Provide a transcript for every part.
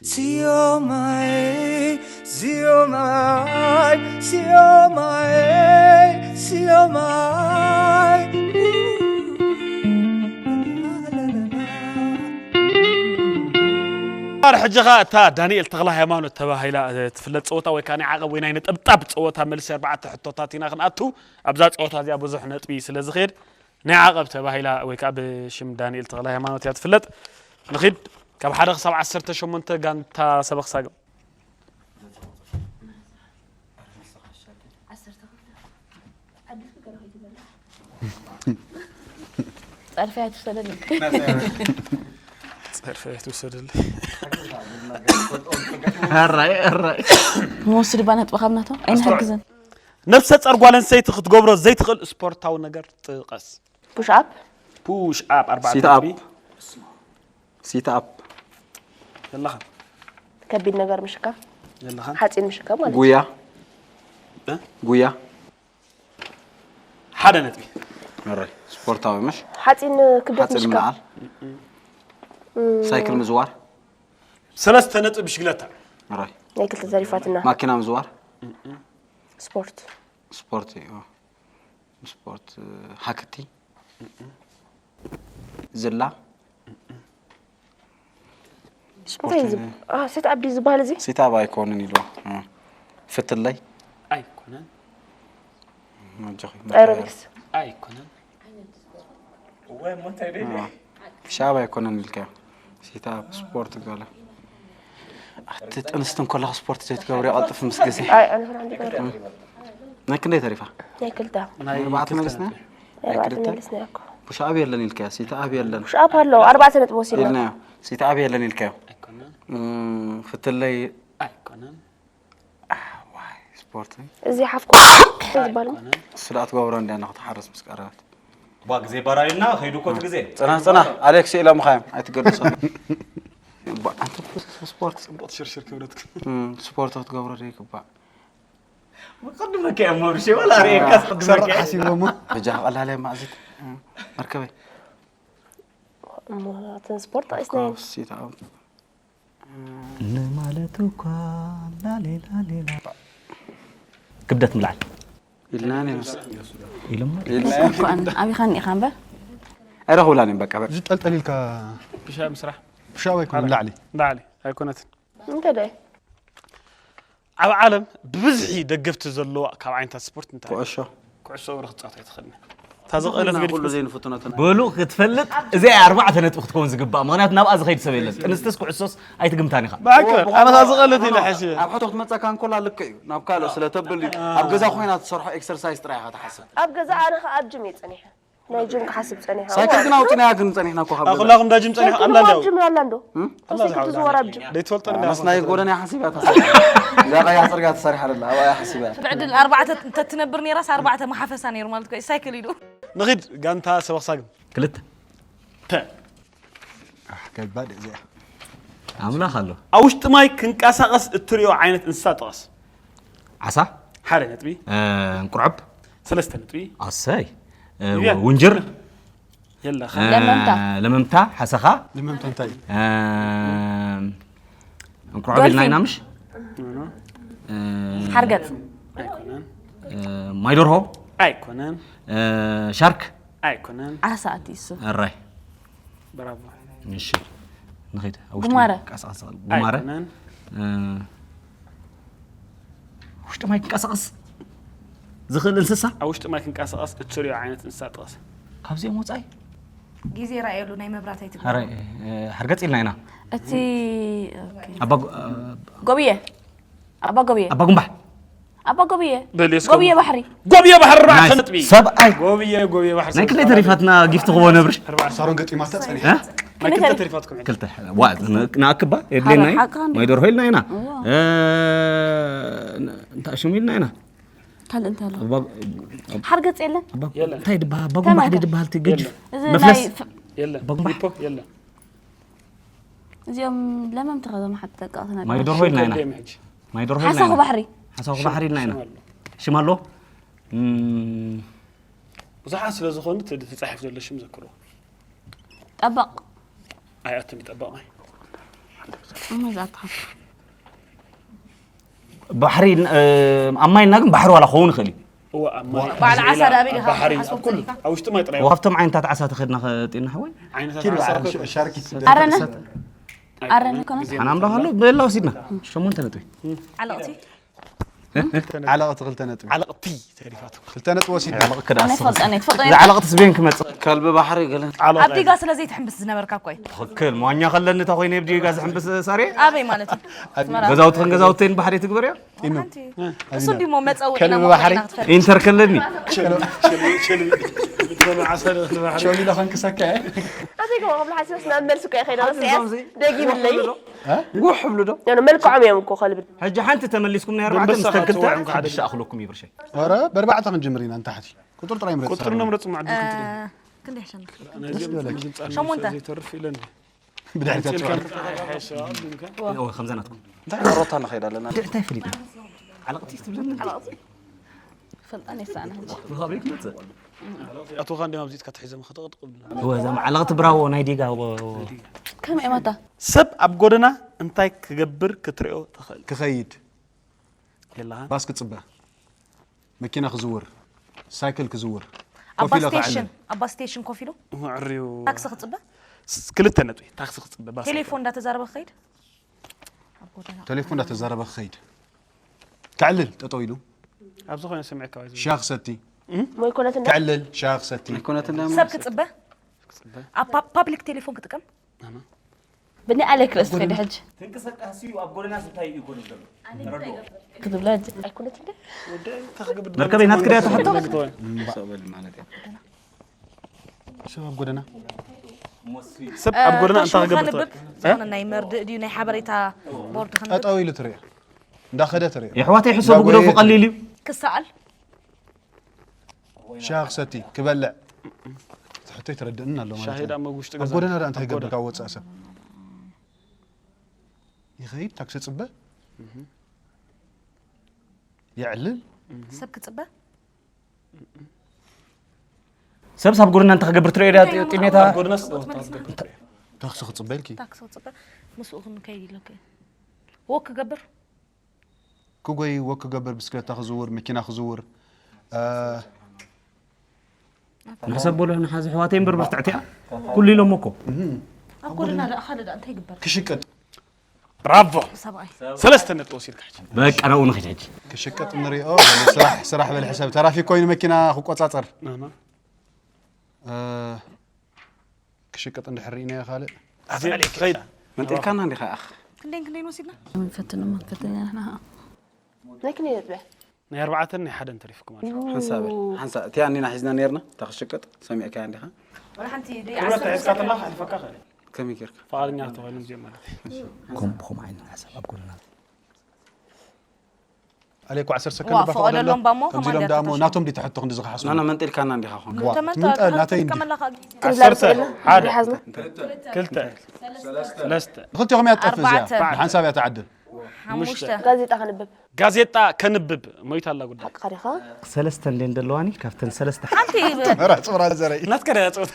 Siomai, siomai, siomai, siomai. ሕጂ ኸኣ እታ ዳንኤል ተኽለ ሃይማኖት ተባሂላ ትፍለጥ ጸወታ ወይ ከዓ ናይ ዓቐብ ወይ ናይ ነጠብጣብ ጸወታ መልሲ ኣርባዕተ ሕቶታት ኢና ክንኣቱ። ኣብዛ ጸወታ እዚኣ ብዙሕ ነጥቢ ስለ ዝኸድ ናይ ዓቐብ ተባሂላ ወይ ከዓ ብሽም ዳንኤል ተኽለ ሃይማኖት እያ ትፍለጥ። ንኺድ ካብ ሓደ ክሳብ ዓሰርተ ሸሞንተ ጋንታ ሰበኽ ሳግም። ጸርፍያ ትውሰደለይ። ጸርፍያ ትውሰደለይ። ኣራይ ኣራይ ንወስድ ባ ነጥቢ ካብ ናቶም ኣይንሕግዝን። ነብሰ ጸር ጓል ኣንስተይቲ ክትገብሮ ዘይትኽእል ስፖርታዊ ነገር ጥቀስ። ፑሽኣፕ ፑሽ ኣፕ ኣርባዕተ ሲትኣፕ ነጥቢ ሲትኣፕ የለኻን ከቢድ ነገር ምሽካም የለኻን ሓፂን ምሽካም ማለት እዩ። ጉያ እ? ጉያ ሓደ ነጥቢ መራይ ስፖርታዊ ምሽ ሓፂን ክብደት ሓፂን ምሽካም ምልዓል ሳይክል ምዝዋር ሰለስተ ነጥቢ ብሽግለታ መራይ ናይ ክልተ ተሪፋትና ማኪና ምዝዋር ስፖርት ስፖርት እዩ ስፖርት ሃክቲ ዝላ እንታይ እዩ ዝብ- አ፣ ሴት ኣፕ ድዩ ዝበሃል እዚ ሲታብ ኣይኮንን ኢልዋ ፍትለይ ኣይኮነን መጆኺ ኣሮቢክስ ኣይኮነን ሻብ ኣይኮነን ኢልካዮ ሲታብ ስፖርት ገለ ኣቲ ጥንስቲ እንከለኹ ስፖርት ዘይትገብሪ ቀልጥፍ ምስ ግዜ ኣይ ኣነ ኹን ሓንቲ ገረ ናይ ክንደይ ተሪፋ ናይ ክልተ ኣርባዕተ መለስና ኣርባዕተ መለስና ያኮ ቡሻብ የለን ኢልካዮ ሲታብ የለን ሻፕ ኣሎ ኣርባዕተ ነጥቢ ወሲድና ኢልናዮ ሲታብ የለን ኢልካዮ ኣይኮነን እም፣ ፍትለይ ኣይኮነን ዋይ ስፖርት እዚ ሓፍኮ ዝበሃል ስለ ኣትገብሮ እንዲያ ንክትሓርስ ምስ ቀረበት ባ ግዜ ባራዩና ከይዱ እኮ እቲ ግዜ ፅና ፅና ኣሌክስ ኢሎምኻ እዮም ኣይትገድሶ ስፖርት ፅቡቅ ሽርሽር ክብለትክ እም፣ ስፖርት ክትገብሮ ዘይግባእ ቅድመከ እሞ ብሽ ወላ ርእየካ ቅድመከ ሓሲቦሞ በጃ ቀላል እያ ማእዝት መርከበይ እሞ እተን ስፖርት ጠቂስናዮ ሲታብ ንማለት እኳ ላሌላሌላ ክብደት ምልዓል ኢልና ነይርስ ኢሎም ኢልና እኳ ኣቢኻ እኒኢኻ እምበር ኣይረኽብላን እዮም በቃ በቃ እዚ ጠልጠል ኢልካ ብሻብ ምስራሕ ሻብ ኣይኮነ ላዕሊ ላዕሊ ኣይኮነትን እንታይ ዶ ኣብ ዓለም ብብዝሒ ደገፍቲ ዘለዋ ካብ ዓይነታት ስፖርት እንታይ ኩዕሾ ኩዕሶ እግሪ ክትፃወት ኣይትኽእልን እታ ዝቐለት ኩሉ ገዲፍኩ ዘይንፍትኖ ተና በሉ ክትፈልጥ እዚኣ ኣርባዕተ ነጥቢ ክትከውን ዝግባእ ምክንያቱ ናብኣ ዝኸይድ ሰብ የለን ጥንስትስ ኩዕሶስ ኣይትግምታን ኢኻ ብሓቂ ኣነ እታ ዝቐለት ኢለ ሓሲበ ኣብ ሕቶ ክትመፀካ እንኮላ ልክዕ እዩ ናብ ካልእ ስለ ተብል እዩ ኣብ ገዛ ኮይና ትሰርሖ ኤክሰርሳይዝ ጥራይ ኢኻ ትሓስብ ኣብ ገዛ ኣነ ከ ኣብ ጅም እየ ፀኒሐ ናይ ጅም ክሓስብ ፀኒሐ ሳይክል ግን ኣውፅናያ ግን ፀኒሕና እኮ ካብ ገዛ ኩላኹም ዳጅም ፀኒሑ ኣላ እንዲያው ጅም ኣላ እንዶ እም? ሳይክል ትዝወር ኣብ ጅም ደይትፈልጦ ኣነስ ናይ ጎደና ሓሲብ እያ ተሰርሐ እዛ ቀያ ፅርግያ ተሰሪሓ ደላ ኣብኣ እያ ሓሲብ እያ ብዕድል ኣርባዕተ እንተትነብር ነይራስ ኣርባዕተ መሓፈሳ ነይሩ ማለት እኮ እዩ። ሳይክል ኢሉ ንኺድ ጋንታ ሰበኽ ሳግም ክልተ ከባድ እዚኣ ኣምላኽ ኣሎ ኣብ ውሽጢ ማይ ክንቀሳቐስ እትሪኦ ዓይነት እንስሳ ጥቐስ ዓሳ ሓደ ነጥቢ እ፣ እንቁርዕብ ሰለስተ ነጥቢ ኣሰይ እ፣ ይብያ። ውንጅር የለኻ እ፣ ለመምታ። ለመምታ ሓሰኻ ልመምታ እንታይ እዩ እ፣ እንቁርዕብ ኢልና ኢና ምሽ እ፣ ሓርገፅ ኣይኮነን እ፣ ማይ ደርሆ ኣይኮነን እ፣ ሻርክ ኣይኮነን ዓሳ ኣትዩ እሱ እራይ ብራቮ እሺ ንኸይድ ኣብ ጉማረ። ቀሳቀስ ጉማረ ኣይኮነን እ፣ ውሽጢ ማይ ክንቀሳቀስ ዝኽእል እንስሳ ኣብ ውሽጢ ማይ ክንቀሳቐስ እትሪኦ ዓይነት እንስሳ ጥቐስ ካብዚኦም ወፃኢ ግዜ ራእየሉ ናይ መብራት ኣይትግበ ኧረ፣ እ፣ ሓርገፅ ኢልና ኢና እቲ ኣባ ጎ- እ፣ ጎብየ ኣባ ጎብየ ኣባ ጉምባሕ ኣባ ጎብየ በል እስከ ጎብየ ባሕሪ ጎብየ ባሕሪ ኣርባዕተ ነጥቢ ሰብኣይ ጎብየ ጎብየ ባሕሪ ናይ ክንደይ ተሪፋትና ጊፍቲ ክቦ ነብርሽ ኣርባዕተ ሳሮን ገጢማታ ፀኒሐ እ? ናይ ክልተ ተሪፋትኩም ክልተ ዋ ን- ንኣክባ የድልየና እዩ ሓቃ እንዲ። ማይ ደርሆ ኢልና ኢና እዋ። እ፣ እንታይ ሽሙ ኢልና ኢና ካልእ እንታይ ኣሎ ኣባ- ሓርገፅ የለን ኣባ- የለን። እንታይ ድበሃል ኣባ ጉምባሕ ተመልከት። ድበሃል እቲ ገጅፍ የለን። እዚ መፍለስ ናይ ፍ- የለን በጉምባሕ። ሂፖ የለን እዚኦም ለመምቲ ከዘም ሓቲ ጠቃቕትና ማይ ደርሆ ኢልና ኢና የለን ሕጂ ማይ ደርሆ ሓሳ ኢልና ኢና ባሕሪ ሓሳኹ ባሕሪ ኢልና ኢና ሽም ኣሎ። ሽም ኣሎ እም፣ ብዙሓት ስለ ዝኾኑ እቲ ተፃሒፍ ዘሎ ሽም ዘክርዎ ጠበቕ ኣይኣትን ጠበቕ ማይ እሞ እዛ ትኸፍ። ባሕሪ እ፣ ኣብ ማይ እና ግን ባሕሪ ዋላ ክኸውን ይኽእል እዩ። እዋ ኣብ ማይ በዓል ዓሳ ዜላ፣ ዳበይ ኣብ ዲኻ ባሕሪ ሓስቦ ኣብ ኩሉ ጸኒሕካ? ኣብ ውሽጢ ማይ ጥራይ። ካብቶም ዓይነታት ዓሳ ተኸድና ኸጢና ሓወይ ዓይነታት ኪድ ዓሳ በዓል እኮ ሻርክ ኣረነ ኣረነ ኮነ ሓና ኣምላኽ ኣሎ ብላ ወሲድና ሸሞንተ ነጥቢ። ዓለቕቲ ዓለቕቲ ክልተ ነጥቢ ዓለቕቲ ተሪፋቱ። ክልተ ነጥቢ ወሲድና ዓለቕ ክዳስ ኣነ ፈልጠ ነ ትፈልጦ ዝዓለቕትስ ቤንክ መጽእ ከልቢ ባሕሪ ገለ ኣብ ዲጋ ስለዘይ ትሕምብስ ዝነበርካ እኮ እዩ ትኽክል ሞኛ ከለኒ እታ ኮይነ ኣብ ዲጋ ዝሕምብስ ሳሬ ኣበይ ማለት እዩ ኣስመራ ገዛውትኽን ገዛውተይን ባሕሪ ትግበር እያ ሓንቲ እሱ እንዲሞ መፀውዒ ከልቢ ኢና ባሕሪ? ሞኾና ክትፈልጥ ኢንተር ከለኒ ሸሚሎ ከንክሰካ ኣዘይ ገባ ክብላ ሓሲበስ ናብ መልሲ እኮ ይኸይዳ ወስያስ ደጊምለይ ጉሕ ብሉ ዶ ኖ፣ መልክዖም እዮም እኮ ከልቢ ሕጂ ሓንቲ ተመሊስኩም ናይ ኣርባዕተ ምስ ደንበሳ ተክልተ ክትወዕም ከዓ ሓድሽ ኣኽለኩም ይብርሸይ ኧረ በርባዕተ ክንጅምር ኢና ንታሕቲ ቁጥር ጥራይ ምረጽ ቁጥሪ ነምረጽ ማዕድል ክንትርኢ ክንደይ ይሕሸኒ ነዚ ድምፃ ሸሞንተ ዘይተርፍ ኢለ እንዲ ብድሕሪት ኢልካ ኣጽዋዕ ምጥራሕ ይሓይሽ ኣቢልካ ከምዛ ናትኩም እንታይ ሮታ ንኸይድ ኣለና እንታይ ፈሊጥና ዓለቕቲ ትብለኒ ፈልጣን ይሳነ ሕጂ ብኻበይ ክመፅእ ኣቶኻ እንዲም ኣብዚትካ ትሒዞም ከተቕጥቕ ብላ እወ እዛ ዓለቕቲ ብራዎ ናይ ዲጋ ከመይ ማታ ሰብ ኣብ ጎደና እንታይ ክገብር ክትሪኦ ትኽእል ክኸይድ የለኻ ባስ ክጽበ መኪና ክዝውር ሳይክል ክዝውር ኣባ ኮፍ ኢለ ስቴሽን ክዕልል ኣባ ስቴሽን ኮፍ ኢሉ ዕርዩ ታክሲ ክፅበ ክልተ ነጥቢ ታክሲ ክፅበ ባስ ቴሌፎን እንዳተዛረበ ክኸይድ ኣብ ጎደና ቴሌፎን እንዳተዛረበ ክኸይድ ክዕልል ጠጠው ኢሉ ኣብዚ ኮይነ ሰሚዕካ ዋይ ዝብል ሻ ክሰቲ ሞይኮነት እንዳ ክዕልል ሻ ክሰቲ ኣይኮነት እንዳ ሰብ ክፅበ ኣብ ፓ- ፓብሊክ ቴሌፎን ክጥቀም ብናይ ኣሌክ ርእሲ ትኸይድ ሕጂ ትንቅሰቃስ እዩ ኣብ ጎደና ስታይ እዩ ጎደና ክትብላ ሕጂ ኣይኮነት እንደ መርከበይ ናትክዳ ተሓቶ ሰበል ማለት እዩ ሰብ ኣብ ጎደና ሰብ ኣብ ጎደና እንታይ ክገብር ተንብብ ትኽእል ዝኾነ ናይ መርድእ ድዩ ናይ ሓበሬታ ቦርድ ክንብል ጠጠው ኢሉ ትሪኦ እንዳኸደ ትሪኦ የሕዋተይ ሕሰቡ ግደፉ ቀሊል እዩ ክሰኣል ሻ ክሰቲ ክበልዕ ትሕቶ ይትረድእን ኣሎ ማለት ሻሂ እዩ ዳ መጉሽጢ ኣብ ገዛ ጎደና ዳ እንታይ ኣብ ጎደና። ገብር ካብ ወፃእ ሰብ ይኸይድ ታክሲ ፅበ የዕልል ሰብ ክፅበ ሰብስ ኣብ ጎደና እንታይ ክገብር ትሪኦ ዳ ጢሜታ ኣብ ጎደና ስወታ ታክሲ ክፅበ ኢልኪ ታክሲ ክፅበ ምስኡ ክንከይድ ኢለክ ወክ ክገብር ክጎይ ወክ ክገብር ብስክለታ ክዝውር መኪና ክዝውር እ፣ ንሕሰብ በሎ ንሓዚ ኣሕዋተይ እምበር ብርትዕቲ እያ ኩሉ ኢሎም እኮ ኣብ ጎደና ደኣ ሓደ ደኣ እንታይ ይግበር ክሽቅጥ ብራቮ ሰብኣይ ሰለስተ ነጥቢ ወሲድካ ሕጂ በቃ ናብኡ ንኸይድ ሕጂ ክሽቅጥ ንሪኦ ስራሕ ስራሕ በል ሕሰብ ተራፊክ ኮይኑ መኪና ክቆፃፀር ናና እ፣ ክሽቅጥ እንድሕር ርኢናዮ ካልእ ኣትያ ከይድ መንጢልካና እንዲኻ ኣኽ ክንደይን ክንደይን ወሲድና ፈትኖም ፈተኛ ንሕና ናይ ክንደይ ነጥበ ናይ ኣርባዕተን ናይ ሓደን ተሪፍኩም ኣሎ ሓንሳብ ሓንሳብ እቲኣ እኒና ሒዝና ነርና እታ ክሽቅጥ ሰሚዕካያ እንዲኻ ወላ ሓንቲ ክብረት ተሒዝካ ተላ ክሕልፈካ ክእል ከመይ ጌርካ ፍቓደኛ ተኾይኑ እዚኦም ማለት እዩ ከም ብኸም ዓይነት ሓሳብ ኣብ ጎደና ኣሌኮ ዓሰርተ ዋ ሰከንድ ባፈቐደሎም ፈቐደሎም ባሞ ከምዚ ኢሎም ዳሞ ናቶም ዲ ትሕቶ ክንዲ ዝኸሓሱ ናና መንጢልካና እንዲኻ ኾን ዋ ተመታ ትምንጠል ናተይ እንዲ ከመላኻ ዓሰርተ ሓደ ዝሓዝና ክልተ ሰለስተ ክልቲኹም እያ ትጠፍ እዚኣ ኣርባዕተ ሓንሳብ እያ ትዓድል ሓሙሽተ ጋዜጣ ከንብብ ጋዜጣ ከንብብ ሞይታ ኣላ ጉዳይ ሓቅኻ ዲኻ ሰለስተ እንደ እንደለዋኒ ካብተን ሰለስተ ሓንቲ ራ ፅብራ ዘረኢ ናትከ ዳ ያፀወታ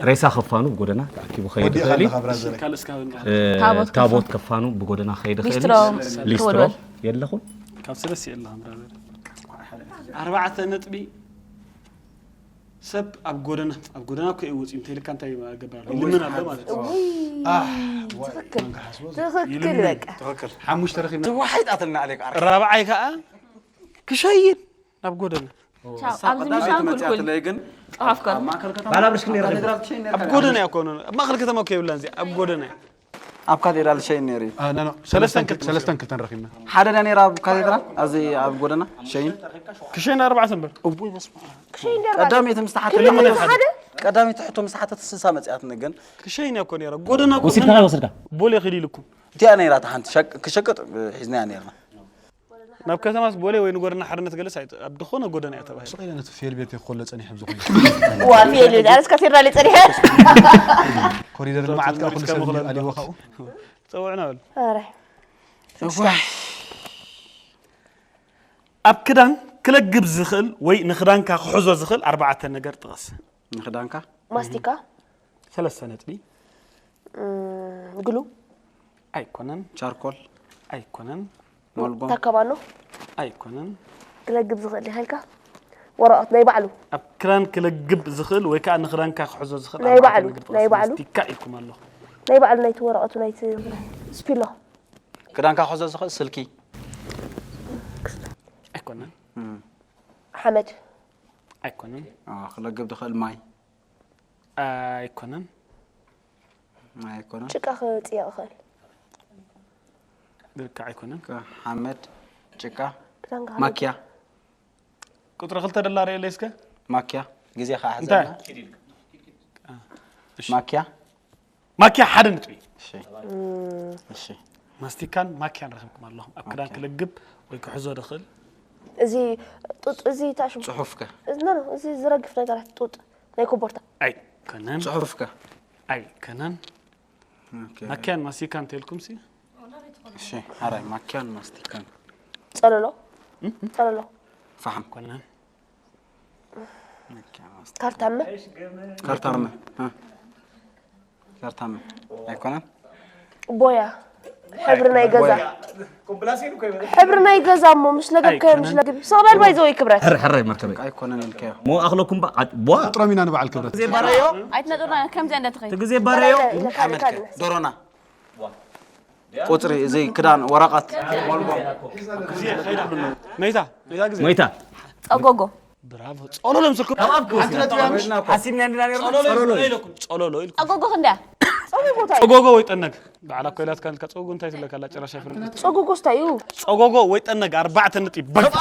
ሬሳ ከፋኑ ብጎደና ተኣኪቡ ከይድ ወዲእኻ ይኽእል እዩ ኣለኻ ብራዘረይ ካልእ እስካብ እንዳ እ፣ ታቦት ታቦት ከፋኑ ብጎደና ከይድ ይኽእል ሊስትሮ እዩ። ሊስትሮ ክወልወል። የለኹም ካብ ሰለስተ የለኻ ብራዘር ኣርባዕተ ነጥቢ ሰብ ኣብ ጎደና ኣብ ጎደና እኮ እዩ ወፂኡ እንተይልካ እንታይ ገበር ኣሎ ልምን ኣሎ ማለት እዩ ኣሕ ትኽክል ትኽክል በቃ ትኽክል ሓሙሽተ ረኺብና ተዋሒጣትልና ኣሌክ ዓር ራብዓይ ከዓ ክሸይን ናብ ጎደና ቻው ኣብዚ ምሻን ኩልኩል መፅያትለይ ግን ፃሓፍካ ኣብ ማእከል ከተማ ባላ ብርሽ ክንደይ ረኺብና? ካቴድራል ትሸይን ነርካ ኣብ ጎደና እኮ ኣብ ማእኸል ከተማ እኮ የብላን እዚኣ ኣብ ጎደና ኣብ ካቴድራል ትሸይን ነይሩ እዩ አ፣ ኖ፣ ኖ፣ ሰለስተን ሰለስተን ክልተ ሰለስተን ክልተን ረኺብና ሓደ ዳ ነይራ ኣብ ካቴድራል ኣብዚ ኣብ ጎደና ሸይን ክሸይን ኣርባዕተ እምበር ቀዳመይቲ ምስ ተሓተ ቀዳመይቲ ሕቶ ምስ ተሓተት ስልሳ መፅያትኒ ግን ክሸይን እኮ ነይራ ጎደና እኮ ወሲድካ ወስድካ ቦሌ ክድ ኢልኩም እቲኣ ነይራ ተሓንቲ ሸቅ- ክሸቅጥ ሒዝናያ ነርና ናብ ከተማስ ቦሌ ወይ ንጎደና ሓርነት ገለስ ኣይት- ኣብ ዝኾነ ጎደና እያ ተባሂሉ ስቕ ኢለ ነቲ ፌል ቤት ከሎ ጸኒሐ ብዝኾነ ዋ ፌል ቤት ኣነስ ካቴድራል ጸኒሐ ኮሪደር ልምዓት ከዓ ኩሉ ሰብ ኣሊዎ ካብኡ ፀውዕና በል ኧረ ኣብ ክዳን ክለግብ ዝኽእል ወይ ንክዳንካ ክሕዞ ዝኽእል ኣርባዕተ ነገር ጥቐስ ንክዳንካ ማስቲካ ሰለስተ ነጥቢ እም፣ ግሉ ኣይኮነን። ቻርኮል፣ ኣይኮነን። ሞልጎም፣ ታካባኖ ኣይኮነን። ክለግብ ዝኽእል ኢኻ ኢልካ ወረቐት ናይ ባዕሉ ኣብ ክዳን ክለግብ ዝኽእል ወይ ከዓ ንክዳንካ ክሕዞ ዝኽእል ናይ ኣርባዕተ ባዕሉ፣ ነገር ጥቐስ። ናይ ባዕሉ። ማስቲካ ኢልኩም ኣለኹም። ናይ ባዕሉ ናይቲ ወረቐቱ ናይቲ ስፒሎ ክዳንካ ክሕዞ ዝኽእል ስልኪ፣ ኣይኮነን። እም፣ ሓመድ ኣይኮነን። ኣዎ፣ ክለግብ ዝኽእል ማይ ኣይኮነን። ኣይኮነን። ጭቃ ክፅየቕ ይኽእል ልክዕ ኣይኮነን። ሓመድ፣ ጭቃ፣ ክዳንካ ማኪያ፣ ቁፅሪ ክልተ ደላ ርእየለይ እስከ። ማኪያ። ግዜ ከዓ እንታይ? ሕዘልና። ማኪያ። ማኪያ ሓደ ነጥቢ። እሺ፣ እሺ። ማስቲካን ማኪያን ረኺብኩም ኣለኹም። ኣብ ክዳን ክልግብ ወይ ክሕዞ ድኽእል እዚ ጡጥ እዚ ታሽሙ ፅሑፍከ? ኖ እዚ ዝረግፍ ነገራት ጡጥ ናይ ኮቦርታ ኣይኮነን። ፅሑፍከ? ኣይኮነን። ኦኬ። ማኪያን ማስቲካን ተልኩም ሲ እሺ፣ ሓራይ ማኪያን ማስቲካን። ጸለሎ ጸለሎ ፈሓም። ኣይኮነን። ማኪያ ማስቲካ። ካርታመ ካርታመ። እ። ካርታመ። ኣይኮነን? ቦያ ሕብሪ ናይ ገዛ ሕብሪ ናይ ገዛ እሞ ምስ ለገብካዮ ምስ ለግብ ሰቕበል ባይዘ ወይ ክብረት ሕረ ሕረ መርከበይ ኣይኮነን ኢልካዮ። ሞ ኣኽለኩም ባ ቧ ጥሮም ኢና ንበዓል ክብረት ግዜ ባረዮ ኣይትነጥሩና ከምዚኣ እንዳተኸይ እቲ ግዜ ባረዮ ኢለ ካልእ ካልእ ቁፅሪ እዚ ክዳን ወረቐት። መይታ መይታ ግዜ መይታ ጸጎጎ ብራቮ ጸሎሎ ምስልኩም። ሓሲብና እንዲና ነርና ጸሎሎ ኢልኩም ጸሎሎ ኢልኩም። ጸጎጎ ክንደያ ጸጉ ቦታ እዩ ጸጎጎ ወይ ጠነግ በዓላ ኮይላት ካልካ ጸጎጎ እንታይ ትብለካ ኣላ ጭራሽ ኣይፈልጥ። ጸጉ ጎስታ እዩ ጸጎጎ ወይ ጠነግ ኣርባዕተ ነጥቢ በቃ።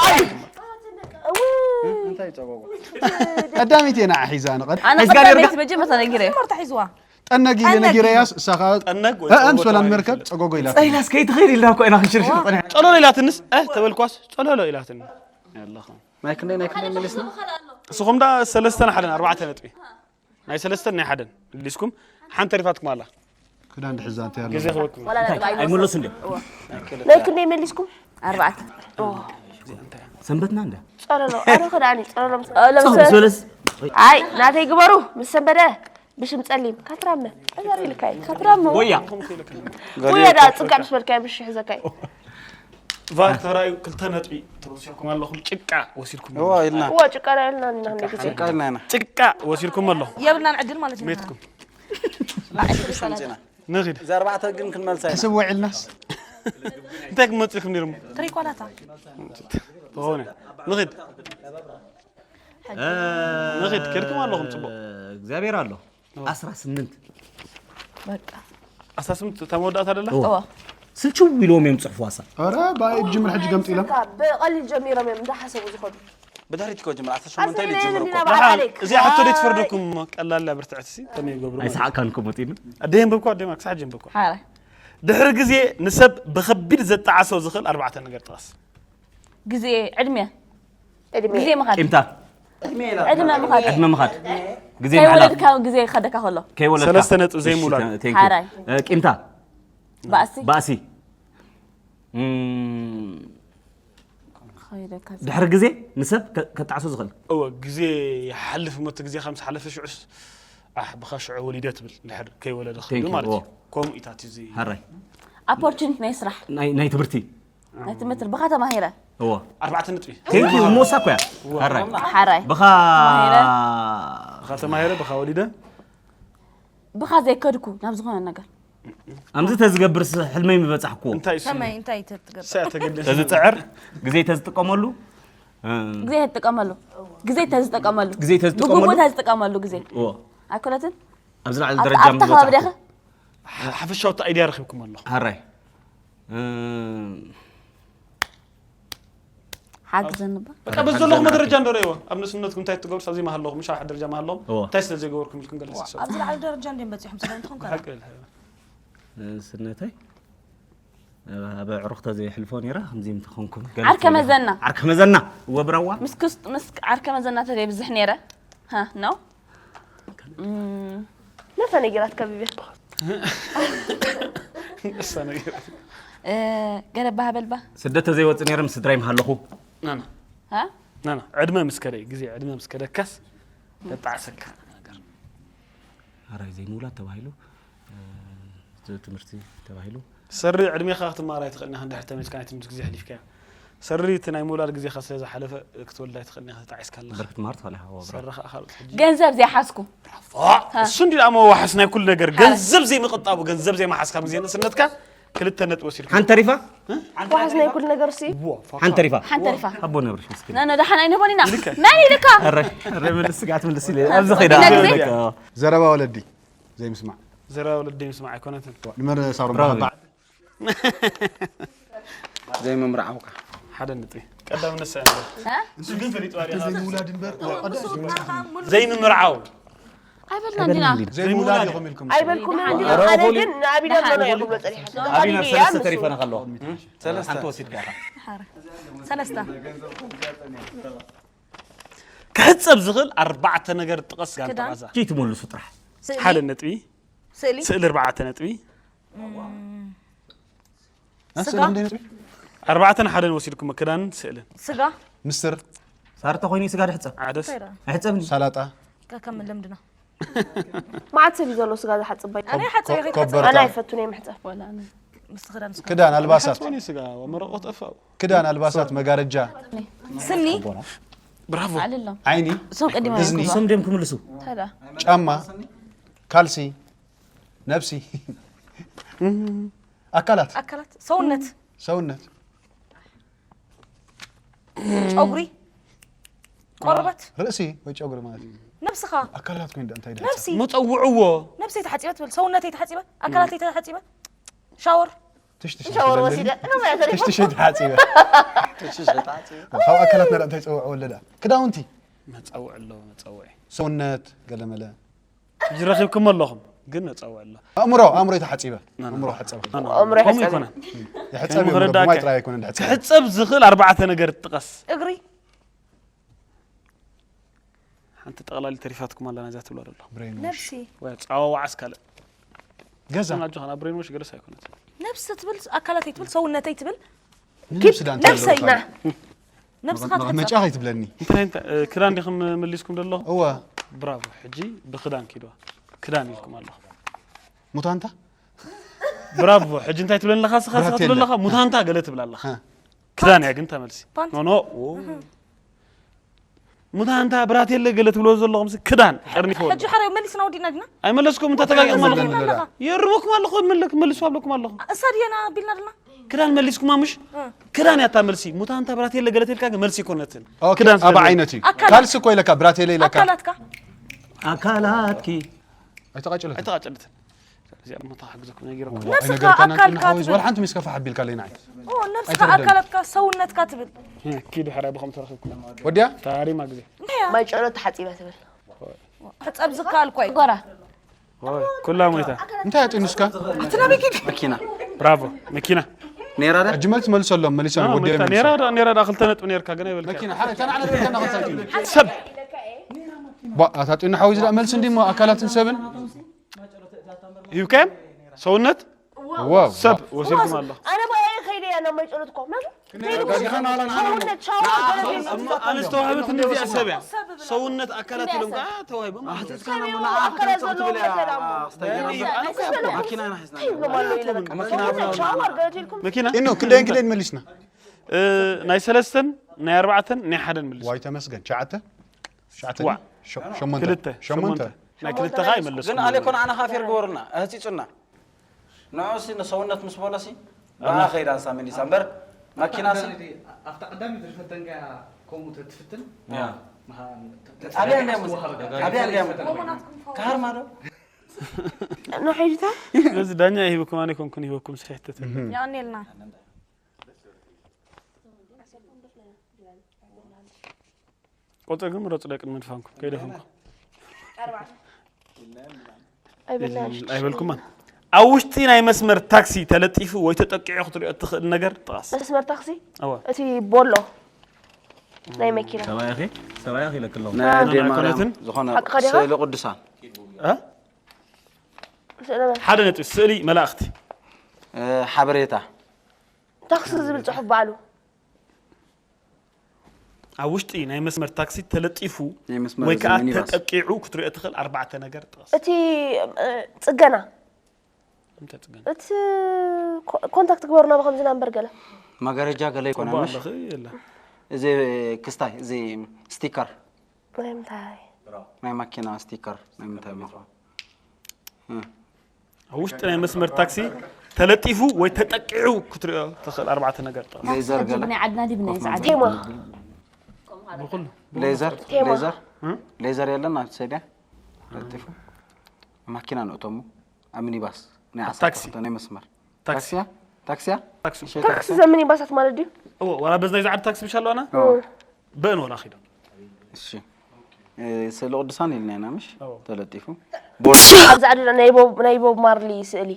እው እንታይ ጸጎጎ? ቀዳሚት እየ ንዓ ሒዛ ንቐድ ኣነ ሒዝካ ቀዳመይቲ ነርካ? መጀመርታ ነጊረ መርታ ሒዝዋ ጠነግ ኢለ ነጊረያስ እሳኻ ጠነግ ወይ እ፣ ጸጎጎ ኣንሶላን ተባሂሉ መርከብ ይፍለጥ። ጸጎጎ ኢላ ጸይላስ ከይትኽእል ኢልናኮ ኢና ክንሽርሽር ጸኒሕና ጸሎሎ ኢላትንስ እ ተበልኳስ ጸሎሎ ኢላትኒ። ኣለኹም ናይ ክንደይ ናይ ክንደይ መሊስና? ንስኹም ዳ ሰለስተን ሓደን ኣርባዕተ ነጥቢ ናይ ሰለስተን ናይ ሓደን መሊስኩም ሓንቲ ተሪፋትኩም ኣላ። ክዳን ድሕዛ እንታይ ኣሎ? ግዜ ክበኩም ወላ ነጥብ ኣይመልስን። ኣይመለሱ እንዲም ናይ ክንደይ መሊስኩም ኣርባዕተ ሰንበትና እንደ ጸለሎ ኣነ ክዳኒ ጸለሎ ምስ እ፣ ለምስ ጸሎስ ኣይ ናተይ ግበሩ ምስ ሰንበደ ብሽም ጸሊም ካትራመ እዛር ኢልካይ ካትራመ ወያ ወያ ዳ ጽጋዕ ምስ በልካዮ ብሽሕ ዘካይ ቫር ተራዩ ክልተ ነጥቢ ተወሲድኩም ኣለኹም። ጭቃ ወሲድኩም እዋ ኢልና እዋ ጭቃ ዳ ኢልና ኢና ንግዜ ጭቃ ኢልና ኢና። ጭቃ ወሲድኩም ኣለኹም። የብልናን ዕድል ማለት እዩ ቤትኩም ሰምፂና። ንኺድ እዚ ኣርባዕተ ግን ክንመልሳ ኢና። ሕስብ ውዒልናስ እንታይ ክመፅልኩም ነይሮም ትሪኳላታ ተኾነ ንኺድ ንኺድ ከድኩም ኣለኹም። ፅቡቕ እግዚኣብሔር ኣሎ ኣስራ ስምንት በቃ ኣስራ ስምንት እታ መወዳእታ ደላ እዋ እዋ ስልችው ኢልዎም እዮም ፅሕፉ ዋሳ ኧረ ባይ ጅምር ሕጂ ገምጢሎም ብቐሊል ጀሚሮም እዮም እንዳሓሰቡ ዝኾኑ ብድሕሪት እኮ ጅምር ኣስራ ሸሞንተ ኢለ ኣስራ ጅምር እኮ። ሸሞንተ ደሓን ኣሌክ እዚኣ ሕቶ ደይትፈርደኩም ቀላል እያ ብርትዕቲ ሲ ከመይ ይገብሩ ማለት እዩ። ኣይሰሓቅካን እኮ መጢኑ ኣደይ የንብብኳ ኣደይ ማክስ ሓጂ የንብብኳ ሓራይ ድሕሪ ግዜ ንሰብ ብኸቢድ ዘጠዓሶ ዝኽእል ኣርባዕተ ነገር ጥቐስ። ግዜ ዕድሜ ዕድሜ ግዜ ምኻድ ቂምታ ዕድመ ምኻድ ዕድመ ምኻድ ግዜ ምሕላፍ ከይወለድካ ግዜ ከደካ ከሎ ከይወለድካ ሰለስተ ነጥቢ እሺ፣ ዘይሙላ thank you። ሓራይ እ፣ ቂምታ ባእሲ ባእሲ እም፣ ከይደካ ድሕሪ ግዜ ንሰብ ከ- ከጣዕሶ ዝኽእል እወ ግዜ ይሓልፍ እሞ እቲ ግዜ ከም ዝሓለፈ ሽዑስ ኣሕ ብኻ ሽዑ ወሊደ ትብል ድሕር ከይወለደ Thank ክህሉ you፣ ማለት እወ። እዩ። ከምኡ ኢታት እዚ ሓራይ ኦፖርቹኒቲ ናይ ስራሕ ናይ ናይ ትምህርቲ ናይ ትምህርቲ ብኻ ተማሂረ እዎ ኣርባዕተ ነጥቢ ቴንክ ዩ ሞሳ ኮያ ሓራይ ሓራይ ብኻ ተማሂረ። ብኻ ተማሂረ ብኻ ወሊደ ብኻ ዘይከድኩ ናብ ዝኾነ ነገር ኣምዚ ተዝገብር ሕልመይ ምበጻሕኩዎ እንታይ እሱ ከመይ እንታይ ተትገብር ሰ ተገደስ ተዝፅዕር ግዜ ተዝጥቀመሉ እ፣ ግዜ ተዝጥቀመሉ ግዜ ተዝጥቀመሉ ግዜ ተዝጥቀመሉ? ብግቡእ ተዝጥቀመሉ ግዜ እዎ ኣይኮነትን ኣብዚ ላዕሊ ኣብታ ደረጃ ኣብታ ከባቢ ዲኻ ምበጻሕኩ ሓፈሻዊ እቲ ኣይድያ ረኺብኩም ኣለኹ። ሓራይ እ፣ ሓግዘኒ ባ በቃ በዚ ዘለኹም ደረጃ እንዶ ረእይዎ ኣብ ንስነትኩም እንታይ ትገብሩ ኣብዚ መሃለኹም ምሽ ሓደ ደረጃ መሃለኹም እዎ። እንታይ ስለ ዘይገበርኩም ኢልኩም ገለ ዝሰብ ኣብዚ ላዕሊ ደረጃ እንዲም በፂሖም ስለ እንትኾን ከ ሓቂ ኢልካ። ስነታይ ኣብ ኣዕሩኽ ተዘይሕልፎ ነይራ ከምዚ ምተኾንኩም ገለ ዓርከ መዘና። ዓርከ መዘና እወ ብራዋ ምስ ክስ ምስ ዓርከ መዘና ተዘይብዝሕ ነይረ ሃ ኖ ነፈ ነጊራት ከቢበ እሳ ነገር እ፣ ገለ ባህበልባ ስደት ተዘይወፅእ ነይረ ምስ ስድራይ ምሃለኹ ናና ሃ ናና ዕድመ ምስ ከደ ግዜ ዕድመ ምስ ከደካስ ተጣዕሰካ ነገር ሓራይ ዘይምውላድ ተባሂሉ እ፣ ትምህርቲ ተባሂሉ ሰሪ ዕድሜኻ ክትማር ኣይትኽእልን ኢኻ፣ እንድሕር ተመልስካ ናይ ትምህርቲ ግዜ ኣሕሊፍካዮ። ሰሪ እቲ ናይ ምውላድ ግዜኻ ስለ ዝሓለፈ ክትወልድ ኣይትኽእልን ኢኻ፣ ተጣዒስካ ኣለኻ። ብርክት ማርት ፈሊኻ ወብራ። ሰሪ ኸኣ ካልኦት ሕጂ። ገንዘብ ዘይሓዝኩ። እሱ እንዲ ደኣ መዋሕስ ናይ ኩሉ ነገር፣ ገንዘብ ዘይምቕጣቡ፣ ገንዘብ ዘይመሓዝ ካብ ግዜ ንእስነትካ ክልተ ነጥቢ ወሲድካ። ሓንቲ ተሪፋ? ዋሕስ ናይ ኩሉ ነገር ሲ። ዋ፣ ፋካ። ሓንቲ ተሪፋ? ሓንቲ ተሪፋ። ሓቦ ነብርሽ ምስኪን። ነነ ደሓን ኣይንህቦን ኢና። መን ኢልካ? ኣረ ኣረ መልስ ስጋት መልስ ኢለ ኣብዚ ኸይዳ። ነግዜ? ዘረባ ወለዲ ዘይምስማዕ። ዘረባ ወለዲ ምስማዕ ኣይኮነትን። ንመን ሳሮን ብራቮ። በዓል ዘይምምርዓውካ ሓደ ነጥቢ። ቀዳምነት ሰ። እሱ ግን ፈሊጥዋ ዲኻ? ዘይምውላድ እምበር ዘይምምርዓው። ኣይበልና እንዲና። ዘይምውላድ ኢኹም ኢልኩም። ኣይበልኩምን እንዲ ሓደ ግን ንኣቢና ኣለና ኢኹም ጸኒሓ ኣቢና ሰለስተ ተሪፈና ከለዋ። ሓንቲ ወሲድካ ኢኻ። ሰለስተ። ክሕጸብ ዝኽእል ኣርባዕተ ነገር ጥቀስ። ጋንታ ክዳን። ቃዛ። ኪ ትመልሱ ጥራሕ። ስእሊ። ሓደ ነጥቢ። ስእሊ። ስእሊ ኣርባዕተ ነጥቢ። ስጋ። ኣርባዕተን ሓደን ወሲድኩም፣ ክዳንን ስእልን። ስጋ። ምስር ሳርተ ኮይኑ ስጋ ድሕጸብ። ዓደስ። ሕጸብኒ። ሳላጣ ከከም ልምድና። መዓት ሰብ እዩ ዘሎ ስጋ ዝሓፅብ ባይ ኣነ ሓፀብ ይኸይድ ኮበርታ ኣነ ኣይፈቱን እየ ምሕፀብ ምስ ክዳን ስጋ። ክዳን ኣልባሳት ሓጽቦን እዩ ስጋ ወመረቆ ጠፋው። ክዳን ኣልባሳት መጋረጃ ስኒ። ብራቮ። ኣልሎም። ዓይኒ እሶም ቀዲማ እዝኒ እሶም ድዮም ክምልሱ። ተዳ። ጫማ ካልሲ ነብሲ ኣካላት ኣካላት ሰውነት ሰውነት ጨጉሪ ቆርበት ርእሲ ወይ ጨጉሪ ማለት እዩ ነብስኻ ኣካላት ኮይኑ እንታይ እንታይ ነብሲ መጸውዕዎ። ነብሰይ ተሓፂበ ትብል ሰውነተይ ተሓፂበ ኣካላተይ ተሓፂበ ሻወር ትሽትሽ ሻወር ወሲደ ትሽትሽ ተሓፂበ ካብ ኣካላት ነረ እንታይ ፀውዕዎ ኣለዳ ክዳውንቲ መጸውዕ ኣሎ መጸውዒ። ሰውነት ገለመለ ሕጂ ረኺብኩም ኣለኹም ግን መጸውዕ ኣሎ። ኣእምሮ ኣእምሮ ተሓፂበ ኣእምሮ ሓፀበ ኣእምሮ ከምኡ ይሓፀብ። ይኮነ። ይሕፀብ ከመይ ክረዳእካ? ብማይ ጥራይ ኣይኮነ ድሕፀብ ክሕጸብ ዝኽእል ኣርባዕተ ነገር ጥቀስ። እግሪ ሓንቲ ጠቕላሊ ተሪፋትኩም ኣላ ናይዛ ትብሎ ደሎ። ነብሲ ወይ ጸዋዋዓስ ካልእ ገዛ ናጆኻ ናብ ብሬንዎች ገለስ ኣይኮነት። ነብሲ ትብል ኣካላተይ ትብል ሰውነተይ ትብል ነብሲ ዳንታ ነብሰይ ና ነብስኻ መጫ ትሕጸብ ከይትብለኒ እንታይ እንታይ እ፣ ክዳን ዲኹም ምልስኩም ደለኹም? እወ ብራቮ። ሕጂ ብክዳን ኪድዋ። ክዳን ኢልኩም ኣለኹም። ሙታንታ ብራቮ። ሕጂ እንታይ ትብለኒ ኣለኻ? ስኻ ስኻ ብራቴለ። ትብለኒ ኣለኻ? ሙታንታ ገለ ትብላ ኣለኻ። እ። ክዳን እያ ግን ተመልሲ። ፓንት። ኖ ኖ። ኦ። ሙታንታ ብራቴለ ገለ ትብሎ ዘለኹም ሲ ክዳን ቀርኒፎ። ሕጂ ሓረ መሊስና ወዲና ዲና ኣይመለስኩም እንተ ተጋጊኹም ኣለኹም። ኣለኻ የርሙኩም ኣለኹ መልክ መልስዋብለኩም ኣለኹ። እሳ ድየና ቢልና ድና ክዳን መሊስኩም ኣምሽ። ክዳን ያታ መልሲ ሙታንታ ብራቴለ ገለ ተልካ ግን መልሲ ይኮነትን። ኦኬ ክዳን ኣብ ዓይነት እዩ ኣካላት። ካልሲ እኮ ኢለካ ብራቴለ ኢለካ ኣካላትካ ኣካላትኪ ኣይተቃጭለት ኣይተቃጨልትን። እዚኣ እሞ ተሓግዘኩም ነጊረኩም። ነብስኻ ኣካልካ ትብል ወላ ሓንቲ ሚስ ከፋ ሓቢልካ ለይ ንዓይ ኦ ነብስኻ ኣካላትካ ሰውነትካ ትብል ኪዱ ሕራይ ብኸም ተረኺብኩም። ወዲያ ታሪማ ግዜ እንታይ እያ ማይ ጨሎ ተሓፂባ ትብል ሕፀብ ዝካል እኳ እዩ ጎራ ኩላ ሞይታ። እንታይ ኣጢኑስካ መኪና ብራቮ። መኪና ነይራ ዳ ሕጂ መልስ መልሰሎም መሊሶም ወዲያ ነራ ነራ ዳ ክልተ ነጥቢ ነርካ ግን ኣይበልካ። መኪና ሓደ ተናዕለ ተናኸሳቲ ሰብ ባ ኣታጢና ሓዊ ዝዳ መልስ እንዲሞ ኣካላትን ሰብን ሂብካዮም ሰውነት ዋው ሰብ ወሲድኩም ኣሎ። ኣነ ባየ ከይደ እያ ናብ ማይ ጨሎ ትኮ መን ሰውነት ሻወር ኣነ ዝተዋህበት እንደዚኣ ሰብ እያ። ሰውነት ኣካላት ኢሎም ከዓ ተዋሂቦም። ኣካላት ዘለዎም ነገር ኣሞ መኪና ኢና ሒዝና ይብሎም ኣለዉ ኢለ በቃ ሰውነት ሻወር ገለት ኢልኩም መኪና ኢኖ ክንደይን ክንደይን መሊስና እ፣ ናይ ሰለስተን ናይ ኣርባዕተን ናይ ሓደን ምልስ። ዋይ ተመስገን ሸዓተ ሸዓተ ዋ። ሸ- ሸሞንተ ክልተ ሸሞንተ ሸሞንተ ናይ ክልተ ኸ ኣይመለስኩም። ግን ኣሌኮን ኣነ ካፌር ግበሩና እህፂፁና ንዑ ሲ ንሰውነት ምስ በሎ ሲ ብኣ ኸይዳ ንሳ መሊሳ እምበር መኪና ሲ ኣብታ ቀዳሚት ዝፈተንካያ ከምኡ ትፍትን ኣብያ እንድያ ኣብያ እንድያ ካርማ ዶ ንሕጅታ በዚ ዳኛ ይህብኩም ኣነ ኮንኩን ይህብኩም ስሕተት። የቐኔልና ቆፀ ግን ምረፁ ደቂ ምድፋንኩም ከይደፈንኩም ኣይበላሽ ኣይበልኩማን። ኣብ ውሽጢ ናይ መስመር ታክሲ ተለጢፉ ወይ ተጠቂዑ ክትሪኦ እትኽእል ነገር ጥቓስ። መስመር ታክሲ ኣዋ እቲ ቦሎ ናይ መኪና ሰባያኺ ሰባያኺ ይለክለው ናይ ኣዴ ማርያም ኣይኮነትን። ዝኾነ ሓቅኻ ዲኻ? ስእሊ ቅዱሳን እ? ሓደ ነጥቢ ስእሊ መላእኽቲ እ፣ ሓበሬታ ታክሲ ዝብል ፅሑፍ ባዕሉ ኣብ ውሽጢ ናይ መስመር ታክሲ ተለጢፉ ናይ መስመር ወይ እዚ ከዓ ሚኒባስ። ተጠቂዑ ክትሪኦ ትኽእል ኣርባዕተ ነገር ጥቐስ። እቲ እ፣ ፅገና እንታይ ጽገም? እቲ ኮ- ኮንታክት ግበሩ ናብ ከምዚ ናምበር ገለ መጋረጃ ገለ ይኮነ ጽቡቅ ምሽ ኣለኺ የለ። እዚ ክስታይ እዚ ስቲከር ናይ ምንታይ ናይ ማኪና ስቲከር ናይ ምንታይ ምኾን ኣብ ውሽጢ ናይ መስመር ታክሲ ተለጢፉ ወይ ተጠቂዑ ክትሪኦ ትኽእል ኣርባዕተ ነገር ጥቕስ። ሌዘር ገለ ብናይ ዓድና ድዩ ብናይ ዝዓዲ ቴማ ብኩሉ ሌዘር ቴማ። ሌዘር ሌዘር የለን ኣብ ሰድያ ለጢፉ ማኪና ንእቶሙ ኣብ ሚኒባስ ናይ ዓሰርተ ታክሲ። ክልተ ናይ መስመር ታክሲ ታክሲያ ታክሲያ ታክሲ እሺ ታክሲ ዘ ሚኒባሳት ማለት ድዩ እዎ ዋላ በዚ ናይ ዝዓዲ ታክሲ ምሽ ኣለዋና ኦ፣ በእን ወላ ኺዶ እሺ እ፣ ስእሊ ቅዱሳን ኢልና ኢና ምሽ ኦ። ተለጢፉ ኣብዚ ዓዲ ናይ ቦብ ናይ ቦብ ማርሊ ስእሊ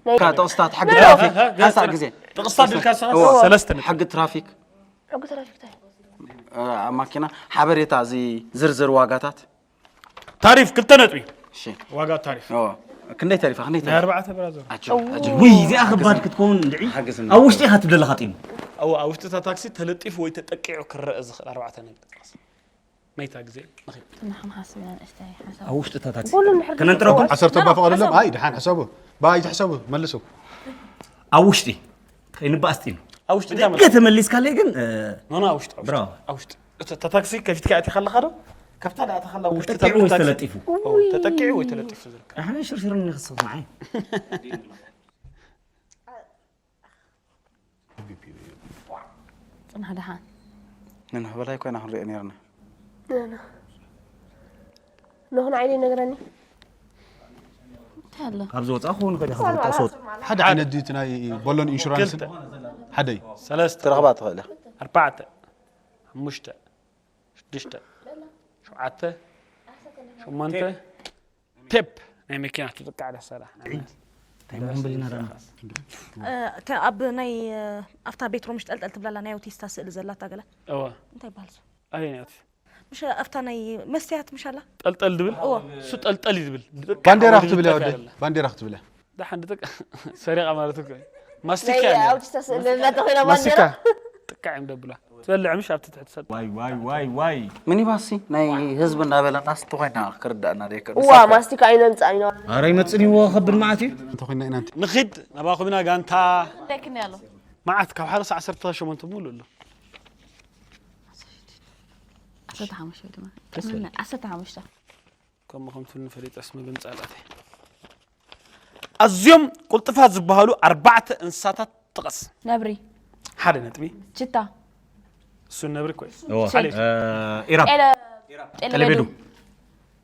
ናይ ካብ ጥቕስታት ሕጊ ትራፊክ ሓንሳእ ግዜ ጥቕስታት ድልካ ሰኻ እዎ። ሰለስተ ነጥቢ ሕጊ ትራፊክ ሕጊ ትራፊክ እንታይ እ፣ ኣብ ማኪና ሓበሬታ እዚ ዝርዝር ዋጋታት ታሪፍ ክልተ ነጥቢ እሺ ዋጋ ታሪፍ ኦ፣ ክንደይ ተሪፋ ክንደይ ናይ ተሪፋ ኣርባዕተ ብራዘር ኣጆ ኣጆ ውይ እዚኣ ከባድ ክትከውን እንድዒ ሓግዝና ኣብ ውሽጢ ኢኻ ትብለላ ኻጢሙ እዎ ኣብ ውሽጢ እታ ታክሲ ተለጢፉ ወይ ተጠቂዑ ክረአ ዝኽእል ኣርባዕተ ነጥቢ ጥቕስ ናይታ ግዜ ንኺድ ንሕና ሓስብና ንእሽተይ ሓሳብ ኣብ ውሽጢ እታ ታክሲ ኩሉ እንድሕር ከነንጥረኩም ዝሰወር ዓሰርተ እባ ፈቐደሎም ኣይ ድሓን ሕሰቡ ባይ ትሕሰቡ መልሱ ኣብ ውሽጢ ከይንባኣስ ጢኑ ኣብ ውሽጢ እንታይ ደገ ተመሊስካለይ ግን እ፣ ኖኖ ኣብ ውሽጢ ኣብ ውሽጢ ብራዎ ኣብ ውሽጢ እታ ታክሲ ከፊትካ ኣቲኻ ኣለኻ ዶ ከፍታ ደኣ ተኻላ ውሽጢ ተጠቂዑ ወይ ተለጢፉ ተጠቂዑ ወይ ተለጢፉ ዝርከብ ኣነ ሽርሽር ንክስብ ንዓይ ጽናሕ ደሓን ንንሕበላይ ኮይና ክንሪኦ ነርና ንኹን ዓይነይ ነገረኒ እንታይ ኣሎ ካብ ዝወፃ ክኸውን ከዲ ካብ ዝወጣ ሰት ሓደ ዓይነት ድዩ እቲ ናይ ቦሎን ኢንሹራንስን ሓደይ ሰለስተ ትረኽባ ትኽእል ኢኻ ኣርባዕተ ሓሙሽተ ሽዱሽተ ሸውዓተ ሸሞንተ ቴፕ ናይ መኪና ትጥቃዕ ደሰላ እንታይ መኾን በሊና ዳና እ፣ እተ- ኣብ ናይ እ፣ ኣብታ ቤት ሮምሽ ጠልጠል ትብላላ ናይ ኣውቲስታ ስእሊ ዘላታ ገለ እወ እንታይ ይበሃል እሱ? ኣየናት ምሽ ኣብታ ናይ መስትያት ምሽ ኣላ ጠልጠል ድብል እወ እሱ ጠልጠል እዩ ዝብል ባንዴራ ክትብል እያ ወደ ባንዴራ ክትብል እያ ደሓን ድጥቅ ሰሪቃ ማለት እኮ እዩ። ማስቲካ ናይ እያ ነይራ። ኣውቲስታ ስእሊ ዘላታ ኮይና ማስቲካ ባንዴራ ጥቃዕ እዮም ደብላ ትበልዕ ምሽ ኣብቲ ትሕቲ ሰጥ ዋይ ዋይ ዋይ ዋይ ሚኒባስ ሲ ናይ ህዝቢ እናበለናስ ተኾይና ክርዳእና ደይከ እዋ ማስቲካ ኣይነምፃእ ኢና ኣረ ይመፅን ይዎ ከብድ መዓት እዩ እንተኾይና ኢና ንኺድ ናባኹምና ጋንታ ደክኒ ኣሎ መዓት ካብ ሓደ ሳዕ ዓሰርተ ሸሞንተ ሙሉ ኣሎ ዓሰርተ ሓሙሽተ ወይ ድማ ጥዕና ዓሰርተ ሓሙሽተ ከምኡ ከምትብልኒ ፈሊጠስ ምግምፃላተይ ኣዝዮም ቁልጥፋት ዝበሃሉ ኣርባዕተ እንስሳታት ጥቐስ ነብሪ ሓደ ነጥቢ ችታ እሱ ነብሪ ኮይ እዎ ሓሊፍ እ፣ ኢራብ ጤለ ጤለቤዱ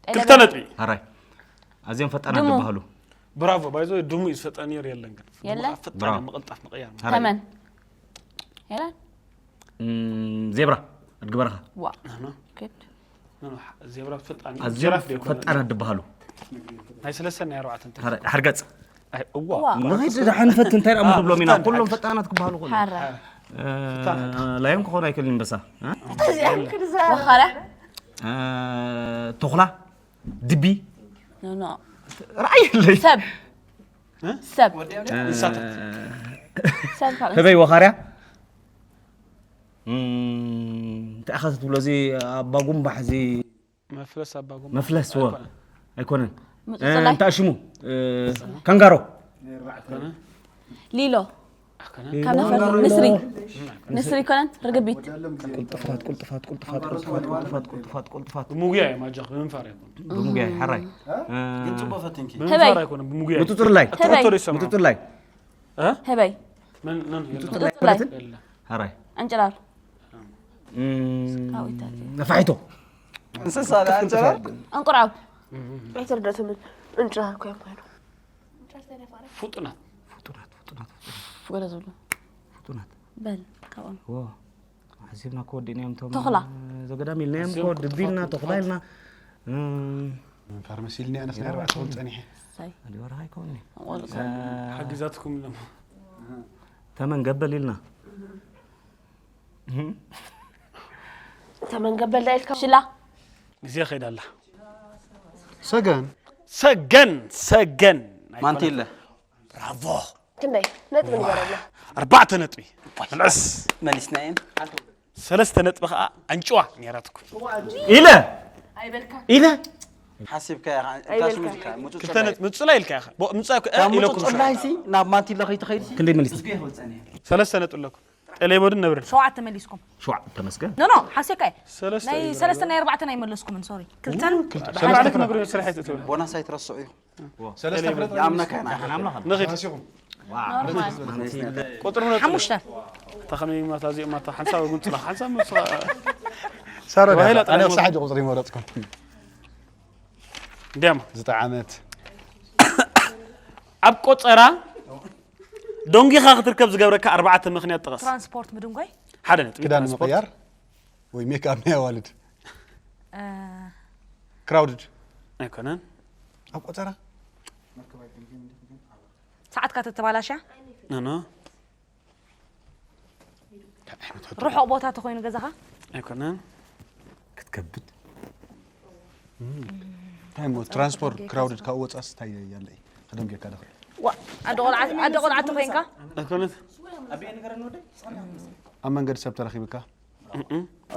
ክልተ ነጥቢ ሃራይ ኣዝዮም ፈጣናት ድሙ። ዝበሃሉ ብራቮ ባይዞ ድሙ እዩ ዝፈጠን ነይሩ የለን ግን የለ? ፈጣን ብራቮ። መቐልጣፍ መቐያር ሃራይ ተመን የለን እም፣ ዜብራ ኣድግበረኻ ዋ ክድ ዜብራ ፈጣን ኣዝዮም ጅራፍ ደይኮነ ፈጣናት ዝበሃሉ ናይ ሰለስተ ናይ ኣርባዕተን ሃራይ ሓርገፅ ኣይ እዋ ዋ ንኸይድ ድሓን ፈት እንታይ ደኣ አ፣ ትብሎም ኢና ፍታን ኩሎም ሓቂ። ፈጣናት ክበሃሉ ኾኑ ሓራ ላዮም ክኾኑ ኣይክእልን በሳ ወኻርያ ተኹላ ድቢ ኖ ኖ ራእየለይ ሰብ ሰብ እንስሳታት ሰብ ካብ ህበይ ወኻርያ እንታይ ኢኻ ትብሎ እዚ ኣባጉምባሕ እዚ መፍለስ ኣባጉም መፍለስ ወ ኣይኮነን ምፅፅላይ እንታይ ሽሙ ካንጋሮ ሊሎ ካብ ነፈር ንስሪ ንስሪ ይኮነን ርግቢት ቁልጥፋት ቁልጥፋት ቁልጥፋት ቁልጥፋት ቁልጥፋት ቁልጥፋት ቁልጥፋት ብሙጉያ እዮም ኣጆኽ ብምንፋር ኣይኮነ ብሙጉያ ሓራይ ግን ፅቡቅ ፈቲንኪ ብምንፋር ኣይኮነ ብሙጉያ ምጥጥር ላይ ህበይ። ቶሎ ይሰምዑ ምጥጥር ላይ እ? ህበይ ምን ምን ምጥጥር ላይ የለ ሓራይ ዕንጭላር ነፋሒቶ እንስሳ ደኣ እንጨራ እንቁራብ ኣይትርደትምን እንጭራ እኮ እዮም ኮይኖም ፉጡናት ፍጡናት ፍጡናት ገለ ዝብሉ ፍጡናት በል ካብኦም ዎ ሓሲብና እኮ ወዲእናዮም ቶም ተኹላ። ዘገዳም ኢልናዮም እኮ ድቢ ኢልና ተኹላ ኢልና ፋርማሲ ኢልኒ ኣነስ ናይ ኣርባዕተ ጸኒሐ ሳይ ኣዲወራ ኣይኮኒ ቆልዑ ሓጊዛትኩም ኢሎም ተመን ገበል ኢልና ተመን ገበል ዳ ኢልካ ሽላ ግዜ ከይዳ ኣላ ሰገን ሰገን ሰገን ማንቲለ ብራቮ ክንደይ ነጥቢ ንገረና ኣርባዕተ ነጥቢ መልዕስ መሊስና እየን ሰለስተ ነጥቢ ከዓ ኣንጭዋ ነይራትኩም ኢለ ኢለ ሓሲብካ ኢኻ። እንታይ ኣይበልካ። ስሙ ኢልካ? ምጹ ክልተ ጸላይ። ነጥ- ምጹ ላይ ኢልካ ኢኻ። ብ- ምጹ ኣይኮ- እ፣ ካብ ምጹ ኢለኩም ጸላይ ሲ ናብ ማንቲለ ከይትኸይድ ሲ ክንደይ መሊስኩም? ጽጌ ክወጸኒ እየ። ሰለስተ ነጥቢ ኣለኩም። ጠሌቦድን ነብርን። ሸውዓተ መሊስኩም። ሸውዓተ ተመስገን። ኖ ኖ ሓሲብካ እየ። ሰለስተ ናይ እዩ። ሰለስተ ናይ ኣርባዕተ ናይ መለስኩም። ሶሪ ክልተን ሰለስተ ነብሪ ስራሕ ኣይትእትው። ቦናስ ኣይትረስዑ እዩ። ሰለስተ ፍረ ይኣምነካ ኢና። ንኣምላኽ ንኺድ። ተባሂሲኹም። ቁጥሪ ምረጽ። ሓሙሽተ። እታ ከመይ ማታ እዚኦም ማታ ሓንሳብ እውን ጽላኽ ሓንሳብ መብስኻ ሳሮ ተባሂላ ኣነ ጥራይ ክሳዕ ሕጂ ቁፅሪ መረፅኩም። እንዲያማ ዝጠዓመት ኣብ ቆጸራ ደንጊኻ ክትርከብ ዝገብረካ ኣርባዕተ ምኽንያት ጥቐስ። ትራንስፖርት ምድንጓይ። ሓደ ነጥቢ ክዳን ትራንስፖርት። ምቕያር ወይ ሜክኣፕ ናይ ኣዋልድ እ፣ ክራውድድ ኣይኮነን። ኣብ ቆፀራ ሰዓትካ ተተባላሽያ። ኖ ኖ ርሑቕ ቦታ ተኾይኑ ገዛኻ። ኣይኮነን። ክትከብድ እንታይ ሞ ትራንስፖርት ክራውድድ ካብ ወፃስ እንታይ ያለ ክደንጌካ ደኽእል ዋ ኣደ ቆልዓ ኣደ ቆልዓ ተኾይንካ። ኣይኮነን። ኣብ መንገዲ ሰብ ተረኺብካ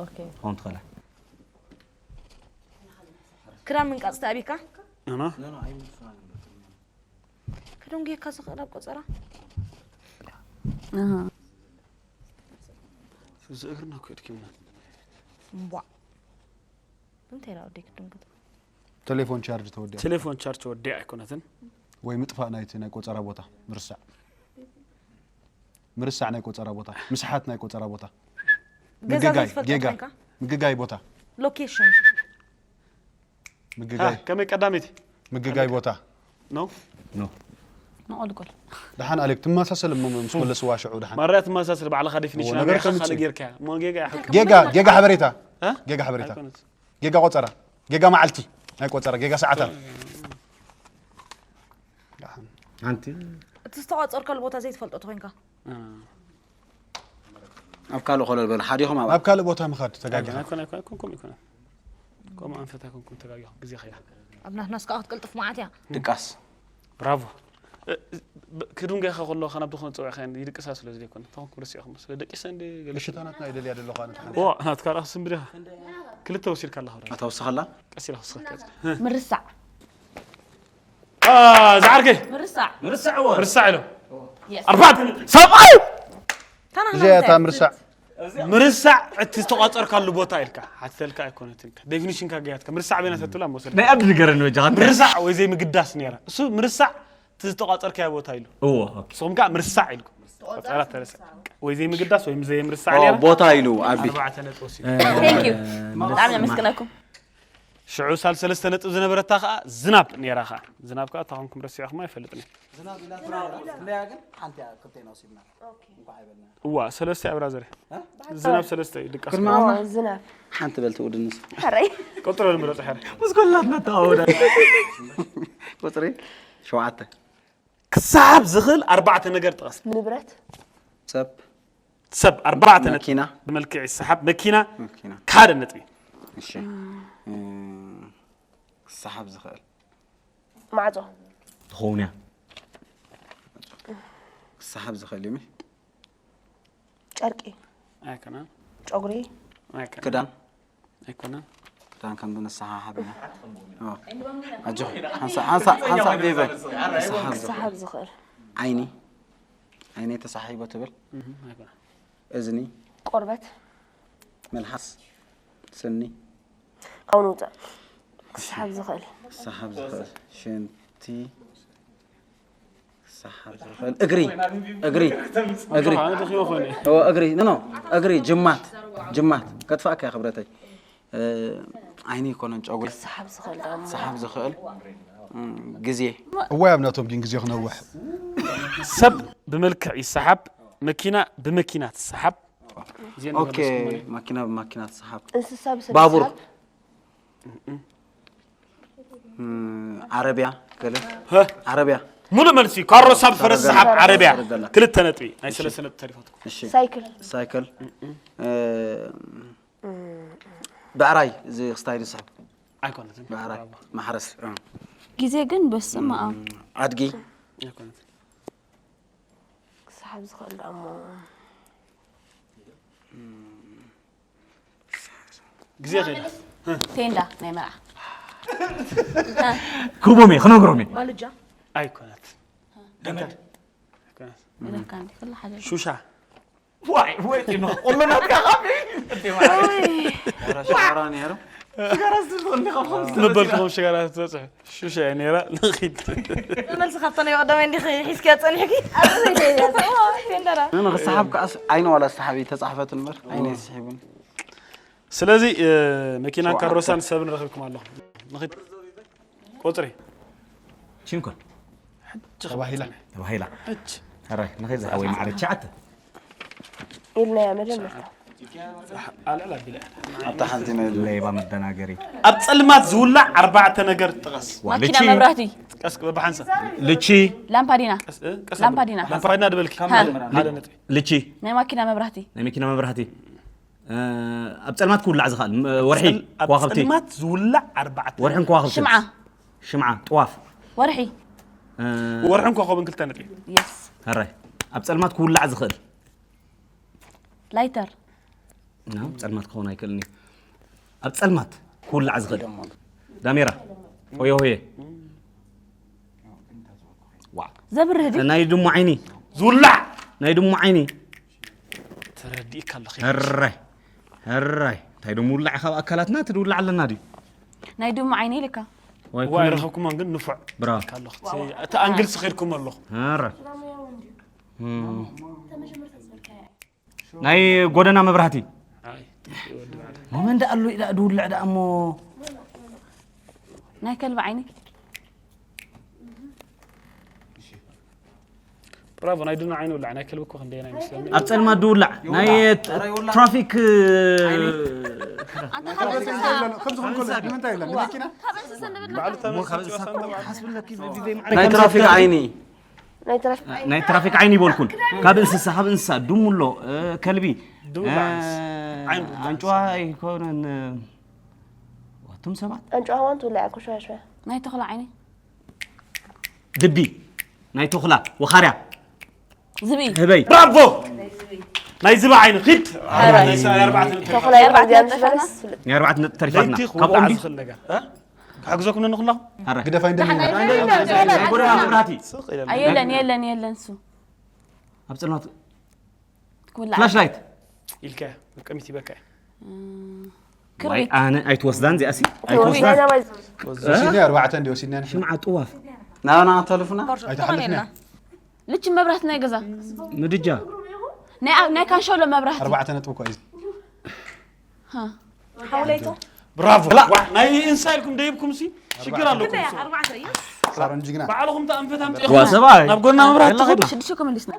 ኦኬ ክኸውን ትኽእላ። ክዳን ምንቃጽ ተኣቢካ። ኖ ኖ ክደንጉየካ ዝኽእል ኣብ ቆጸራ። እዚ እግርና እኮ የድኪምና። እምቧ እንታይ ዳ ወደይ ክትድንግጥ። ቴሌፎን ቻርጅ ተወዲኣ ቴሌፎን ቻርጅ ወዲያ ኣይኮነትን። ወይ ምጥፋእ ናይቲ ናይ ቆፀራ ቦታ ምርሳዕ ምርሳዕ ናይ ቆፀራ ቦታ ምስሓት ናይ ቆፀራ ቦታ ገዛ ምግጋይ ዘይትፈልጦ ጌጋ ኮይንካ። ምግጋይ ቦታ ሎኬሽን ምግጋይ ከመይ ቀዳመይቲ ምግጋይ ቦታ ነው። ንቆልቆል ደሓን ኣሌክ ትመሳሰል እሞ ምስ መለስዋ ሽዑ ደሓን ማርያ ትመሳሰል ባዕልኻ ዴፊኒሽን እዎ፣ ነገር ኣበይ ኢኻ ከምጽእ። ካልእ ጌርካያ እሞ ጌጋ ኢኻ። ጌጋ ጌጋ ሓበሬታ እ? ጌጋ ሓበሬታ ኣይኮነትን። ጌጋ ቆፀራ ጌጋ መዓልቲ ናይ ቆፀራ ጌጋ ሰዓታት ደሓን ሓንቲ እቲ ዝተቋጸርከሉ ቦታ ዘይትፈልጦ ተኾይንካ። እ። ኣብ ካልእ ኮለል በሉ ሓዲኹም ኣብ ኣብ ካልእ ቦታ ምኻድ ተጋጊኻ ኣይኮነ ኣይኮነ ኣይኮንኩም ኣይኮነ። ከምኡ ኣንፈት ኣይኮንኩም ተጋጊኹም ግዜ ኸያ። ኣብ ናትናስ ከዓ ክትቅልጥፍ መዓት እያ። ድቃስ ብራቮ። እ፣ ብ- ክዱንጋይካ ከለኻ ናብ ዝኾነ ፀውዕካ ይድቅሳ ስለ ዝደይኮነ ተኾንኩም ርስዕኹም ስለ ደቂሰ እንደ ገለ እሽታ ናትና ይደልያ ደለኹ ኣነ ተሓን ዋ ናትካ ርኣ ስምብሪኻ ክልተ ወሲድካ ኣለኻ ብራ ኣታ ወስኸላ ቀስ ኢልካ ወስኸካ ምርሳዕ ዝዓርከይ ምርሳዕ ምርሳዕ ኢሎም የስ ኣርባዕተ ሰብኣይ ታና እዚኣ እታ ምርሳዕ ምርሳዕ እቲ ዝተቋፀርካሉ ቦታ ኢልካ ሓትተልካ ኣይኮነትን ኢልካ ዴፊኒሽንካ ገያትካ ምርሳዕ በይና ተትብላ መውሰድ ናይ ኣብዲ ንገረኒ በጃኻ ምርሳዕ ወይ ዘይምግዳስ ነይራ እሱ ምርሳዕ እቲ ዝተቋፀርካዮ ቦታ ኢሉ እዎ ንስኹም ከዓ ምርሳዕ ኢልኩም ቆፀራ ተረሳ ወይ ዘይምግዳስ ወይ ዘይምርሳዕ ኦ፣ ነይራ ቦታ ኢሉ ኣቢ ኣርባዕተ ነጥቢ ወሲዱ Thank you ብጣዕሚ ነመስግነኩም ሽዑ ሳል ሰለስተ ነጥቢ ዝነበረታ ከዓ ዝናብ ነይራ ከዓ ዝናብ ከዓ እታ ኮንኩም ረሲዕኹም ኣይፈልጥን እዩ ዝናብ ኢላ ትራራ ክንደያ ግን ሓንቲ እያ ክልቴና ወሲድና እንኳዕ ኣይበልና እዋ ሰለስተ እያ ብራዘር ዝናብ ሰለስተ እዩ ድቃስ ዝናብ ሓንቲ በል ትውድንስ ሕረይ ቀጥሎ ንምረፅ ሕረ ምስ ኮላትና ተዋወዳ ቁፅሪ ሸውዓተ ክሰሓብ ዝኽእል ኣርባዕተ ነገር ጥቐስ ንብረት ሰብ ሰብ ኣርባዕተ ነጥቢ መኪና ብመልክዕ ይሰሓብ መኪና መኪና ሓደ ነጥቢ እሺ እ፣ ክሰሓብ ዝኽእል ማዕጾ ትኸውን እያ ክሰሓብ ዝኽእል እዩ ምሽ ጨርቂ ኣይኮነን ጨጉሪ ኣይኮነን ክዳን ኣይኮነን ክዳን ከም ንሰሓሓብ ኢና ኦ። ኣጆ ሓንሳ ሓንሳ ሓንሳ ቤበ ክሰሓብ ዝኽእል ክሰሓብ ዝኽእል ዓይኒ ዓይነይ ተሳሒቦ ትብል እህ፣ ኣይኮነን እዝኒ ቆርበት መልሓስ ስኒ ካብኡ ንውፅእ ክሰሓብ ዝኽእል ክሰሓብ ዝኽእል ሽንቲ ክሰሓብ ዝኽእል እግሪ እግሪ እግሪ ኣነ ደኺመ ኮይነ ኦ፣ እግሪ ኖ ኖ እግሪ ጅማት ጅማት ከጥፋእካ እያ ክብረተይ እ፣ ዓይኒ ይኮነን ጨጉሪ ክሰሓብ ዝኽእል ደሞ ክሰሓብ ዝኽእል እም፣ ግዜ እዋይ ኣብ ናቶም ግን ግዜ ክነውሕ ሰብ ብመልክዕ ይሰሓብ መኪና ብመኪና ትሰሓብ እዚአን ኦኬ መለስኩ ማለት ማኪና ብማኪና ትሰሓብ እንስሳ ብሰብ ባቡር ይሰሓብ? እም፣ ዓረብያ ገለ ሀ? ዓረብያ ሙሉእ መልሲ ካሮ ሳብ ፈረስ ሰሓብ ዓረብያ ሰረገላ። ክልተ ነጥቢ ናይ ሰለስተ ነጥቢ ተሪፋትኩም እሺ ሳይክል ሳይክል እ፣ ብዕራይ እዚ ክስታይ ዝስሕብ ኣይኮነትን ብዕራይ ማሕረስ እ። ግዜ ግን በስመ ኣብ ኣድጊ ኣይኮነትን ክሰሓብ ዝኽእል ደሞ ግዜ ኸይዳ ቴንዳ ናይ መርዓ ክቦም እየ ክነግሮም እየ። ባልጃ ኣይኮነት። ገመድ ኣይኮነት። ኢለካ እንዲ ኩሉ ሓደ ሹሻ ዋይ ወይ ኖ ቆሎና ቢያ ካፌ ወራ ሸራ ነይሩ። ስጋራ ስትልጥ እንዲ ካብኹም ምበልኩም ሽጋራ ትበፅሑ ሹሻ እያ ነይራ። ንኺድ መልሲ ካብቶ ናይ ቀዳማይ እንዲ ሒዝኪያ ፀኒሕኪ ቴንደራ ንኽሰሓብ ከኣስ ዓይነ ዋላ ዝተሓቢ ተፃሕፈት እምበር ዓይነ ይስሒቡን። ስለዚ መኪናን ካሮሳን ሰብን ረኺብኩም ኣለኹም። ንኺድ ቁፅሪ ቺንኮን ተባሂላ ተባሂላ እች ሕራይ ንኸይ ዝሓወይ ማዕረ ትሽዓተ ኢልናያ መጀመርታ ኣልዕል ኣቢለ ኣብታ ሓንቲ ናይ ሌባ መደናገሪ ኣብ ፀልማት ዝውላዕ ኣርባዕተ ነገር ጥቀስ። ዋ፣ ማኪና ልቺ መብራህቲ ቀስ በብሓንሳብ ልቺ ላምፓዲና ቀስ ቀስ ላምፓዲና ላምፓዲና ድበልኪ ሃ። ሓደ ነጥቢ ልቺ ናይ ማኪና መብራህቲ ናይ መኪና መብራህቲ እ፣ ኣብ ፀልማት ክውላዕ ዝኽእል ም- ወርሒ ኣብ ከዋኽብቲ ፀልማት ዝውላዕ ኣርባዕተ ወርሕን ከዋኽብቲ ሽምዓ ሽምዓ ጥዋፍ ወርሒ እ፣ ወርሕን ኮኸብን ክልተ ነጥቢ የስ ሕራይ ኣብ ፀልማት ክውላዕ ዝኽእል ላይተር ናብ ፀልማት ክኸውን ኣይክእልን እዩ ኣብ ፀልማት ክውላዕ ዝኽእል ዳሜራ ሆየ ሆየ ዋ ዘብርህ ድዩ ናይ ድሙ ዓይኒ ዝውላዕ ናይ ድሙ ዓይኒ ተረዲእካ ኣለኺ ሕራይ ሕራይ እንታይ ድም ውላዕ ካብ ኣካላትና ትድውላዕ ኣለና ድዩ ናይ ድሙ ዓይኒ ኢልካ ወይ ዋይ ረኸብኩሞን ግን ንፉዕ ብራ ኣለኹ እቲ ኣንግል ስኺድኩም ኣለኹ ሕራይ ናይ ጎደና መብራህቲ ኣይ ወዲ ባዕዳ መመን ደኣ ኣሎ ኢላ ድውልዕ ደኣ እሞ ናይ ከልቢ ዓይኒ ብራቮ ናይ ድኑ ዓይኑ ውላዕ ናይ ከልቢ እኮ ክንደየና ይመስለኒ ኣብ ፀልማት ድውላዕ ናይ ትራፊክ ከምዚ ክንከሎ ንምንታይ ኢላ ንመኪና ናይ ትራፊክ ዓይኒ ናይ ትራፊክ ናይ ትራፊክ ዓይኒ ይበልኩን ካብ እንስሳ ካብ እንስሳ ድሙ ኣሎ እ፣ ከልቢ ድውላዕ እ፣ ዓይኒ ድውላዕ ኣንጭዋ ይኮነን እ፣ ዋቱም ሰባት ኣንጭዋ ዋን ትውላዕ ኩሽዋሽዋ ናይ ተኽላ ዓይኒ ድቢ ናይ ተኹላ ወኻርያ ዝብኢ ህበይ ብራቮ ናይ ዝባ ዓይኒ ኺድ ናይ ኣርባዕተ ነጥቢ ተኽላይ ከምዚኣ ምስ በለስ ናይ ኣርባዕተ ነጥቢ ተሪፋትና ለይቲ ካብኦም ክውላዕ ድዩ ዝኽእል ነገር እ? ክሕግዘኩም ንኹላኹም ኧረ ግደፋ እንደ ናይ ጎደና መብራህቲ ስቕ ኢለ ኣየለን የለን የለን ሱ ኣብ ፀልማት ክውላዕ ፍላሽ ላይት ኢልካ መቀሚት ይበካ ዋይ ክርቢት ኣነ ኣይትወስዳን እዚኣሲ ወሲድና ኣይትወስዳን ናባይ ወሲድና ኣርባዕተ እንዲ ወሲድና ንሕና ሽምዓ ጥዋፍ ናብና ከተልፉና ኣይተሓለፍና ልቺ መብራህቲ ናይ ገዛ ምድጃ ናይ ኣብ- ናይ ካንሸሎ መብራህቲ ኣርባዕተ ነጥቢ እኮ እዩ ሃ። ሓውለይቶ ብራቮ ናይ እንሳ ኢልኩም ደይብኩም ሲ ሽግር ኣለኩም ሳሮን ጅግና ባዕልኹም ተኣንፈት ዋ ኣምፂኹም ሰብኣይ ናብ ጎና መብራህቲ ትኹዱ ሽዱሽተ እኮ መሊስና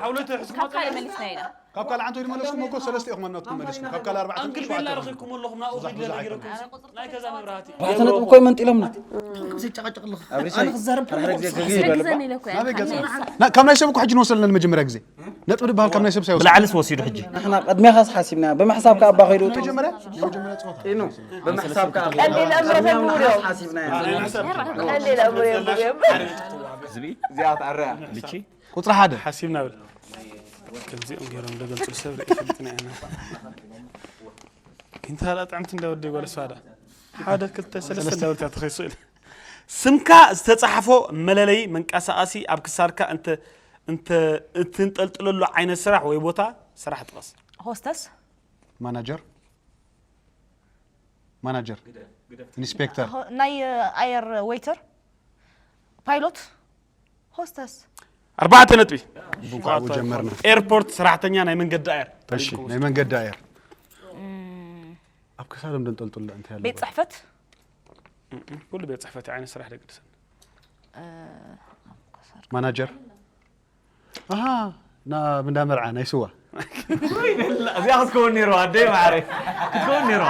ሓውለተ ሕዝኩም ካካለ መሊስና ኢና ካብ ካልእ ዓንቶ ድመለስኩም እኮ ሰለስተ ኢኹም ኣናትኩም መለስኩም ካብ ካልእ ኣርባዕተ ኣንግል ሸውዓተ ቤላ ኢኹም። ረኺብኩም ኣለኹም ናብኡ ኺድ ነጊረኩም ናይ ገዛ መብራህቲ ኣርባዕተ ነጥቢ እኮ ይመንጢሎምና ከምዚ ጨቃጨቅ ኣለኹ ኣብሪሳይ ሓደ ግዜ ግዜ ይበልባ ግዘን ኢለ እኮ እያ ናበይ ገጽ ና- ካብ ናይ ሰብ እኮ ሕጂ ንወስደልና ንመጀመርያ ግዜ ነጥቢ ድበሃል ካብ ናይ ሰብ ሳይወስድ ብላዕልስ ወሲዱ ሕጂ ንሕና ቅድሜኻስ ሓሲብና ብምሕሳብካ እባ ከይዱ መጀመርያ መጀመርያ ፀወታ ኑ ብምሕሳብካ ቀሊል ኣእምሮ ተምሩ እዮም ሓሲብና ቀሊል ኣእምሮ እዮም እዮም ዝብኢ እዚኣ ትዕረያ ልቺ ቁፅሪ ሓደ ሓሲብና ብል ከምዚኦም ገይሮም ደገልፁ ሰብ ርኢ ፈልጥና ኢና። እንታ ላ ጥዕምቲ እንዳወደ ጓል እሷ ዳ ሓደ ክልተ ሰለስተ እንዳበልካ ተኸይሱ ኢለ ስምካ ዝተፃሓፎ መለለይ መንቀሳቐሲ ኣብ ክሳድካ እንተ እንተ እትንጠልጥለሉ ዓይነት ስራሕ ወይ ቦታ ስራሕ ጥቐስ። ሆስተስ ማናጀር ማናጀር ኢንስፔክተር ሆ- ናይ ኣየር ዌይተር ፓይሎት ሆስተስ ኣርባዕተ ነጥቢ ብኳዕቡ ጀመርና ኤርፖርት ሰራሕተኛ ናይ መንገዲ ኣየር እሺ ናይ መንገዲ ኣየር ኣብ ክሳዶም ደንጠልጥሉ እንታይ ኣለዎ ቤት ፅሕፈት ኩሉ ቤት ፅሕፈት ዓይነት ስራሕ ደቂ ደሰን ማናጀር ኣሃ ናብ እንዳ መርዓ ናይ ስዋ እዚኣ ክትከውን ነይርዋ ኣደይ ማዕረ ክትከውን ነይርዋ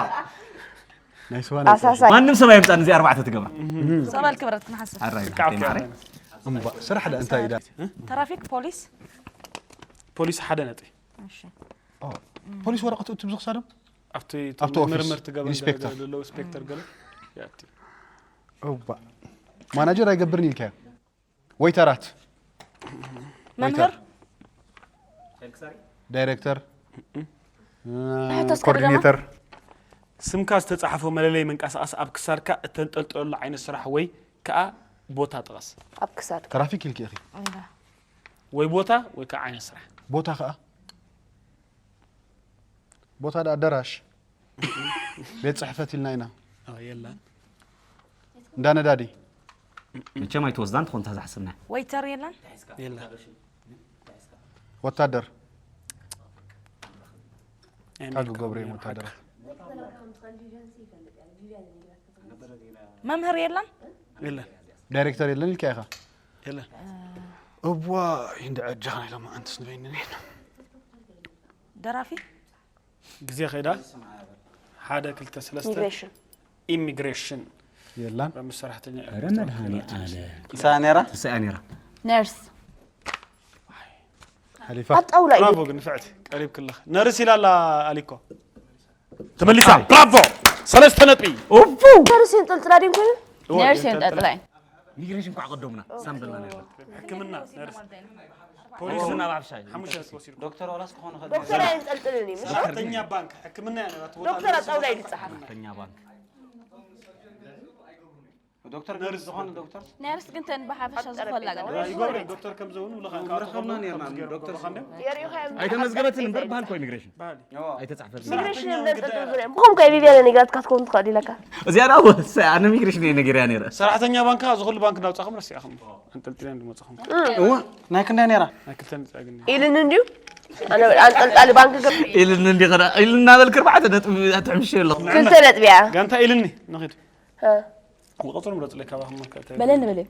ናይ ስዋ ናይ ኣሳሳይ ማንም ሰብ ኣይምፃን እዚ ኣርባዕተ ትገባ ሰባል ክብረት ክንሓስብ ኣራይ ካብ ማዕረ እምባ ስራሕ ዳ እንታይ ኢዳ ትራፊክ ፖሊስ ፖሊስ ሓደ ነጥቢ እሺ ፖሊስ ወረቀቱ እቲ ብዙ ክሳዶም ኣብቲ ኣብቲ ኦፊስ ምርምር ትገበ ኢንስፔክተር። ዘሎ ኢንስፔክተር ገለ ያቲ እባ ማናጀር ኣይገብርን ኢልካዮ ወይተራት መምህር ዳይሬክተር ሕቶ እስከ ኮኦርዲኔተር ስምካ ዝተጻሕፎ መለለይ መንቀሳቐሲ ኣብ ክሳድካ እተንጠልጠለሉ ዓይነት ስራሕ ወይ ከኣ ቦታ ጥቐስ። ኣብ ክሳድካ ትራፊክ ኢልኪ ኢኺ። ወይ ቦታ ወይ ከኣ ዓይነት ስራሕ። ቦታ ከኣ ቦታ ዳ ኣዳራሽ ቤት ጽሕፈት ኢልና ኢና። ኣዎ፣ የላን። እንዳ ነዳዲ መቸም ኣይትወስዳን ትኾን እታ ዝሓሰብና። ወይተር የለን። የላን። ወታደር ኣሜሪካ ካብ ገብሩ እዮም ሓቂ። ወታደራት። መምህር የለን። የለን። ዳይሬክተር የለን ኢልካ ኢኻ። የለን። እዋ እንደ ዕጃኻ ናይ ሎማዓንትስ ንበይንኒ ደራፊ ግዜ ከይዳ ሓደ ክልተ ሰለስተ ኢሚግሬሽን ኢሚግሬሽን የላን። በምሰራሕተኛ ኧረ መድሃኒ ኣለ ንሳ ነራ ንሳ እያ ነራ። ነርስ ሓሊፋ ኣብ ጣውላ እዩ ብራቮ ግን ንፍዕቲ ቀሪብ ክለኽ ነርስ ኢላላ ኣሊኮ ተመሊሳ ብራቮ ሰለስተ ነጥቢ ነርስ የንጠልጥላ ድም ኮይኑ ነርስ የንጠልጥላ እዩ። ኢሚግሬሽን ኳዕ ቀደሙና ሳምበልና ነራ። ሕክምና ነርስ ፖሊስ ናብ ኣብሻይ ሓሙሽተ ነጥቢ ወሲዱ ዶክተር ዋላስ ክኾን ይኽእል ዶክተር ኣየንጠልጥልን እዩ ምሽ ሰራሕተኛ ባንክ ሕክምና እያ ነራት ዶክተር ኣብ ጣውላ እዩ ዝፀሓፍ ተኛ ባንክ ዶክተር ግን ዝኾነ ዶክተር ነርስ ግን ተን ብሓፈሻ ዝኾላ ግን ይገብረ ዶክተር ከም ዘውን ብለኻ ረኸብና ነርና ዶክተር የሪኢኻዮም ኣይተመዝገበትን እምበር ባህል ኮ ኢሚግሬሽን ባህሊ ኣይተጻሕፈት ኢሚግሬሽን የንጠልጥል ዙሪያ ብኹም ከ ቢብያ ነግራትካ ትከውን ትኽእል ኢለካ እዚኣ ዳ ወሰ ኣነ ኢሚግሬሽን እየ ነጊርያ ነረ። ሰራሕተኛ ባንክ ዝኾሉ ባንክ ናውጻኹም ረሲዕኹም ኣንጠልጥልያ እንድመጻኹም እዋ ናይ ክንደይ ነራ ናይ ክልተ ነጥቢ ኣግኒ ኢልን እንድዩ ኣነ ኣንጠልጣሊ ባንክ ገብ ኢልን እንዲ ኸዳ ኢልን እናበልክ ኣርባዕተ ነጥቢ ኣትሕምሽ ኣለኹ። ክልተ ነጥቢ እያ ጋንታ ኢልኒ ንኺድ እ፣ ወቀጽሩ ምረጽለይ ካባኹም መከተ በለኒ በለኒ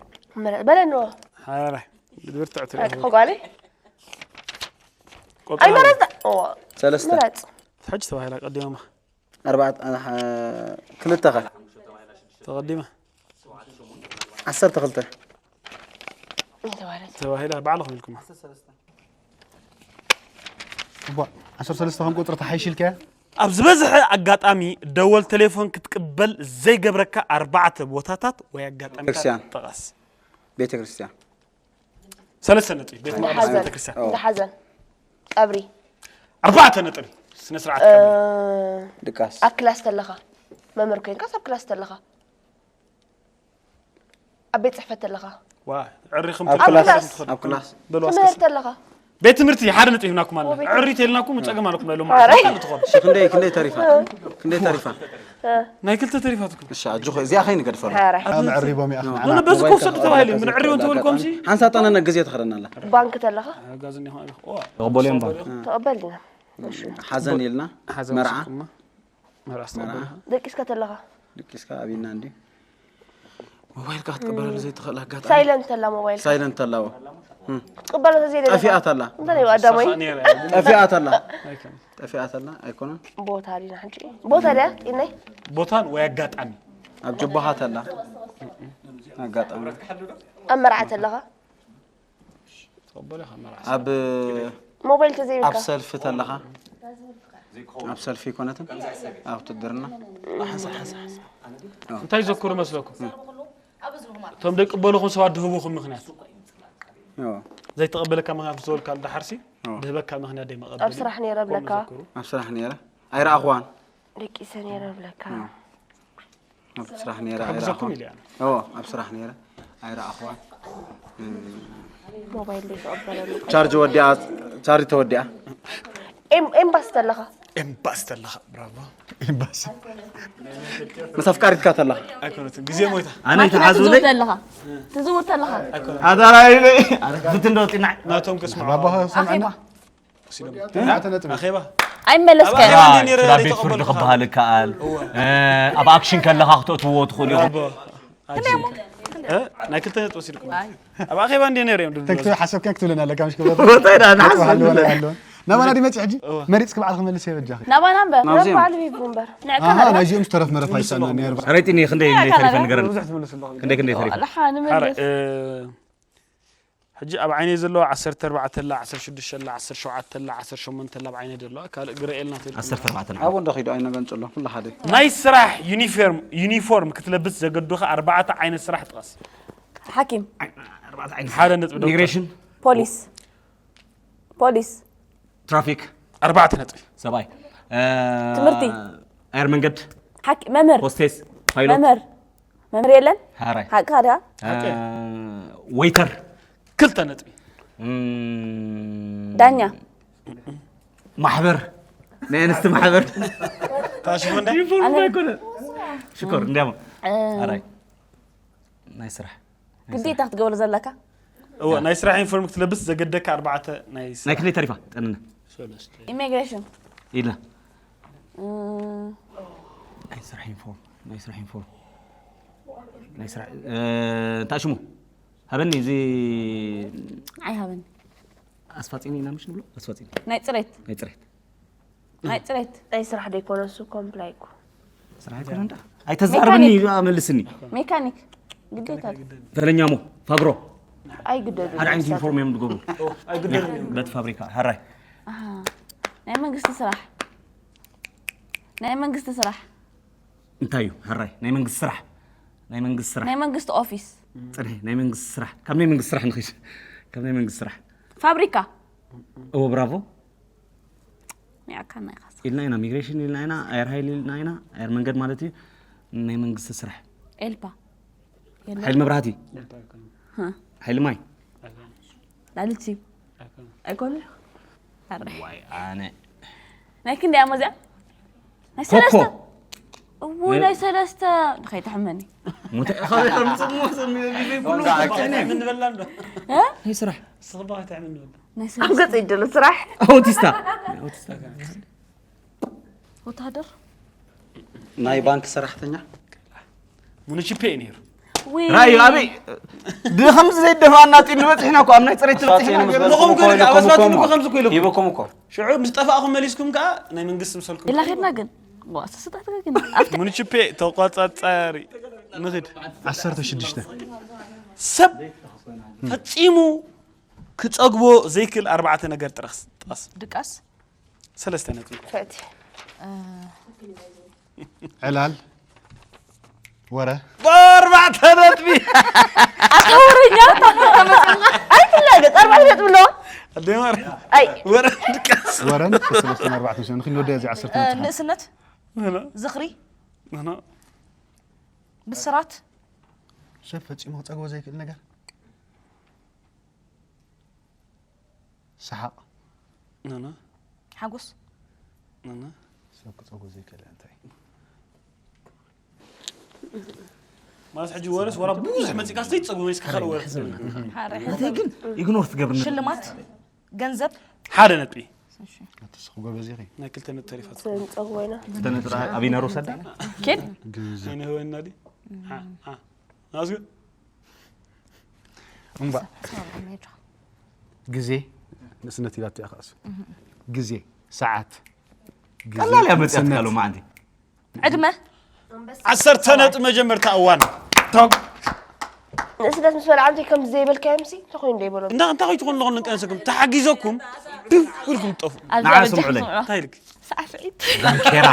ምረ- በለኒ ሓራይ ብድብር ትዕትሪ ከጓለይ ቆጥራ ኣይመረጽ ሰለስተ ምረጽ ሕጅ ተባሂላ ቀዲማ ኣርባዕተ ክልተ ኸ ተቐዲማ ዓሰርተ ክልተ ተባለት ተባሂላ ባዕልኹም ኢልኩም እባ ዓሰርተ ሰለስተ ከም ቁፅሪ ተሓይሽልካ ኣብ ዝበዝሐ ኣጋጣሚ ደወል ቴሌፎን ክትቅበል ዘይገብረካ ኣርባዕተ ቦታታት ወይ ኣጋጣሚታት ቤተክርስትያን። ጠቐስ ቤተ ክርስቲያን ሰለስተ ነጥቢ ቤት መቕደስ ሓዘን ቤተክርስትያን እንዳ ሓዘን ቀብሪ ኣርባዕተ ነጥቢ ስነ ስርዓት እ፣ ቀብሪ ድቃስ ኣብ ክላስ ተለኻ መምህር ኮይንካስ ኣብ ክላስ ተለኻ ኣብ ቤት ፅሕፈት ተለኻ ዋ ዕሪኹም ኣብ ትልኩም ክላስ ትኸዱ። ኣብ ክላስ በሉ ትምህርቲ ኣስከስ ተለኻ ቤት ትምህርቲ ሓደ ነጥቢ ሂብናኩም ኣለና ዕሪት የልናኩም ጸገም ኣለኩም ኢሎም ኧረ። ማለት ትኾኑ እሺ ክንደይ ክንደይ ተሪፋ ክንደይ ተሪፋ ናይ ክልተ ተሪፋትኩም እሺ ኣጆኹ እዚኣ ከይንገድፈሉ ኧረ ኣመዕሪቦም ይኣኽና ነዚ ክውሰዱ ተባሂሉ ምንዕሪቦም ትበልኮምሲ ሓንሳ ጠነነ ግዜ ተኸደናላ ባንክ ተለኻ ጋዝኒ ተቐበልዮም ባንክ ተቐበል ዲና ሓዘን ኢልና ሓዘን መርዓ ወሲድኩማ መርዓ ዝተቐበልካ ደቂስካ ተለኻ ድቂስካ ኣብና እንዲ ሞባይልካ ክትቅበለሉ ዘይትኽእል ኣጋጣሚ ሳይለንት ተላ ሞባይል ሳይለንት ኣላዎ ክትቅበሎ ተዘይለ ጠፊኣት ኣላ እንታይ እዩ ኣዳሞይ ጠፊኣት ኣላ ጠፊኣት ኣላ ኣይኮነን ቦታ ዲና ሕጂ ቦታ ድያ ኢልናይ ቦታን ወይ ኣጋጣሚ ኣብ ጅባሃት ኣላ ኣጋጣሚ ኣብ መርዓ ተለኻ ተቐበለ ካብ መርዓ ኣብ ሞባይል ኣብ ተዘይብልካ ሰልፊ ተለኻ ኣብ ሰልፊ ይኮነትን ኣብ ትድርና ሓንሳ ሓንሳ ሓንሳ እንታይ ዘክሩ መስለኩም እቶም ደቂ በልኹም ሰባት ድህቡኹም ምክንያት ዮ ዘይተቐበለካ ምክንያት ምስ ዝበልካ ድሓርሲ ዮ ድህበካ ምክንያት ኣብ ደይመቐበል ስራሕ ነይረ ብለካ ኣብ ስራሕ ነይረ ኣይረኣኽዋን ደቂሰ ነይረ ብለካ ኣብ ስራሕ ነይረ ክሕግዘኩም ኣይረኣኽዋን ኢለ ኣነ ዮ ኣብ ስራሕ ነይረ ኣይረኣኽዋን ሞባይል ዘይተቐበለሉ ቻርጅ ወዲኣ ቻርጅ ተወዲኣ ኤም- ኤምባሲ ተለኻ ኤምባሲ ተለኻ ብራቮ ኤምባሲ ምስ ኣፍቃሪትካ ተለኻ ኣይኮነትን ግዜ ሞይታ ኣነ ይተሓዙለይ ተለኻ ትዝውር ተለኻ ኣዳራይ ፍትን ዶ ጢናዕ ናቶም ክስምዑ ባባ ሰምዕና ወሲዶም ተባዕተ ነጥቢ ኣኼባ ኣይመለስከ ኣኼባ እንደ ነይረ ስራ ቤት ፍርዲ ዘይተቐበልኩ ክበሃል ይከኣል ኣብ ኣክሽን ከለኻ ክትእትዎ ትኽእሉ ኢኹም ብራቮ እ፣ ናይ ክልተ ነጥቢ ወሲድኩም ኣብ ኣኼባ እንደ ነይረ እዮም ድብድብ ተክተ ሓሰብካ ክትብለና ኣለካ ምሽ ክብለ እንታይ ዳ ንሓስብ ክብለ ኣለዎ ናባና ዲመጽ ሕጂ እወ። መሪጽ ክባዕል ክመልስ የበጃኺ ናባና እምበር ናብዚኦም ባዕሉ ሂቡ እምበር ኣሃ ናይዚኦም ዝተረፍ መረፍ ኣይሳና ነይሩ ረይጢኒ ክንደይ ክንደይ ተሪፈ ንገረን ብዙሕ ትምልስ ኣለኹም ክንደይ ክንደይ ተሪፈ ኣላሓ ሓረ ንመልስ እ፣ ሕጂ ኣብ ዓይነይ ዘለዋ ዓሰርተ ኣርባዕተ ኣላ ዓሰርተ ሽዱሽተ ኣላ ዓሰርተ ሸውዓተ ኣላ ዓሰርተ ሸሞንተ ኣላ ኣብ ዓይነይ ዘለዋ ካልእ ግረኤልና ትብል ዓሰርተ ኣርባዕተ ኣብኡ እንዶ ኺዱ ኣይነገንጽሎ ኩሉ ሓደ እዩ ናይ ስራሕ ዩኒፎርም ዩኒፎርም ክትለብስ ዘገዱኻ ኣርባዕተ ዓይነት ስራሕ ጥቐስ ሓኪም ሓደ ነጥቢ ዶክተር ኢሚግሬሽን ፖሊስ ፖሊስ ትራፊክ ኣርባዕተ ነጥቢ ሰብኣይ ትምህርቲ። ኣየር መንገድ ሓቂ መምህር ሆስቴስ፣ ፓይሎት፣ መምህር መምህር የለን ሓራይ፣ ሓቅኻ ድያ ወይተር፣ ክልተ ነጥቢ። ዳኛ ማሕበር፣ ናይ ኣንስቲ ማሕበር። ታሽፎ እንደ ዩኒፎርም ኣይኮነ ሽኮር እንዲያሞ ሓራይ ናይ ስራሕ ግዴታ ክትገብሮ ዘለካ እወ ናይ ስራሕ ዩኒፎርም ክትለብስ ዘገደካ ኣርባዕተ ናይ ናይ ክንደይ ተሪፋ ጠንነ ኢሚግሬሽን ኢልና እም፣ ናይ ስራሕ ዩኒፎርም ናይ ስራሕ ዩኒፎርም ናይ ስራሕ እንታይ ሽሙ ሃበኒ እዚ ኣይሃበኒ ኣስፋፂኒ ኢና ምሽ ንብሎ ኣስፋፂኒ ናይ ፅሬት ናይ ፅሬት ናይ ፅሬት ናይ ስራሕ ደይኮነ እሱ ኮምፕላይ እኮ ስራሕ ኣይኮነ እንዳ ኣይተዛርብኒ መልስኒ ሜካኒክ ግዴታ ፈለኛሞ ፋብሮ ኣይግደዱ ሓደ ዓይነት ዩኒፎርም እዮም ዝገብሩ በቲ ፋብሪካ ሓራይ ናይ መንግስቲ ስራሕ ናይ መንግስቲ ስራሕ እንታይ እዩ ሕራይ ናይ መንግስቲ ስራሕ ናይ መንግስቲ ስራሕ ናይ መንግስቲ ኦፊስ ፅንሒ ናይ መንግስቲ ስራሕ ካብ ናይ መንግስቲ ስራሕ ንኽሽ ካብ ናይ መንግስቲ ስራሕ ፋብሪካ እዎ ብራቮ ያካና ይኻስ ኢልና ኢና ሚግሬሽን ኢልና ኢና ኣየር ሃይል ኢልና ኢና ኣየር መንገድ ማለት እዩ ናይ መንግስቲ ስራሕ ኤልፓ ሓይል መብራህቲ ሓይል ማይ ላልቲ ኣይኮነ ዋይ ኣነ ናይ ክንደይ እያ መዚኣ ናይ ሰለስተ እዎ ናይ ሰለስተ ንኸይትሕመኒ ሙተ ኻበይ ከምጽሞ ሰሚለ ቢበይ ኩሉ ንበላ እንዶ ናይ ስራሕ ስኽባ ተዕምን ንበላ ናይ ኣብ ሰለስተ ገጽ ይደሎ ስራሕ ኣውቲስታ ኣውቲስታ ወታደር ናይ ባንክ ሰራሕተኛ ሙኒቺፔ እዩ ነይሩ ወይ ራዩ ኣበይ ብኸምዚ ዘይደፋና ጢሉ በፂሕና እኮ ኣብ ናይ ፅሬት ትበፂሕና ሳፂኑ ምስ ገለ በልኩም እኮ እኮ ኢልኩም ኣበስባትኩም እኮ ከምዚ እኮ ኢልኩም። ሂብኩም እኮ ሽዑ ምስ ጠፋእኹም መሊስኩም ከዓ ናይ መንግስቲ ምሰልኩም ኢላ ኸድና ግን ዋ ስስጣት ግን ኣብቲ ሙኒቺፔ ተቆፃፃሪ ንኽድ ዓሰርተ ሽዱሽተ ሰብ ፈፂሙ ክፀግቦ ዘይክእል ኣርባዕተ ነገር ጥረስ ጥቐስ ድቃስ ሰለስተ ነጥቢ ፈእቲ ዕላል ወረ ብኣርባዕተ ነጥቢ ኣተወረኛ ኣይትላገጥ ኣርባዕተ ነጥቢ ኣለዋ ኣደማር ኣይ ወረ ድቃስ ወረን ሰለስተ ኣርባዕተ ንክንወደ እዚ ዓሰርተ ነጥቢ ንእስነት ዝኽሪ ንሕና ብስራት ሰብ ፈፂሙ ክፀግቦ ዘይክእል ነገር ሰሓቕ ንሕና ሓጎስ ንሕና ሰብ ክፀግቦ ዘይክእል እንታይ ማለት ሕጂ ወረስ ወራ ብዙሕ መፂካ ዘይፀጉ ወይስ ክካል ወረ እንታይ ግን ኢግኖር ትገብርኒ ሽልማት ገንዘብ ሓደ ነጥቢ ኣትስኹ ጎበዝ ኢኺ ናይ ክልተ ነጥቢ ተሪፋት ንፀጉ ወይና ተነጥራ ኣቢና ሮሰዳ ኬድ ኣይነህወና ዲ ናዝግ እምባ ግዜ ንእስነት ኢላቶ እያ ከእሱ ግዜ ሰዓት ግዜ ቀላል እያ መፅያት ንእስነት። ካሎ ማዓንቲ ዕድመ ዓሰርተ ነጥቢ መጀመርታ እዋን ንእስነት ምስ በልዓ እንታይ ከምዚ ዘይበልካዮም ሲ እንታይ ኮይኑ ዘይበሎም እንዳ እንታይ ኮይኑ ኣለኹም ንቀንሰኩም ተሓጊዘኩም ድው ኢልኩም ጠፉ ኣብዚ ንዓ ኣበጃ ስምዑለይ። ስምዑ እንታይ ኢልክ ዳንኬራ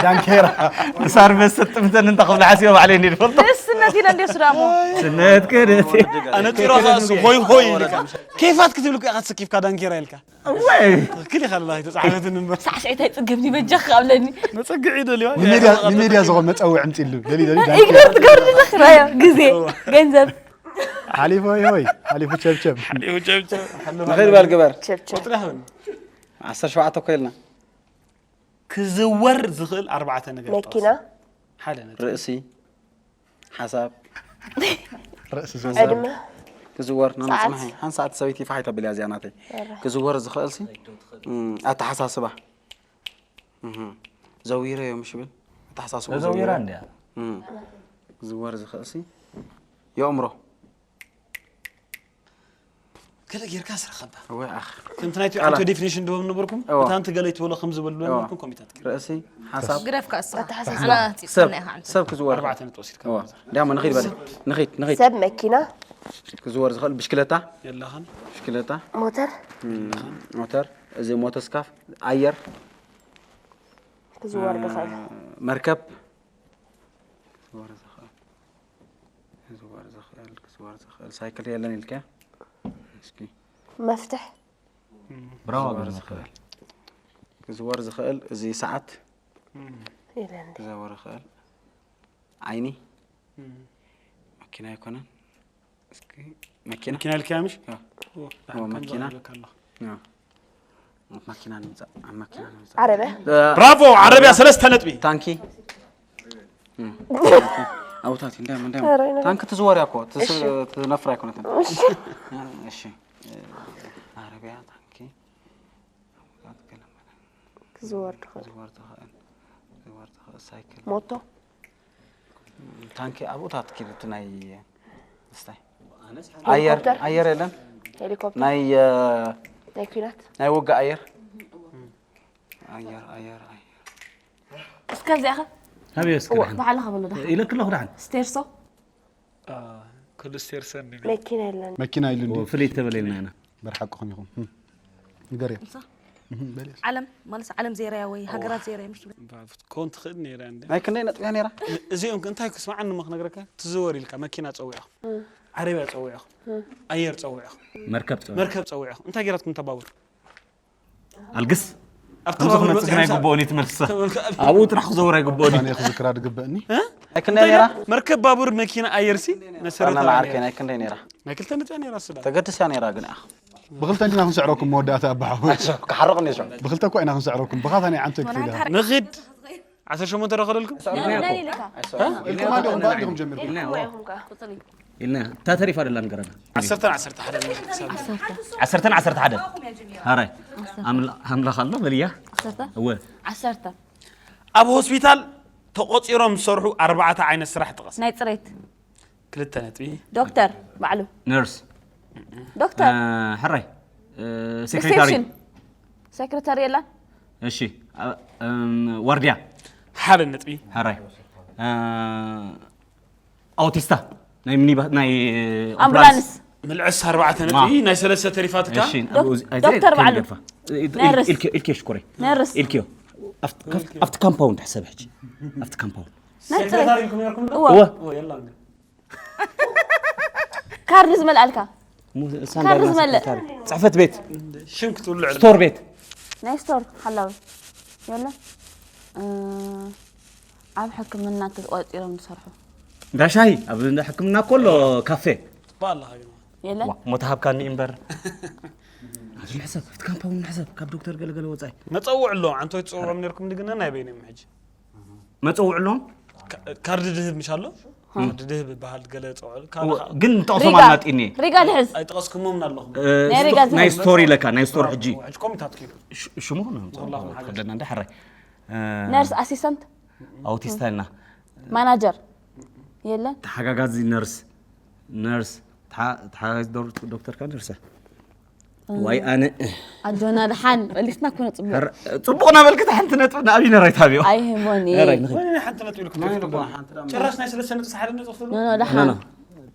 ዳንኬራ ንሳር መሰጥ ምተን እንተ ክብላ ሓሲበ ባዕለይ እንዲ ዝፈልጦ ንእስነት ኢለ እንዲ ሱዳሞ ስነት ክደት ኣነ ጢሮ ከእሱ ሆይ ሆይ ኢልካ ኬፋት ክትብል እኮ ኢኻ ተሰኪፍካ ዳንኬራ ኢልካ ወይ ትኽክል ኢኻ ለላ ተፃሓፈትን እምበር ሳዕሳዒት ኣይፅገብኒ በጃኻ ኣብለኒ መፀግዒ ደልዋ ንሜድያ ንሜድያ ዝኾን መፀውዒ ኣምፅሉ ደሊ ደሊ ኢግኖር ትገብርኒ ትኽራዮ ግዜ ገንዘብ ሓሊፉ ሆይ ሆይ ሓሊፉ ቸብቸብ ሓሊፉ ቸብቸብ ንኸይድ በል ግበር ቸብቸብ ቁፅሪ ሃበኒ ዓሰርተ ሸውዓተ እኮ ኢልና ክዝወር ዝኽእል ኣርባዕተ ነገር መኪና ሓደ ነጥቢ ርእሲ ሓሳብ ርእሲ ዕድመ ክዝወር ናና ሰዓት። ፅናሒ ሓንቲ ሰዓት ሰበይቲ ፋሕ ተብል እያ እዚኣ ናተይ ክዝወር ዝኽእል ሲ እም፣ ኣተሓሳስባ እህ፣ ዘዊረ እዮም ሽብል ኣተሓሳስባ ተዘዊራ እንዲያ ክዝወር ዝኽእል ሲ የእምሮ ገለ ጌርካ ስረኸባ ወይ ኣኽ ከምቲ ናይቲ ዓንቶ ዴፊኒሽን ድቦም ነበርኩም እዋ። እታንቲ ገለ ይትበሎ ከም ዝበሉ እዋ። ነበርኩም ኮሚታት ርእሲ ሓሳብ ግደፍካ እሳ ኣተሓሳስባ። ኣና ሰብ ትጽናይ ኻ ሰብ ክዝወር ኣርባዕተ ነጥቢ ወሲድካ እዋ ዳሞ ንኺድ በለ ንኺድ ንኺድ ሰብ መኪና ክዝወር ዝኽእል ብሽክለታ የላኸን ብሽክለታ ሞተር ሞተር እዚ ሞተስካፍ ኣየር ክዝወር ዝኽእል መርከብ ክዝወር ዝኽእል ክዝወር ዝኽእል ክዝወር ዝኽእል ሳይክል የለን ኢልካ እስኪ መፍትሕ ብራዋ ክዝወር ዝኽእል እዚ ሰዓት ኢለ እንዴ። ክዛወር ይኽእል። ዓይኒ መኪና ኣይኮነን። እስኪ መኪና መኪና ኢልካያ ምሽ ያ። ኦ፣ ኦ፣ መኪና። ከምዛ ኣለካ ኣለኹ። ያ። ኣብ መኪና ንምጻእ ኣብ መኪና ንምጻእ ዓረብያ እ፣ ብራቮ ዓረብያ ሰለስተ ነጥቢ። ታንኪ እም። ኣውታት እንዳም እንዳም ኧረ፣ ኧረ። ታንኪ ትዝወር ያኮ ትስ- እሺ። ትነፍር ኣይኮነትን። እሺ እ፣ ዓረብያ ታንኪ ክዝወር ትኽእል ዝወር ትኽእል ዝወር ትኽእል ሳይክል ሞቶ ታንኪ ኣብኡታት ኪድ እቲ ናይ ምስታይ ኣየር ሄሊኮፕተር ኣየር የለን ሄሊኮፕተር ናይ እ፣ ናይ ኩናት ናይ ውግእ ኣየር ኣየር ኣየር ኣየር እስከ እዚኣኸ ኣበይ እስኪ ደሓን ባዕልኻ በሎ ደሓን ኢለክ ኣለኹ ደሓን ስቴርሶ ክልስቴርሰን መኪና የለን መኪና ኢሉ እንዲ ፍልይ ተበለልና ኢና በርሓቅኹም ኢኹም እም። ንገርዮ እም፣ በልዮ። ዓለም ማለት ዓለም ዜራያ ወይ ሃገራት ዜራያ ምሽ ትብል ኮን ትኽእል ነይራ እንደ ናይ ክንደይ ነጥብያ ነይራ እዚኦም እንታይ ክስማዓኒ እሞ ክነግረካ ትዝወር ኢልካ መኪና ፀዊዕኹም ዓረብያ ፀዊዕኹም ኣየር ፀዊዕኹም መርከብ ፀ መርከብ ፀዊዕኹም እንታይ ገይራትኩም ተባቡር ኣልግስ ኣብቲ ከምዚ ባቡር ክመፅእ ግን በፂሖም ኣይግብኦን እዩ ትመልስሳ ተመልከ- ኣብኡ ጥራሕ ክዘውር ኣይግብኦን እዩ ኣነ ክዝክራ ድግበእኒ ናይ ክንደይ ነይራ መርከብ ባቡር መኪና ኣየርሲ መሰረት ኣነ ዓርከይ ናይ ክንደይ ነይራ ናይ ክልተ ነጥያ ነይራ ስዳ ተገድስያ ነይራ ግን ኣኹ ብክልተ እንዲና ክንስዕረኩም መወዳእታ ኣባሓወይ ክሓርቕ እንዲ ሸው ብክልተ እኳ ኢና ክንስዕረኩም ብኻታ ናይ ዓንተ ክፍል ኢኻ ንኽድ ዓሰርተ ሸሞንተ ዶ ከደልኩም መን ኢልካ ኢልኩም ኣዲኹም ብኣዲኹም ጀሚርኩም ኢልኩም ኢኹም ከ ኢልና እታ ተሪፋ ደላ ንገረና ዓሰርተን ዓሰርተ ሓደ ዓሰርተን ዓሰርተ ሓደ ሃራይ ኣምላ- ኣምላኽ ኣሎ በልያ ዓሰርተ እወ ዓሰርተ ኣብ ሆስፒታል ተቆፂሮም ዝሰርሑ ኣርባዕተ ዓይነት ስራሕ ጥቀስ ናይ ፅሬት ክልተ ነጥቢ ዶክተር ባዕሉ ነርስ ዶክተር ሕራይ ሴክሬታሪ ሪሴፕሽን ሴክሬታሪ የላን እሺ አ- እም፣ ዋርድያ ሓደ ነጥቢ ሕራይ እ፣ ኣውቲስታ ናይ ሚኒባ ናይ ኣምቡላንስ ምልዕስ ኣርባዕተ ነጥቢ ናይ ሰለስተ ተሪፋትካ እሺ ዶክ- ኣብዚ- ኣብዚ ዶክተር ባዕሉ። ከይንገድፋ። እ- እ- ነርስ። ኢልኪዮ ኢልኪዮ ሽኮረይ ነርስ ኢልኪዮ ኣብቲ ካብቲ- ኣብቲ ካምፓውንድ ሕሰብ ሕጂ ኣብቲ ካምፓውንድ ናይ ፅሬት ሴክሬታሪ ኢልኩም ነርኩም ዶ? እወ እወ እወ የላን ግን ካርድ ዝመልኣልካ ሙ- ካርድ ዝመልእ ጽሕፈት ቤት ሽም ክትብሉ ዕድል ስቶር ቤት ናይ ስቶር ሓላዊ የለ እ፣ ኣብ ሕክምና ተቆፂሮም ዝሰርሑ እንዳሻሂ ኣብ እንዳ ሕክምና ኮሎ ካፌ ባላሃ ግን የለ ዋ፣ ሞት ሃብካኒ እምበር ኣዚ ንሕሰብ ኣብቲ ካምፓውን ንሕሰብ ካብ ዶክተር ገለገለ ወፃኢ መፀውዕ ኣለዎም ዓንቶይ ትፅውዖም ነርኩም ድግና ናይ በይኖም ሕጂ መፀውዕ ኣለዎም ካ- ካርድ ድህብ ምሽ ኣሎ ካርድ ድህብ በሃል ገለ ፀውዕል እወ፣ ግን ጠቕሶም ሪጋ ኣማጢኒ ሪጋ ድሕዝ ኣይጠቐስኩሞም ኣለኹም እ፣ ናይ ሪጋ ናይ ዝሕዝ። ስቶሪ ለካ ናይ ስቶሪ ሕጂ ሕጂ ኮሚታት ኪዱ ሽ- ሽሙ ክነምፅኦ ወላሂ ከብደና እንዳ ሕራይ እ፣ ነርስ ኣሲስተንት ኣውቲስታ ኢልና ማናጀር የለን ተሓጋጋዚ ነርስ ነርስ ተሓ- ተሓጋጋዚ ዶር- ዶክተር ካ ነርሰ ዋይ ኣነ ኣጆና ድሓን መሊስና ኮነ ፅቡቅ ኧረ፣ ፅቡቕ ናበልክት ሓንቲ ነጥቢ ንኣብይ ነራይ ታብዮ ኣይህቦን እየ ኧረ፣ ንኽድ። ወይኔ ሓንቲ ነጥቢ ኢልኩም ጭራሽ ናይ ሰለስተ ነጥቢ ሓደ ነጥቢ ክፍሉ ኖ ኖ ኖ፣ ድሓን ኖ፣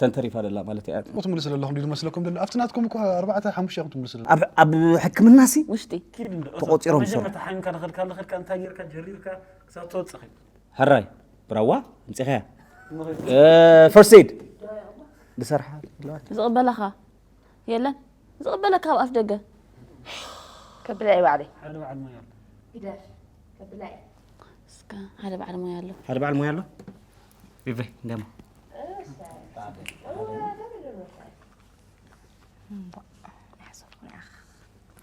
ተንተሪፋ ደላ ማለት እያ እኮ ትምልስ ዘለኹም ድዩ ዝመስለኩም ዘሎ ኣብቲ ናትኩም እኮ ኣርባዕተ ሓሙሽተ ኢኹም ትምልስ ዘለኹም ኣብ ኣብ ሕክምና ሲ ውሽጢ ተቆፂሮም ዝሰርሑ መጀመርታ ሓሚምካ ንኸድካ ንኸድካ እንታይ ጌርካ ጀሪርካ ክሳብ ትወፅእ ኺድ ሕራይ ብራዋ ምፅኸያ ፈርስት ኤድ ዝሰርሓ ኣለዋ ዝቕበለኻ የለን ዝቕበለካ ኣብ ኣፍ ደገ ከብላ እዩ ባዕለይ ሓደ በዓል ሞያ ኣሎ እስከ ሓደ በዓል ሞያ ኣሎ ሓደ በዓል ሞያ ኣሎ ቪቨ እንደሞ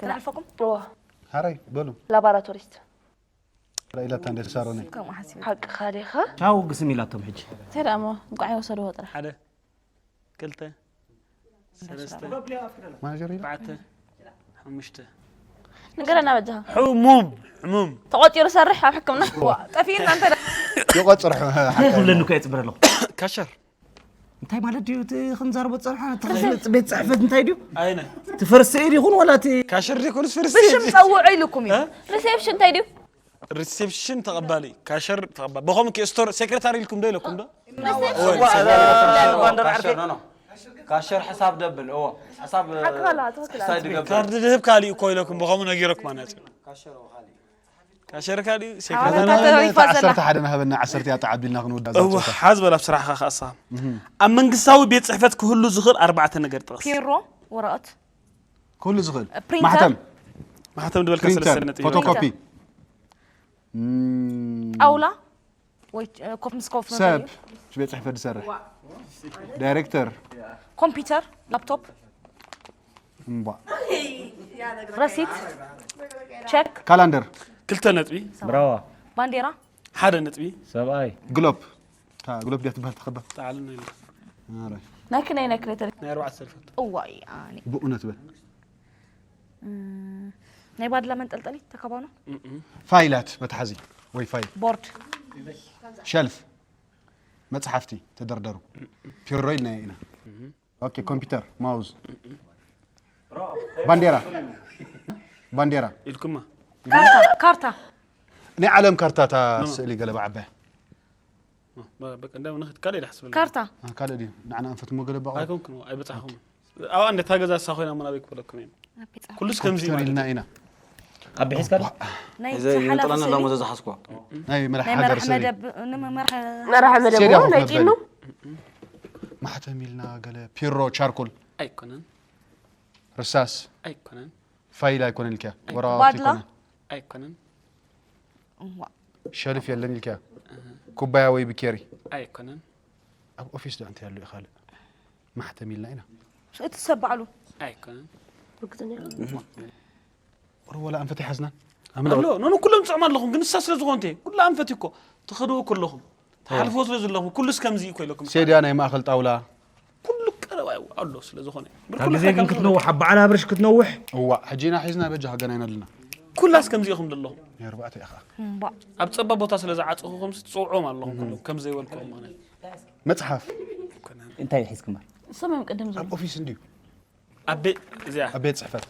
ተላልፈኩም እዎ ሓራይ በሉ ላቦራቶሪስት ኢላታ እንደ ሳሮነ ከምኡ ሓሲበ ሓቅኻ ዲኻ ቻው ግስም ኢላቶም ሕጂ እንታይ ደኣ እሞ እንቋዕ የወሰድዎ ጥራሕ ሓደ ክልተ ሰለስተ ማናጀር ኢላ ኣርባዕተ ሓሙሽተ ንገረና በጃኻ ሕሙም ሕሙም ተቆፂሩ ሰርሕ ኣብ ሕክምና ጠፊእና እንተ ይቆፅር እንታይ ክብለኒ እኮ የፅብረ ኣለኹ ካሸር እንታይ ማለት ድዩ እቲ ክንዛረቦ ዝፀንሐ እቲ ቤት ፅሕፈት እንታይ ድዩ ኣይነ እቲ ፈርስት ኤድ ይኹን ዋላ እቲ ካሸር ዘይኮኑስ ብሽም ፈርስት ፀውዑ ኢልኩም እዩ ሪሴፕሽን እንታይ ድዩ ሪሴፕሽን ተቐባሊ ካሸር ተቐባሊ ብኸም ኪ ስቶር ሴክሬታሪ ኢልኩም ዶ ኢለኩም ዶ ካሸር ሕሳብ ደብል እዎ ሕሳብ ሓቅኻ ኣለኻ ትኽክል ሕሳብ ድገብር ካርድ ድህብ ካሊእ እኮ ኢለኩም ብኸምኡ ነጊረኩም ኣናፂ ካሸር ካሊእ ተሪፋ ዘላ። ሴክሬታሪ ዓሰርተ ሓደ ናሃበና ዓሰርተ ያጣ ዓቢልና ክንወዳ እወ ሓዝ በል ኣብ ስራሕኻ ከኣሳ ኣብ መንግስታዊ ቤት ፅሕፈት ክህሉ ዝኽእል ኣርባዕተ ነገር ጥቕስ ፔሮ ወረቐት ኩሉ ዝኽእል ፕሪንተር ማሕተም ማሕተም ድበልካ ፕሪንተር ሰለስተ ነጥቢ ፎቶኮፒ ጣውላ ወይ ኮፍ ምስ ኮፍ ሰብ ቤት ጽሕፈት ዝሰርሕ ዳይሬክተር ኮምፒውተር ላፕቶፕ እምቧ ረሲት ቸክ ካላንደር ክልተ ነጥቢ ብራዋ ባንዴራ ሓደ ነጥቢ ሰብኣይ ግሎብ እታ ግሎብ ድያ ትበሃል ተኸባ ተዓልና ኢሉ ኣረ ናይክነይ ናይክነይ ተለ ናይ ኣርባዕተ ሰልፈት እዋይ ኣነ ብእውነት በል ናይ ባድላ መንጠልጠሊ ተከባኖ ፋይላት መትሓዚ ወይ ፋይል ቦርድ ሸልፍ መጽሓፍቲ ተደርደሩ ፒሮ ኢልና ኢና ኦኬ ኮምፒውተር ማውዝ ባንዴራ ባንዴራ ኢልኩማ ካርታ ናይ ዓለም ካርታ እታ ስእሊ ገለ ብዓባያ በቃ እንዳ ንኽድ ካልእ ኢለ ሓስበሉ ካርታ ካልእ ድዩ ንዓና ኣንፈት ሞ ገለ ባቑ ኣይኮንኩም ኣይበጻሕኹም ኣብ እንደ ታገዛ ሳ ኮይና ሞ ናበይ ክበለኩም እዮም ኩሉስ ከምዚ ኮምፒውተር ማለት ኢልና ኢና ኣብ ሒዝካ ናይ እዚ ሓላፊ ንጥለና ስእሊ ዳሞ ዘዝሓዝኮ ናይ መራሕ ናይ ሃገር መራሕ ስእሊ መደብ ንመራሕ መራሕ መደብ ሴድያ እውን ኮፍ ነይጭኑ መበሊ ማሕተም ኢልና ገለ ፒሮ ቻርኮል ኣይኮነን ርሳስ ኣይኮነን ፋይል ኣይኮነን ኢልካ ወረቓቕቲ ባድላ? ኣይኮነን ኣይኮነን እዋ ሸልፍ የለን ኢልካ ኩባያ ወይ ብኬሪ ኣይኮነን ኣብ ኦፊስ ዶ እንታይ ኣሎ ካልእ ማሕተም ኢልና ኢና እቲ ሰብ ባዕሉ ኣይኮነን ወረ ወላ ኣንፈት ይሓዝናን ኣሎ ኖኖ ኩሎም ጽዑም ኣለኹም ግን ንሳ ስለ ዝኾንተ ኩሉ ኣንፈት እኮ ትኸድዎ ከለኹም ተሓልፎ ስለ ዘለኹም ኩሉስ ከምዚ እኮ ኢለኩም ሴድያ ናይ ማእኸል ጣውላ ኩሉ ቀረባ እዩ ኣሎ ስለ ዝኾነ ካብ ግዜ ግን ክትነውሕ ኣብ በዓል ኣብርሽ ክትነውሕ እዋ ሕጂ ኢና ሒዝና በጃ ሃገናይና ኣለና ኩላስ ከምዚ ኢኹም ዘለኹም ናይ ኣርባዕተ ኢኻ እምባ ኣብ ጸባ ቦታ ስለ ዝዓጽኹኹም ትጽውዖም ኣለኹም ኩሎም ከም ዘይበልኩኹም ማለት መጽሓፍ እንታይ ሒዝክማ ስሞም ቅድም ዝብሉ ኣብ ኦፊስ እንድዩ ኣብ ቤት እዚኣ ኣብ ቤት ጽሕፈት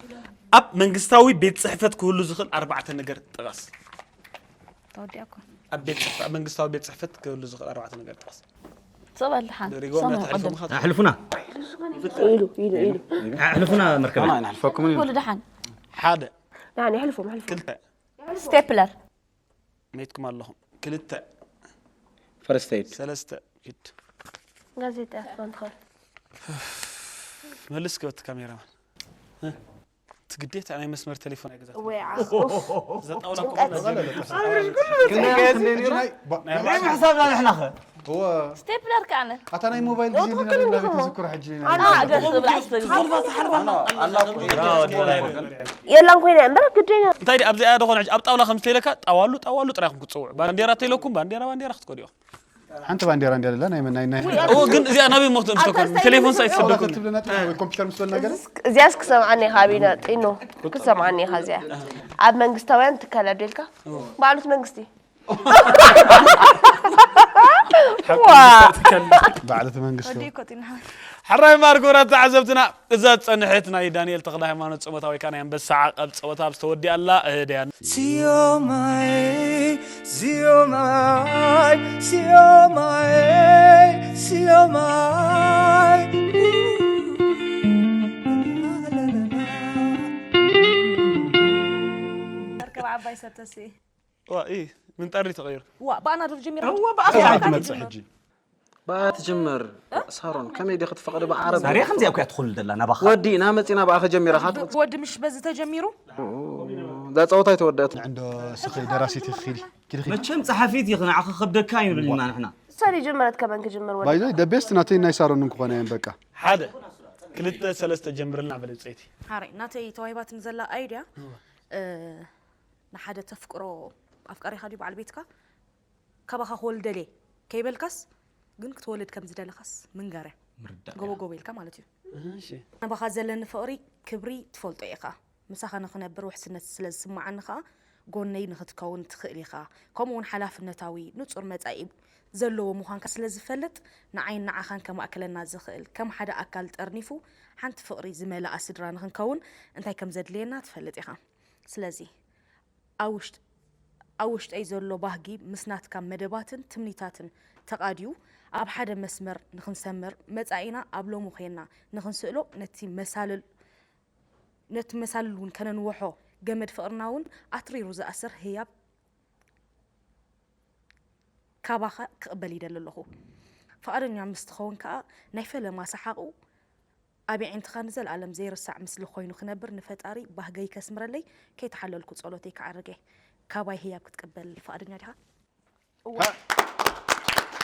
ኣብ መንግስታዊ ቤት ጽሕፈት ክህሉ ዝኽእል ኣርባዕተ ነገር ጥቐስ ተወዲኣኳ ኣብ ቤት ጽሕፈት ኣብ መንግስታዊ ቤት ጽሕፈት ክህሉ ዝኽእል ኣርባዕተ ነገር ጥቐስ ሰብ ኣልሓን ሪጎና ሰሞም ቅድም ተሕልፎምኻ ኣሕልፉና ኢሉ ኢሉ ኢሉ ኣሕልፉና መርከበ ኣሕልፈኩም ኩሉ ደሓን ሓደ ደሓን ይሕልፎም ሕልፎም ክልተ ስቴፕለር መይትኩም ኣለኹም ክልተ ፈርስት ኤድ ሰለስተ ኪድ ጋዜጣ ያስፋን ትኸል መልስ ክበት ካሜራማን እቲ ግዴታ ናይ መስመር ቴሌፎን ኣይገዛት ወይ ዘጣውላ ናይ ምሕሳብና ንሕና ኸ ስቴፕለር ከዓነ ኣታ ናይ ሞባይል ግዜ ትኽክል እንዲና እንዲኹም። ቤት ዝዝክሮ ሕጂ ኣላ ገስ ዝብላ ኣስተግዝብላ የላን ኮይና እምበር ግዴና እንታይ ድኣ ኣብዚኣ ደኾነ ሕጂ ኣብ ጣውላ ከም ዝተይለካ ጣዋሉ ጣዋሉ ጥራይ ኢኹም ክትፅውዑ ባንዴራ ተይለኩም ባንዴራ ባንዴራ ክትከዱ ኢኹም ሓንቲ ባንዴራ እንዲያ ለላ ናይ ናይ ናይ ኦ ግን እዚኣ ናበይ ሞ ክተምስከኩም ቴሌፎን ሳይሰደኩም ትብለና ጥና ወይ ኮምፒውተር ምስ በልና ገለ እዚኣስ ክሰምዓኒ ኢኻ ኣቢና ጢኖ ክትሰምዓኒ ኢኻ እዚኣ ኣብ መንግስታውያን ትካላት ዶ ኢልካ ባዕሉት መንግስቲ ባዕልቲ መንግስቲ ወዲ እኮ ጢና ሕራይ ማር ክቡራት ተዓዘብትና እዛ ዝፀንሐት ናይ ዳንኤል ተኽለ ሃይማኖት ፀወታ ወይ ከዓ ናይ ኣንበሳ ዓቐብ ፀወታ ኣብ ዝተወዲኣላ እህድያ ሲዮማይ ሲዮማይ ሲዮማይ ሲዮማይ መርከብ ዓባይ ሰብ ተስኢ ዋ እ ምንጣሪ ተቐይሩ ዋ ብኣና ዶ ጀሚራ እዋ ትመፅእ ሕጂ ብኣ ትጅምር ሳሮን ከመይ ዲ ክትፈቕዲ ብዓረብ ዛሬ ከምዚኣ እኮ እያ ትኹል ደላ ናባኻ ወዲእና መፂና ብኣ ከጀሚራ ወዲ ምሽ በዚ ተጀሚሩ እዛ ፀወታ ኣይተወደአት ንዕንዶ ስኺ ደራሲት ይኽል ኪድኺ መቸም ፀሓፊት ኢኺ ንዓኺ ከብደካ ይብልልና ንሕና ሰሪ ጀመረት ከመን ክጅምር ወዲ ባይዞ ደቤስት ናተይ ናይ ሳሮን እንክኾነ እየን በቃ ሓደ ክልተ ሰለስተ ጀምርልና በለ ፀይቲ ሓራይ ናተይ ተዋሂባትኒ ዘላ ኣይድያ ንሓደ ተፍቅሮ ኣፍቃሪኻ ድዩ በዓል ቤትካ ካባኻ ክወልድ ደልየ ከይበልካስ ግን ክትወልድ ከም ዝደለኻስ ምንገረ ምርዳእ ጎቦ ጎቦ ኢልካ ማለት እዩ ናባኻ ዘለኒ ፍቕሪ ክብሪ ትፈልጦ ኢኻ ምሳኻ ንኽነብር ውሕስነት ስለ ዝስምዓኒ ኸኣ ጎነይ ንኽትከውን ትኽእል ኢኻ ከምኡ እውን ሓላፍነታዊ ንጹር መጻኢ ዘለዎ ምዃንካ ስለ ዝፈልጥ ንዓይን ንዓኻን ከማእክለና ዝኽእል ከም ሓደ ኣካል ጠርኒፉ ሓንቲ ፍቕሪ ዝመልኣ ስድራ ንኽንከውን እንታይ ከም ዘድልየና ትፈልጥ ኢኻ ስለዚ ኣብ ውሽጥ ኣብ ውሽጠይ ዘሎ ባህጊ ምስ ናትካ መደባትን ትምኒታትን ተቓድዩ ኣብ ሓደ መስመር ንኽንሰምር መጻኢና ኣብ ሎሚ ኾይንና ንኽንስእሎ ነቲ መሳልል ነቲ መሳልል እውን ከነንውሖ ገመድ ፍቕርና እውን ኣትሪሩ ዝኣስር ህያብ ካባኻ ክቕበል ይደሊ ኣለኹ። ፍቓደኛ ምስ ትኸውን ከኣ ናይ ፈለማ ሰሓቑ ኣብ የዒንትኻ ንዘለኣለም ዘይርሳዕ ምስሊ ኮይኑ ክነብር ንፈጣሪ ባህገይ ከስምረለይ ከይተሓለልኩ ጸሎተይ ክዓርግ እየ። ካባይ ህያብ ክትቅበል ፍቓደኛ ዲኻ? እወ።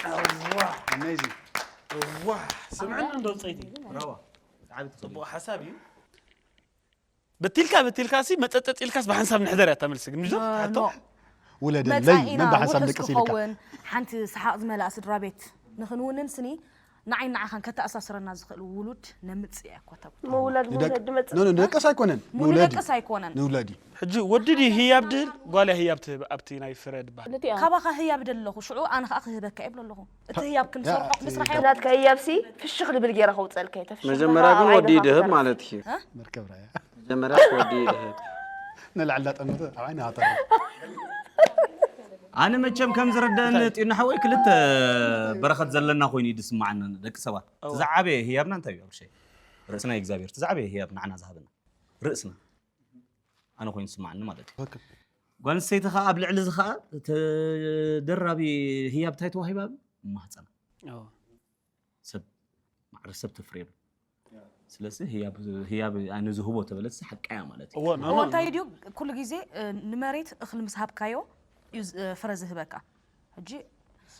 Amazing. ዋ ስምዕን እንዶ ፀይቲ ብራዋ። ሰዓቢ ትኽእል። ፅቡቕ ሓሳብ እዩ። በቲልካ በቲልካ ሲ መፀፀፅ ኢልካስ ብሓንሳብ ንሕደር እያ ተመልሲ ግን ምሽ ሕቶ ውለደለይ መጻኢና መን ብሓንሳብ ውሑስ ደቂ ሲልካ ክኸውን ሓንቲ ሰሓቕ ዝመልኣ ስድራ ቤት ንኽንውንን ስኒ ንዓይ ንዓኻን ከተኣሳስረና ዝኽእል ውሉድ ነምጽእ እያ እኮ ተብሎ ምውላድ ንደቅ- ምውለድ ድመጽእ ኖ፣ ኖ፣ ንደቀስ ኣይኮነን ምውልድ ንውለድ ደቅስ ኣይኮነን ንውለድ እዩ ሕጂ ወዲ ድዩ ህያብ ድህል ጓል እያ ህያብ ትህብ ኣብቲ ናይ ፍረ ድበሃል? ክልቲኦም ካባኻ ህያብ ደለኹ ሽዑ ኣነ ከዓ ክህበካ ይብሎ ኣለኹ እቲ ህያብ ክንሰርሖ ምስራሕ እያ ናትካ ህያብሲ ፍሽኽ ልብል ገይረ ከውፀልካ እየ ተፍሽኽ መጀመርያ ግን በኻ ወዲ ዓይንኻ ይድህብ ክሰርሕ። ማለት እዩ። መርከብ ራያ መጀመርያ ወዲ ይድህብ። ንላዕሊ ዳጠመተ ኣብ ዓይኒ ሃተር ኣነ መቸም ከም ዝረደአኒ ጢና ሓወይ ክልተ በረኸት ዘለና ኮይኑ እዩ ዝስማዓኒ ደቂ ሰባት። እቲ ዝዓበየ ህያብና እንታይ እዩ ኣብሸይ? ርእስና እዩ እግዚኣብሔር እቲ ዝዓበየ ህያብ ንዓና ዝሃበና ርእስና ኣነ ኮይኑ ዝስማዓኒ ማለት እዩ። ጓል ኣንስተይቲ ከዓ ኣብ ልዕሊ እዚ ከዓ ተደራቢ ህያብ እንታይ ተዋሂባ ማህፀና ሰብ ማዕረ ሰብ ተፍርየሉ። ስለዚ ህያብ ህያብ ኣነ ዝህቦ ተበለት ሓቃያ ማለት እዩ። እወ እዎ እንታይ ድዩ ኩሉ ግዜ እ፣ ንመሬት እኽሊ ምስ ሃብካዮ እዩ ዝ- እ፣ ፍረ ዝህበካ ሕጂ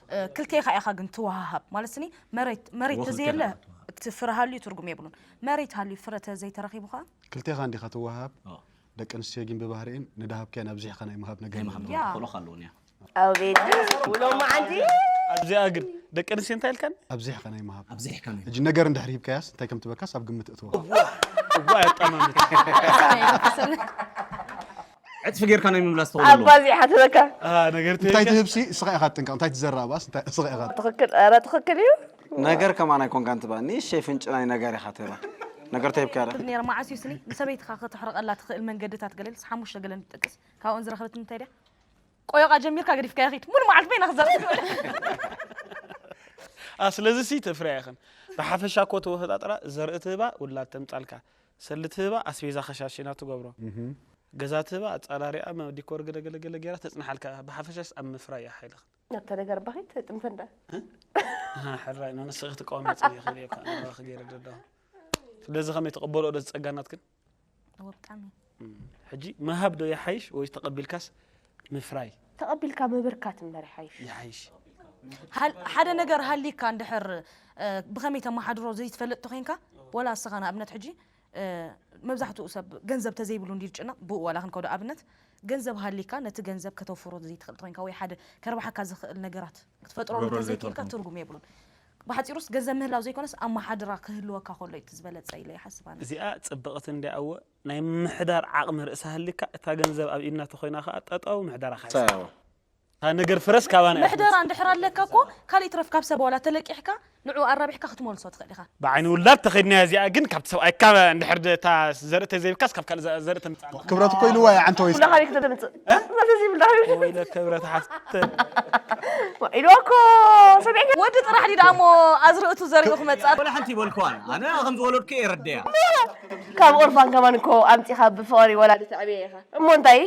እ፣ ክልቴኻ ኢኻ ግን ትወሃሃብ ማለት ስኒ መሬት መሬት እዎ ተዘየለ ክልቴኻ ኢኻ ትወሃሃብ። እቲ ፍረ ሃልዩ ትርጉም የብሉን መሬት ሃልዩ ፍረ ተዘይተረኺቡ ኸዓ ክልቴኻ እንዲኻ ትወሃብ ኦ። ደቂ ኣንስትዮ ግን ብባህሪኤን ንዳሃብካያን ኣብዚሕካ ናይ ምሃብ ነገር ናይ ምሃብ የለን። ያ። ተኽእሎ ኣለዎ እኒያ ኣቤት ውሎም መዓልቲ ኣብዚኣ ግን ደቂ ኣንስትዮ እንታይ ኢልካን ኣብዚሕካ ናይ ምሃብ ኣብዚሕካ ናይ ሕጂ ነገር እንድሕር ሂብካያስ እንታይ ከም ትበካስ ኣብ ግምት እትዋ እዋ የጣማምት ዕፅፊ ጌርካ ናይ ምምላስ ተኽእሎ ኣለዎ። ኣባዚሓ ትበካ ኣሃ፣ ነገር እንታይ ትህብካ ትህብሲ እስኻ ኢኻ ትጥንቀቕ እንታይ ትዘራባስ እንታይ እስኻ ኢኻ ትኽክል ኧረ ትኽክል እዩ ነገር ከማን ኣይኮንካን ትባ ንእሽተይ ፍንጭ ናይ ነገር ኢኻ ትህባ። ነገር ተሂብካ ረ ነረ መዓስ እዩ ስኒ ንሰበይትኻ ከተሕርቐላ ትኽእል መንገድታት ገለልስ ሓሙሽተ ገለን ትጠቅስ ካብኡን ዝረኸበት እንታይ ድያ ቆዮቓ ጀሚርካ ገዲፍካዮ ኺድ ሙሉ መዓልቲ በይና ክዛረብ ትኽእል ኣ ስለዚ ሲ ተፍርያ ኢኽን ብሓፈሻ እኮ ተወፈጣጥራ ዘርኢ ትህባ ውላድ ተምጻልካ ሰሊ ትህባ ኣስቤዛ ከሻሽና ትገብሮ ገዛ ትህባ ኣጻራሪኣ መ- ዲኮር ገለገለገለ ገይራ ተጽንሓልካ ብሓፈሻስ ኣብ ምፍራይ እያ ሓይልኽን ናብታ ነገር ባኺ ተጥንፈንዳ ኣሃ፣ ሕራይ ነው ንስኺ ክትቃወሚ ጽሊ ይኽእል እየ እኳ ንባኺ ገይረ ደዳኹ ስለዚ ከመይ ተቐበልኦ ዶ ዝጸጋናትክን እዎ ብጣዕሚ ሕጂ ምሃብ ዶ ይሓይሽ ወይ ተቐቢልካስ ምፍራይ ተቐቢልካ ምብርካት እምበር ይሓይሽ ይሓይሽ ሃል- ሓደ ነገር ሃሊካ እንድሕር እ፣ ብኸመይ ተመሓድሮ ዘይትፈልጥ ተኮይንካ ወላ እስኻ ንኣብነት ሕጂ እ፣ መብዛሕትኡ ሰብ ገንዘብ ተዘይብሉ እንዲ ዝጭነቕ ብኡ ዋላ ክንከዶ ኣብነት ገንዘብ ሃሊካ ነቲ ገንዘብ ከተውፍሮ ዘይትኽእል ተኮይንካ ወይ ሓደ ከርባሓካ ዝኽእል ነገራት ክትፈጥረሉ ክትገብረሉ ተዘይክእልካ ዘይትኽእል። ትርጉም የብሉን ብሓፂሩስ ገንዘብ ምህላው ዘይኮነስ ኣመሓድራ ክህልወካ ከሎ እዩ እቲ ዝበለፀ ኢለ ይሓስብ ኣነ እዚኣ ጽብቕቲ እንዲያ እወ ናይ ምሕዳር ዓቕሚ ርእሲ ሃሊካ እታ ገንዘብ ኣብ ኢድና ተኮይና ከዓ ጠጠው ምሕዳራ ሳያዋ እታ ነገር ፍረስ ካባና እያ ምሕደራ እንድሕር ኣለካ እኮ ካልእ ትረፍ ካብ ሰብ ዋላ ተለቂሕካ ንዑ ኣራቢሕካ ክትመልሶ ትኽእል ኢኻ ብዓይኒ ውላድ ተኸድናያ እዚኣ ግን ካብቲ ሰብኣይካ እንድሕር ደ- እታ ዘርኢ ተዘይብካስ ካብ ካልእ ዘ- ዘርኢ ተምፅእ ክብረት እኮ ኢልዋ እያ ዓንተ ወይስ ኩላ ካበይ ክትምፅእ ናተዚ ይብላ ወይለ ክብረት ሓፍተ ኢልዋ እኮ ሰሚዕካ ወዲ ጥራሕ ድዩ ደኣ እሞ ኣዝርእቱ ዘሪኡ ክመፅእ ወላ ሓንቲ ይበልኩዋን ኣነ ከም ዝወለድኩ የረደያ ካብ ኦርፋን ከማን እኮ ኣምፂኻ ብፍቕሪ ወላዲ ተዕብየ ኢኻ እሞ እንታይ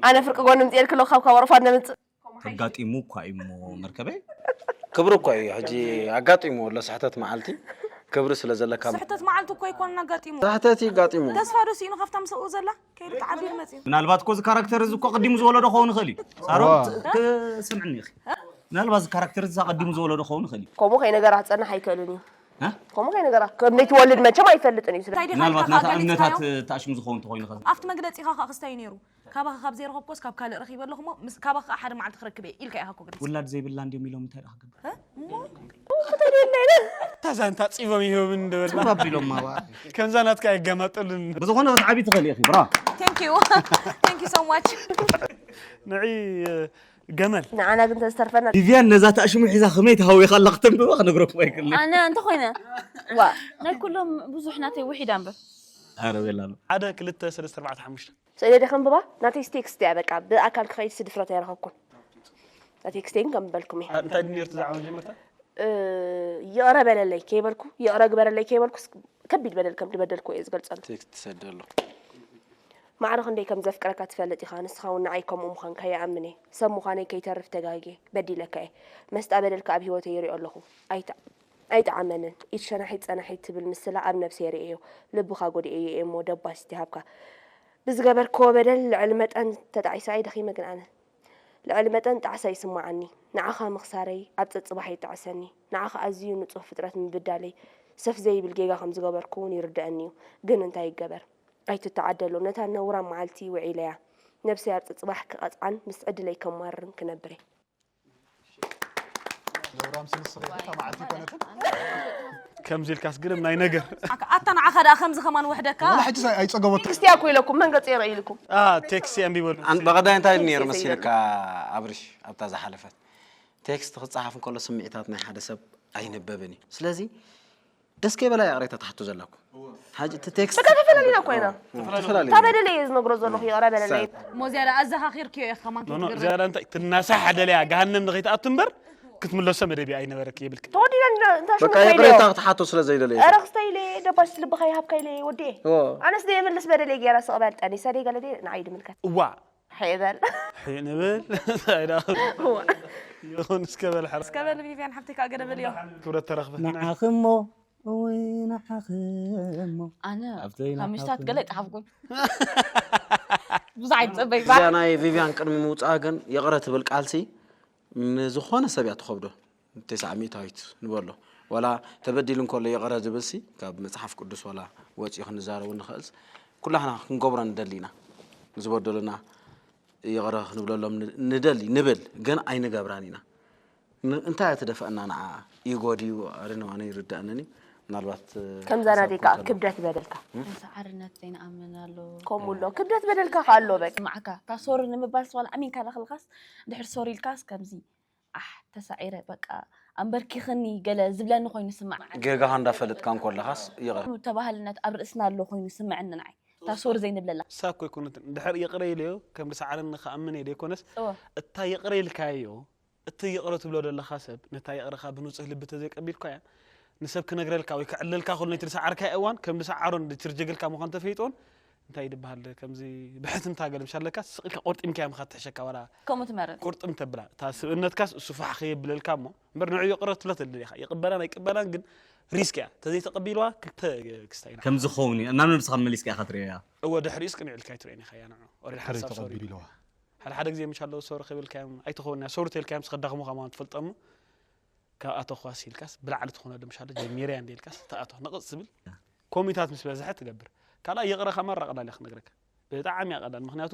ኣነ ፍርቂ ጎኒ ምፅኤልክሎ ካብ ካብ ኦርፋን ነምፅእ ተጋጢሙ እኳ እዩ እሞ መርከበይ ክብሪ እኮ እዩ ሕጂ ኣጋጢሙ ኣሎ ስሕተት መዓልቲ ክብሪ ስለ ዘለካ ስሕተት መዓልቲ እኮ ይኮን ኣጋጢሙ ስሕተት ይጋጢሙ ተስፋ ዶ ስኢኑ ካብታ ምስኡ ዘላ ከይዱ ተዓቢሩ መፅዩ ምናልባት እኮ እዚ ካራክተር እዚ እኮ ቀዲሙ ዝወለዶ ክኸውን ይኽእል እዩ ሳሮን ዋ። ክ- ስምዕኒ ኢኺ ምናልባት እዚ ካራክተር እዚ ኣቐዲሙ ዝወለዶ ክኸውን ይኽእል እዩ ከምኡ ከይነገራ ክፀንሕ ኣይክእልን እዩ እ? ከምኡ ከይነገራ ከም ዘይትወልድ መቸም ኣይፈልጥን እዩ ስለ እንታይ ዲኻ ምናልባት ኢልካ ናታ ገሊጽካዮ? እምነታት ተኣሽሙ ዝኸውን ተኾይኑ ኸ ኣብቲ መግለፂኻ ከዓ ክስታይ ነይሩ ካባኻ ካብ ዘይረኸብኮስ ካብ ካልእ ረኺበ ኣለኹሞ ምስ ካባኻ ከዓ ሓደ መዓልቲ ክረክብ እየ ኢልካ ኢኻ እኮ ገሊጽ ውላድ ዘይብላ እንዲዮም ኢሎም እንታይ ደኣ ክገብር እሞ እታ ዛንታ ፂቦም ይህብም እንደበልና ባቢሎም ማዋ ከምዛ ናትካ የጋማጠሉን ብዝኾነ ክትዓቢ ትኽእል ኢኺ ብራ thank you thank you so much ንዒ ገመል ንዓና ግን ተዝተርፈና ቪቪያን ነዛ ተኣሽሙ ሒዛ ከመይ ተሃዊኻ ኣላ ክተንብባ ክነግረኩም ኣይክእልን ኣነ እንተኾይነ ዋ ናይ ኩሎም ብዙሕ ናተይ ውሒዳ እምበር ኣረ ቤላ ኣሎ ሓደ ክልተ ሰለስተ ኣርባዕተ ሓሙሽተ ስእለ ደ ከንብባ ናተይ ቴክስት እያ በቃ ብኣካል ክኸይድ ድፍረት ኣይረኸብኩን ቴክስቴን ከም በልኩም እየ እንታይ ድዩ ነርቱ ዛዕባ መጀመርታ እ፣ ይቕረ በለለይ ከይበልኩ ይቕረ ግበረለይ ከይበልኩ ከቢድ በደል ከም ዝበደልኩ እየ ዝገልጸሉ ቴክስት ትሰደሉ ማዕረ ክንደይ ከም ዘፍቅረካ ትፈልጥ ኢኻ ንስኻ እውን ንዓይ ከምኡ ምዃንካ ይኣምን እየ ሰብ ምዃነይ ከይተርፍ ተጋግየ በዲለካ እየ መስጣ በደልካ ኣብ ህይወተይ ይሪኦ ኣለኹ ኣይተ ኣይጠዓመንን ኢድ ሸናሒት ጸናሒት ትብል ምስላ ኣብ ነብሰይ ርእየዮ ልብኻ ጎዲኤዮ እየ እሞ ደባሲት ይሃብካ ብዝገበርክዎ በደል ልዕሊ መጠን ተጣዒሰ ኣይደኺመ ግን ኣነ ልዕሊ መጠን ጣዕሳ ይስምዓኒ። ንዓኻ ምኽሳረይ ኣብ ጸጽባሕ ይጥዕሰኒ። ንዓኻ ኣዝዩ ንጹህ ፍጥረት ምብዳለይ ሰፍ ዘይብል ጌጋ ከም ዝገበርኩ እውን ይርድኣኒ እዩ። ግን እንታይ ይገበር? ኣይትተዓደሎ። ነታ ነውራም መዓልቲ ውዒለያ። ነብሰይ ኣብ ጸጽባሕ ክቐጽዓን ምስ ዕድለይ ከማርርን ክነብር እየ። ነውራም ስንስኺ እታ መዓልቲ ይኮነትን ከምዚ ኢልካስ ግርም ናይ ነገር ኣታ ንዓኻ ደኣ ከምዚ ከማን ውሕደካ ዋላ ሕጂ ኣይፀገበቱ ክስትያ እኮ ኢለኩም መን ገጽ የርኢ ኢልኩም ቴክስቲ ኣንቢበሉ ኣን- ብቐዳይ እንታይ ነይሩ መሲልካ ኣብርሽ ኣብታ ዝሓለፈት ቴክስት ክፀሓፍ እንከሎ ስምዒታት ናይ ሓደ ሰብ ኣይንበብን እዩ ስለዚ ደስ ከይበላ ይቕሬታ ትሓቱ ዘለኩ ሓጂ እቲ ቴክስት በቃ ተፈላለዩና ኮይና ተፈላለዩ እታ በደለይ እየ ዝነግሮ ዘለኹ ይቕረ በለለይ እሞ ዝያዳ ኣዘኻኺርክዮ ኢኻ ከማን ኖኖ ክትግርም ዝያዳ እንታይ ትናሳሕ ደለያ ገሃነም ንኸይትኣቱ እምበር ክትምለሶ መደብ እያ ኣይነበረክ የብልክ ተወዲና እንታ ሽሙ በቃ ኮይነ ይቕሬታ ክትሓቶ ስለ ዘይደለየ ኧረ ክስታይ ኢለ ደባሽ ልብኻ ይሃብካ ኢለ ወዲ ኦ፣ ኣነስ ደየምልስ በደለይ ገይራ ስቕ በል ጠኒሰ ደይ ገለ ደይ ንዓይ ድምልከት እዋ ሕይ በል ንብል ይኹን እስከ በል ሕራ እስከ በል ቪቪያን ሓብቲ ከዓ ገለ በልዮ ክብረት ተረኽበ ንዓኺ እሞ እወይ ንዓኺ እሞ ኣነ ኣብተይ ካብ ምሽታት ገለ ኣይፀሓፍኩን ብዙሕ ኣይትፀበይ እዚኣ ናይ ቪቪያን ቅድሚ ምውፅኣ ግን ይቕረ ትብል ቃልሲ ንዝኾነ ሰብ እያ ትኸብዶ ተስዓ ሚእታዊት ንበሎ ዋላ ተበዲሉ እንከሎ ይቕረ ዝብልሲ ካብ መፅሓፍ ቅዱስ ዋላ ወፂኡ ክንዛረቡ ንኽእልስ ኩላህና ክንገብሮ ንደሊ ኢና ዝበደሉና ይቕረ ክንብለሎም ን- ንደሊ ንብል ግን ኣይንገብራን ኢና ን- እንታይ እያ ትደፍአና ንዓ ኢጎ ድዩ ኣረነዋነ ይርዳእነኒ ምናልባት ከምዛ ናደይ ከዓ ክብደት በደልካ ሰዓርነት ዘይንኣምን ኣሎ ከምኡ ኣሎ ክብደት በደልካ ከዓ ኣሎ በቃ ስማዕካ እታ ሶሪ ንምባል ስዋል ኣሚንካ ዳኽልካስ ድሕር ሶሪ ኢልካስ ከምዚ ኣሕ ተሳዒረ በቃ ኣንበርኪኽኒ ገለ ዝብለኒ ኮይኑ ስማዕ ጌጋኻ እንዳፈለጥካ እንኮለኻስ ይቕረ ተባህልነት ኣብ ርእስና ኣሎ ኮይኑ ስምዐኒ ንዓይ እታ ሶሪ ዘይንብለላ እሳ እኮ ኣይኮነትን እንድሕር ይቕረ ኢለዮ ከም ዝሰዓረኒ ክኣምን እየ ዘይኮነስ እወ እታ ይቕረ ኢልካዮ እቲ ይቕረ ትብሎ ዘለኻ ሰብ ነታ ይቕረኻ ብንፁህ ልቢ ተዘይቀቢልካያ ንሰብ ክነግረልካ ወይ ክዕለልካ ከሎ ነቲ ዝሰዓርካዮ እዋን ከም ዝሰዓሮን ዝችርጀገልካ ምዃን ተፈይጦን እንታይ ድበሃል ከምዚ ብሕትምታ ገለ ምሽ ኣለካ ስቕ ኢልካ ቆርጢምካያ ምኻ ትሕሸካ ዋላ ከምኡ ትመርጥ ቁርጥም ተብላ እታ ስብእነትካስ እሱ ፋሕ ከየብለልካ እሞ እምበር ንዑ ይቕረ ትብሎ ተደሊ ኢኻ ይቕበላን ኣይቅበላን ግን ሪስክ እያ ተዘይተቐቢልዋ ክልተ ክስታ ኢና ከም ዝኸውን እዩ እናብ ነብስኻ መሊስካ ኢኻ ትርእያ እወ ድሕሪኡስ ቅንዕ ኢልካ ኣይትርእን ኢኻ እያ ንዑ ኦሬድ ሓሳብ ሶሪ ተቐቢልዋ ሓደ ሓደ ግዜ ምሻለው ሶሪ ክብልካዮም ኣይትኸውን እያ ሶሪ ተልካዮም ስኸዳኽሙኻ ማለት ትፈልጦ እሞ ካብ ኣተኳስ ኢልካስ ብላዕሊ ትኾነሉ ምሻለ ጀሚረ እያ እንደ ኢልካስ ተኣቶ ንቕፅ ዝብል ኮሚታት ምስ በዝሐ ትገብር ካልኣ ይቕረ ከማራ ቀላል እያ ክነግረካ ብጣዕሚ እያ ቀላል ምክንያቱ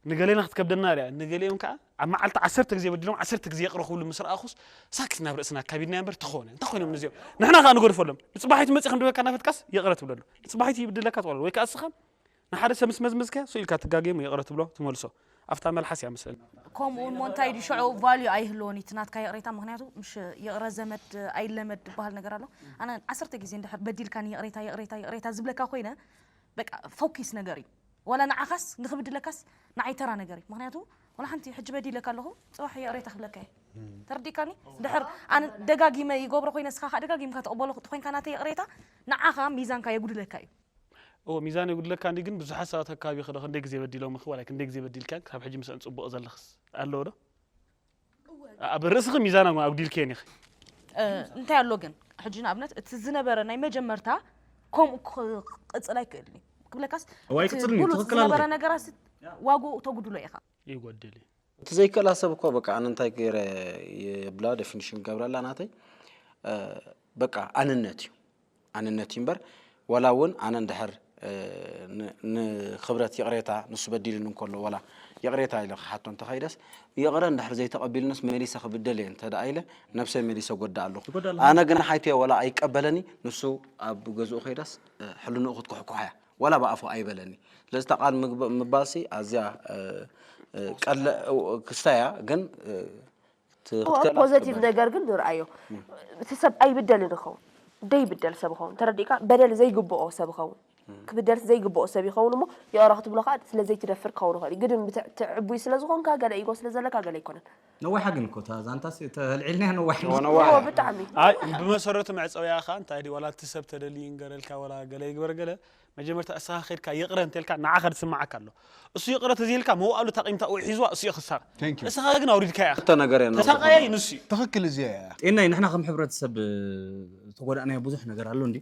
ንገሌና ክትከብደና ርያ ንገሌኦም ከዓ ኣብ መዓልቲ ዓሰርተ ግዜ በዲሎም ዓሰርተ ግዜ ይቕረ ክብሉ ምስ ረኣኹስ ሳክት ናብ ርእስና ኣካቢድና እምበር ተኾነ እንታይ ኮይኖም ነዚኦም ንሕና ከዓ ንገድፈሎም ንፅባሒቱ መፂእ ክንድበካ እናፈትካስ ይቕረ ትብለሉ ንፅባሒቱ ይብድለካ ትቆሎ ወይ ከዓ እስኻ ንሓደ ሰብ ምስ መዝመዝካዮ ስኢልካ ትጋገሞ ይቕረ ትብሎ ትመልሶ ኣብታ መልሓስ እያ መስለኒ ከምኡ እውን ሞ እንታይ ድዩ ሽዑ ቫልዩ ኣይህልዎን እዩ እቲ ናትካ ይቕሬታ ምክንያቱ ምሽ ይቕረ ዘመድ ኣይለመድ ዝበሃል ነገር ኣሎ ኣነ ዓሰርተ ግዜ እንድሕር በዲልካኒ ይቕሬታ ይቕሬታ ይቕሬታ ዝብለካ ኮይነ በቃ ፎኪስ ነገር እዩ ወላ ንዓኻስ ንኽብድለካስ ንዓይ ተራ ነገር እዩ ምክንያቱ ወላ ሓንቲ ሕጂ በዲለካ ኣለኹ ፅባሕ ይቕሬታ ክብለካ እየ ተረዲእካኒ ድሕር ኣነ ደጋጊመ ይገብሮ ኮይነ እስኻ ከዓ ደጋጊምካ ተቕበሎ ክትኮይንካ ናተይ ይቕሬታ ንዓኻ ሚዛንካ የጉድለካ እዩ እዎ ሚዛን የጉድለካ እንዲ ግን ብዙሓት ሰባት ኣካባቢ ክደ ክንደይ ግዜ በዲሎም ኽ ዋላ ክንደይ ግዜ በዲልካ ካብ ሕጂ ምስአን ፅቡቕ ዘለኽስ ኣለዎ ዶ ኣብ ርእስኺ ሚዛን ኣጉ- ኣጉዲልክየን ኢኺ እ፣ እንታይ ኣሎ ግን ሕጂ ንኣብነት እቲ ዝነበረ ናይ መጀመርታ ከምኡ ክቕፅል ኣይክእልን እዩ ክብለካስ እዋይ እቲ ቅፅል እዩ ብሉፅ ትኽክል ዝነበረ ኣለኺ ነገራት ዋግኡ ተጉድሎ ኢኻ ይጎድል እዩ እቲ ዘይክእላ ሰብ እኮ በቃ ኣነ እንታይ ገይረ የብላ ዴፊኒሽን ገብረላ ናተይ እ፣ በቃ ኣንነት እዩ ኣንነት እዩ እምበር ዋላ እውን ኣነ እንድሕር እ፣ ን- ንክብረት ይቕሬታ ንሱ በዲሉኒ እንከሎ ዋላ ይቕሬታ ኢለ ክሓቶ እንተኸይደስ ይቕረ እንድሕር ዘይተቐቢሉንስ መሊሰ ክብደል እየ እንተ ደኣ ኢለ ነብሰይ መሊሰ ጎዳእ ኣለኹ ኣነ ግን ሓይቱ እየ ዋላ ኣይቀበለኒ ንሱ ኣብ ገዝኡ ከይዳስ እ፣ ሕልንኡ ክትኩሕኩሓ እያ ዋላ ብኣፉ ኣይበለኒ ስለዚ እታ ቃል ምግብ- ምባልሲ ኣዝያ እ፣ እ፣ ቀለ ክስታ እያ ግን እ፣ ትኽክል ፖዘቲቭ ኣይትበል። ነገር ግን ንርኣዮ እቲ ሰብ ኣይብደልን ይኸውን ደይብደል ሰብ ይኸውን ተረዲእካ በደል ዘይግብኦ ሰብ ይኸውን ክብደል ዘይግብኦ ሰብ ይኸውን እሞ ይቕረ ክትብሎ ከዓ ስለ ዘይትደፍር ክኸውን ይኽእል እዩ። ግን ብትዕ- ትዕቡይ ስለ ዝኾንካ ገለ ኢጎ ስለ ዘለካ ገለ ኣይኮነን ነዋሓ ግን እኮ እታ ዛንታስ ተልዒልናያ ነዋሕ ነዋሕ ብጣዕሚ ኣይ ብመሰረቱ መዕፀውያ ከዓ እንታይ ድዩ ዋላ እቲ ሰብ ተደልዩ ይንገረልካ ዋላ ገለ ይግበር ገለ መጀመርታ እስኻ ከድካ ይቕረ እንተልካ ንዓኻ ዝስማዓካ ኣሎ እሱ ይቕረ ተዘይልካ መዋእሉ ታቂምታ ሒዝዋ እሱ እዩ ክሳር Thank you። እስኻ ግን ኣውሪድካ ኢኻ ክልተ ነገር እየ ተሳቃያይ ንሱ እዩ ትኽክል እዚኣ እያ ጤናይ ንሕና ከም ሕብረተሰብ ዝተጎዳእናዮ ብዙሕ ነገር ኣሎ እንዲ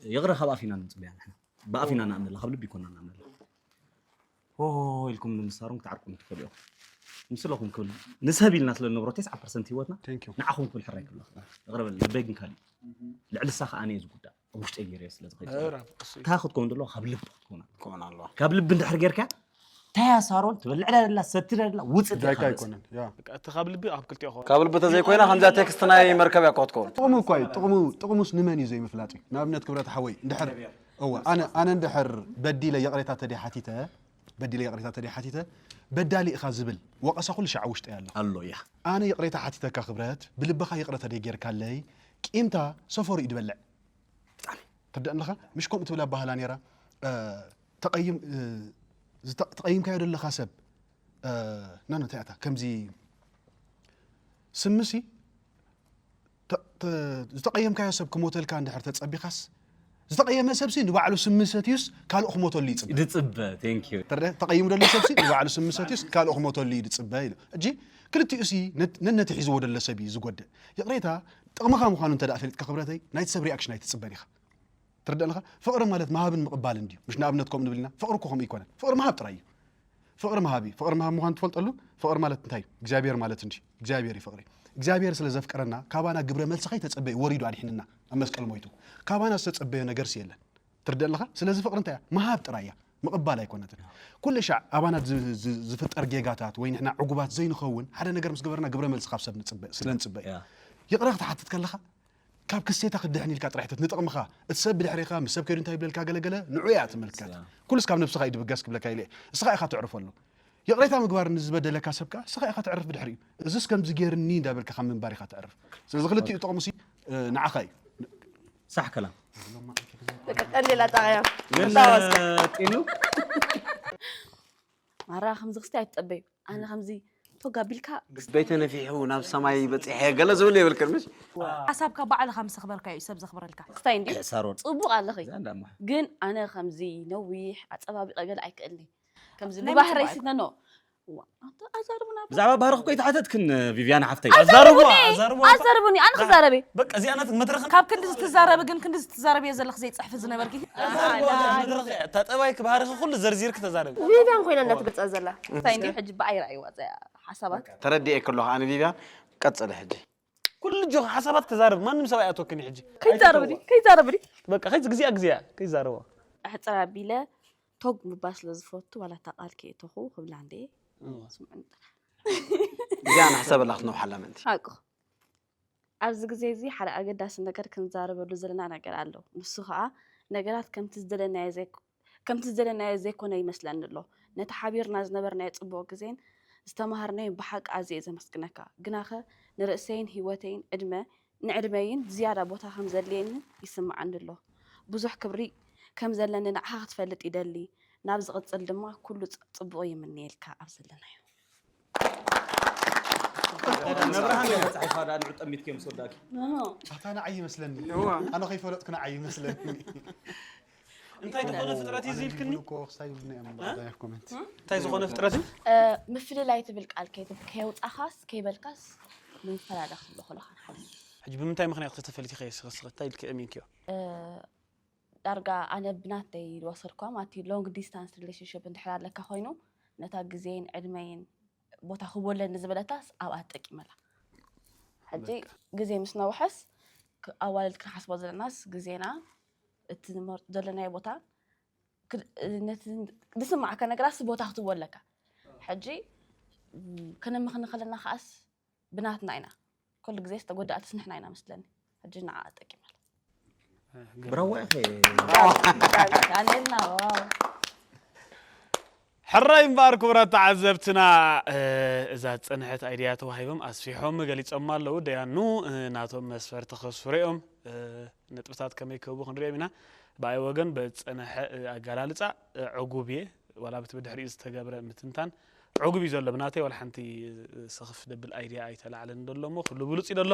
ይቕረ ካብ ኣፊና ንምፅበያ ንሕና ብኣፊና ንኣምነላ ካብ ልቢ ይኮና ንኣምነላ ሆ ኢልኩም ንምሳሮም ክትዓርቁም ትኽእሉ ኢኹም ምስለኹም ክብል ንሰብ ኢልና ስለ ንነብሮ ተስዓ ፐርሰንት ህይወትና Thank you. ንዓኹም ክብል ሕራይ ክብለካ እቕረበል ልበይ ግን ካልእ ልዕሊ ንሳ ከኣ ኣነ ዝጉዳእ ኣብ ውሽጠይ ገይረ ስለ ዝኸይድ ኧረ፣ እሱ እዩ። እንታይ ክትከውን ዘለዎ ካብ ልቢ ክትከውን ኣለዎ። ክኾን ኣለዋ ካብ ልቢ እንድሕር ጌርካ እንታይ እያ ሳሮን ትበልዕ ደላ ሰቲ ደላ ውፅእ ዳይካ ኣይኮነን ያ በቃ እቲ ካብ ልቢ ኣብ ክልቲኦ ክኸውን ካብ ልቢ ተዘይኮይና ከምዛ ቴክስት ናይ መርከብ እያ ክትከውን ጥቕሙ እኳ እዩ ጥቕሙ ጥቕሙስ ንመን እዩ ዘይምፍላጥ እዩ ንኣብነት ክብረት ሓወይ እንድሕር እወ ኣነ ኣነ እንድሕር በዲለ ይቕሬታ ተደ ሓቲተ በዲለ ይቕሬታ ተደ ሓቲተ በዳሊ ኢኻ ዝብል ወቐሳ ኩሉ ሻዕ ውሽጠ ኣሎ ኣሎ እያ ኣነ ይቕሬታ ሓቲተካ ክብረት ብልብኻ ይቕረ ተደ ጌርካለይ ቂምታ ሰፈሩ እዩ ድበልዕ ትርዳእ ኣለኻ ምሽ ከምኡ ትብል ኣባህላ ነራ ተቐይምካዮ ዘለኻ ሰብ ናኖ እንታይ እታ ከምዚ ስምሲ ዝተቐየምካዮ ሰብ ክሞተልካ እንድሕር ተፀቢኻስ ዝተቐየመ ሰብሲ ንባዕሉ ስሚ ሰትዩስ ካልእ ክሞተሉ ይፅበ ድፅበ thank you ተቐይሙ ዘሎ ሰብሲ ንባዕሉ ስሚ ሰትዩስ ካልእ ክሞተሉ እዩ ድፅበ ኢሉ እጂ ክልቲኡ ሲ ነነቲ ሒዝዎ ደሎ ሰብ እዩ ዝጎድእ ይቕሬታ ጥቕምኻ ምዃኑ እንተ ፈልጥካ ክብረተይ ናይቲ ሰብ ሪኣክሽን ኣይትፅበን ኢኻ ትርዳእ ኣለኻ ፍቕሪ ማለት ምሃብን ምቕባልን ድዩ ምሽ ንኣብነት ከምኡ ንብል ኢና ፍቕሪ እኮ ከምኡ ይኮነን ፍቕሪ ምሃብ ጥራይ እዩ ፍቕሪ ምሃብ እዩ ፍቕሪ ምሃብ ምዃን ትፈልጠሉ ፍቕሪ ማለት እንታይ እዩ እግዚኣብሔር ማለት እንዲ እግዚኣብሔር እዩ ፍቕሪ እግዚኣብሔር ስለ ዘፍቀረና ካባና ግብረ መልሲ ከይተጸበየ ወሪዱ ኣድሒንና ኣብ መስቀል ሞይቱ ካባና ዝተጸበዮ ነገርስ የለን ትርዳእ ኣለኻ ስለዚ ፍቕሪ እንታይ እያ ምሃብ ጥራይ እያ ምቕባል ኣይኮነትን ኩሉ ሻዕ ኣባና ዝፍጠር ጌጋታት ወይ ንሕና ዕጉባት ዘይንኸውን ሓደ ነገር ምስ ገበርና ግብረ መልሲ ካብ ሰብ ንጽበ ስለ ንጽበ እዩ ይቕረ ክትሓትት ከለኻ ካብ ክሴታ ክትድሕን ኢልካ ጥራሕ ተት ንጥቕምኻ እቲ ሰብ ብድሕሬኻ ምስ ሰብ ከይዱ እንታይ ይብለልካ ገለገለ ንዑ እያ ትምልከት ኩሉስ ካብ ነብስኻ እዩ ድብገስ ክብለካ ኢለ እስኻ ኢኻ ትዕርፈሉ ይቕሬታ ምግባር ንዝበደለካ ሰብ ከዓ እስኻ ኢኻ ትዕርፍ ብድሕሪኡ እዝስ ከምዚ ገይርኒ እንዳበልካ ካብ ምንባር ኢኻ ትዕርፍ ስለዚ ክልቲኡ ጥቕሙ ሲ ንዓኻ እዩ ሳሕ ከላም ቀሊል ኣጣቕያ ግን ጢኑ ማራ ከምዚ ክስቲ ኣይትጠበዩ ኣነ ከምዚ ቶጋ ቢልካ በይተ ነፊሑ ናብ ሰማይ በፂሐ ገለ ዝብል የብልክን ምሽ ሓሳብካ ባዕልኻ ምስ ኣኽበርካ እዩ ሰብ ዘኽብረልካ ክስታይ እንዲ ሳሮን ፅቡቕ ኣለኺ ግን ኣነ ከምዚ ነዊሕ ኣፀባቢቐ ገለ ኣይክእልኒ ከምዚ ብባህረይ ሲተኖ ኣዛርቡና ብዛዕባ ባህርኽ እኮ ይተሓተትክን ቪቪያና ሓፍተይ ኣዛርቡኒ ኣዛርቡኒ ኣነ ክዛረበ በቃ እዚኣ ናት መድረኽ ካብ ክንዲ ዝትዛረቢ ግን ክንዲ ዝትዛረቢ እየ ዘለኽ ዘይፅሕፊ ዝነበርኪ ተጠባይ ክባህርኺ ኩሉ ዘርዚርክ ተዛረቢ ቪቪያን ኮይና እናትገልፃ ዘላ እንታይ እንዲ ሕጂ ብኣይ ረኣይዋ እዚኣ ሓሳባት ተረዲኤ ከለኹ ኣነ ቪቪያን ቀፅለ ሕጂ ኩሉ ጆ ሓሳባት ክዛረብ ማንም ሰብ ኣይኣተወክን ሕጂ ከይዛረብ ከይዛረብ በቃ ከይዚግዚኣግዚኣ ከይዛረቦ ኣሕፅር ኣቢለ ቶግ ምባል ስለ ዝፈቱ ዋላ እታ ቃል ከየእተኹ ክብላ እንደ ስምዑኒ ጥራሕ እዚኣ ንሕሰበላ ክትነውሓላ ምእንቲ ሓቁ ኣብዚ ግዜ እዚ ሓደ ኣገዳሲ ነገር ክንዛረበሉ ዘለና ነገር ኣሎ። ንሱ ኸኣ ነገራት ከምቲ ዝደለናዮ ዘይኮ- ከምቲ ዝደለናዮ ዘይኮነ ይመስለኒ ኣሎ። ነቲ ሓቢርና ዝነበርናዮ ጽቡቕ ግዜን ዝተማሃርናዮን ብሓቂ ኣዝየ እየ ዘመስግነካ። ግናኸ ንርእሰይን ህይወተይን ዕድመ ንዕድመይን ዝያዳ ቦታ ከም ዘድልየኒ ይስምዓኒ ኣሎ። ብዙሕ ክብሪ ከም ዘለኒ ንዓኻ ክትፈልጥ ይደሊ። ናብ ዝቕጽል ድማ ኩሉ ጽ- ጽቡቕ ይምነየልካ ኣብ ዘለናዮ። መብርሃን እያ መፅሓፋ ዳ ንዑ ጠሚትኪ ምስ ወዳእኪ ኣታ ንዓይ ይመስለኒ ኣነ ከይፈለጥኩ ንዓይ ይመስለኒ እንታይ ዝኾነ ፍጥረት እዩ ዝብልክኒ እኮ ክስታይ ይብሉና እዮም በቃ ኮመንት እንታይ ዝኾነ ፍጥረት እዩ ምፍልላይ ትብል ቃል ከይትብ- ከየውፃኻስ ከይበልካስ ምፈላለ ክብሎ ከለኻ ንሓደ ሕጂ ብምንታይ ምክንያት ከተፈልቲ ከየስኸስኸ እንታይ ኢልክ እሚንክዮ ዳርጋ ኣነ ብናተይ ዝወሰድኳ ማለት እዩ long distance relationship እንድሕር ኣለካ ኮይኑ ነታ ግዜን ዕድመይን ቦታ ክቦለኒ ዝበለታስ ኣብኣ ተጠቂመላ ሕጂ ግዜ ምስ ነውሐስ ኣዋልድ ክንሓስቦ ዘለናስ ግዜና እቲ ንመርጦ ዘለናዮ ቦታ ነቲ ዝስማዓካ ነገራስ ቦታ ክትቦ ኣለካ ሕጂ ከነምኽኒ ከለና ከዓስ ብናትና ኢና ኩሉ ግዜ ዝተጎዳእትስ ንሕና ኢና መስለኒ ሕጂ ንዓ ጠቂመላ ብራዋ ኢኺ ዳንኤልና ሕራይ እምበኣር ክቡራት ተዓዘብትና እዛ ዝፀንሐት ኣይድያ ተዋሂቦም ኣስፊሖም ገሊፆም ኣለዉ ደያኑ ናቶም መስፈርቲ ከስፍሩ እዮም ነጥብታት ከመይ ክህቡ ክንሪኦም ኢና ብኣይ ወገን በዝፀንሐ ኣገላልፃ ዕጉብ እየ ዋላ ብቲ ብድሕሪኡ ዝተገብረ ምትንታን ዕጉብ እዩ ዘሎ ብናተይ ዋላ ሓንቲ ስኽፍ ደብል ኣይድያ ኣይተላዕለን ደሎ እሞ ኩሉ ብሉፅ እዩ ደሎ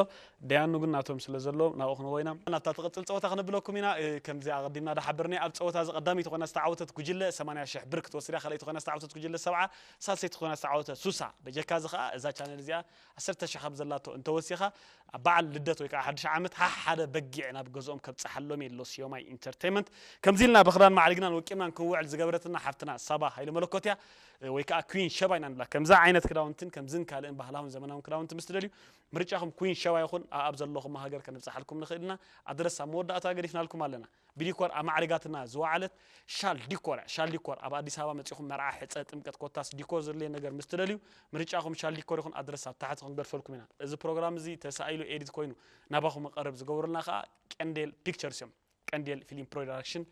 ደያኑ ግን ናቶም ስለ ዘሎ ናብኡ ክንወይና ናብታ ትቕፅል ፀወታ ክነብለኩም ኢና ከምዚ ኣቐዲምና ዳሓበርኒ ኣብ ፀወታ እዚ ቀዳመይቲ ኮይና ዝተዓወተት ጉጅለ ሰማንያ ሽሕ ብር ክትወስድ እያ ካልኣይቲ ኮይና ዝተዓወተት ጉጅለ ሰብዓ ሳልሰይቲ ኮይና ዝተዓወተ ሱሳ በጀካ እዚ ከዓ እዛ ቻነል እዚኣ ዓሰርተ ሽሕ ካብ ዘላቶ እንተወሲኻ ኣብ በዓል ልደት ወይ ከዓ ሓድሽ ዓመት ሓሕ ሓደ በጊዕ ናብ ገዝኦም ከብፅሓሎም የሎ ስዮማይ ኢንተርቴንመንት ከምዚ ኢልና ብክዳን ማዕሪግናን ወቂብናን ክንውዕል ዝገበረትና ሓፍትና ሳባ ሃይለ መለኮት እያ ወይ ከዓ ኩን ሸባ ሸዋ ኢና ንብላ። ከምዚ ዓይነት ክዳውንትን ከምዝን ካልእን ባህላውን ዘመናውን ክዳውንቲ ምስ ትደልዩ፣ ምርጫኹም ኩን ሸዋ ይኹን። ኣብ ዘለኹም ሃገር ከነብጽሓልኩም ንኽእል ኢና። ኣድረስ ኣብ መወዳእታ ገዲፍናልኩም ኣለና። ብዲኮር ኣማዕሪጋትና ዝወዓለት ሻል ዲኮር እያ። ሻል ዲኮር ኣብ ኣዲስ ኣበባ መጺኹም መርዓ፣ ሕጸ፣ ጥምቀት ኮታስ ዲኮር ዘድልየ ነገር ምስ ትደልዩ፣ ምርጫኹም ሻል ዲኮር ይኹን። ኣድረስ ኣብ ታሕቲ ክንገድፈልኩም ኢና። እዚ ፕሮግራም እዚ ተሳኢሉ ኤዲት ኮይኑ ናባኹም ቀረብ ዝገብሩልና ከኣ ቀንዴል ፒክቸርስ እዮም። ቀንዴል ፊልም ፕሮዳክሽን።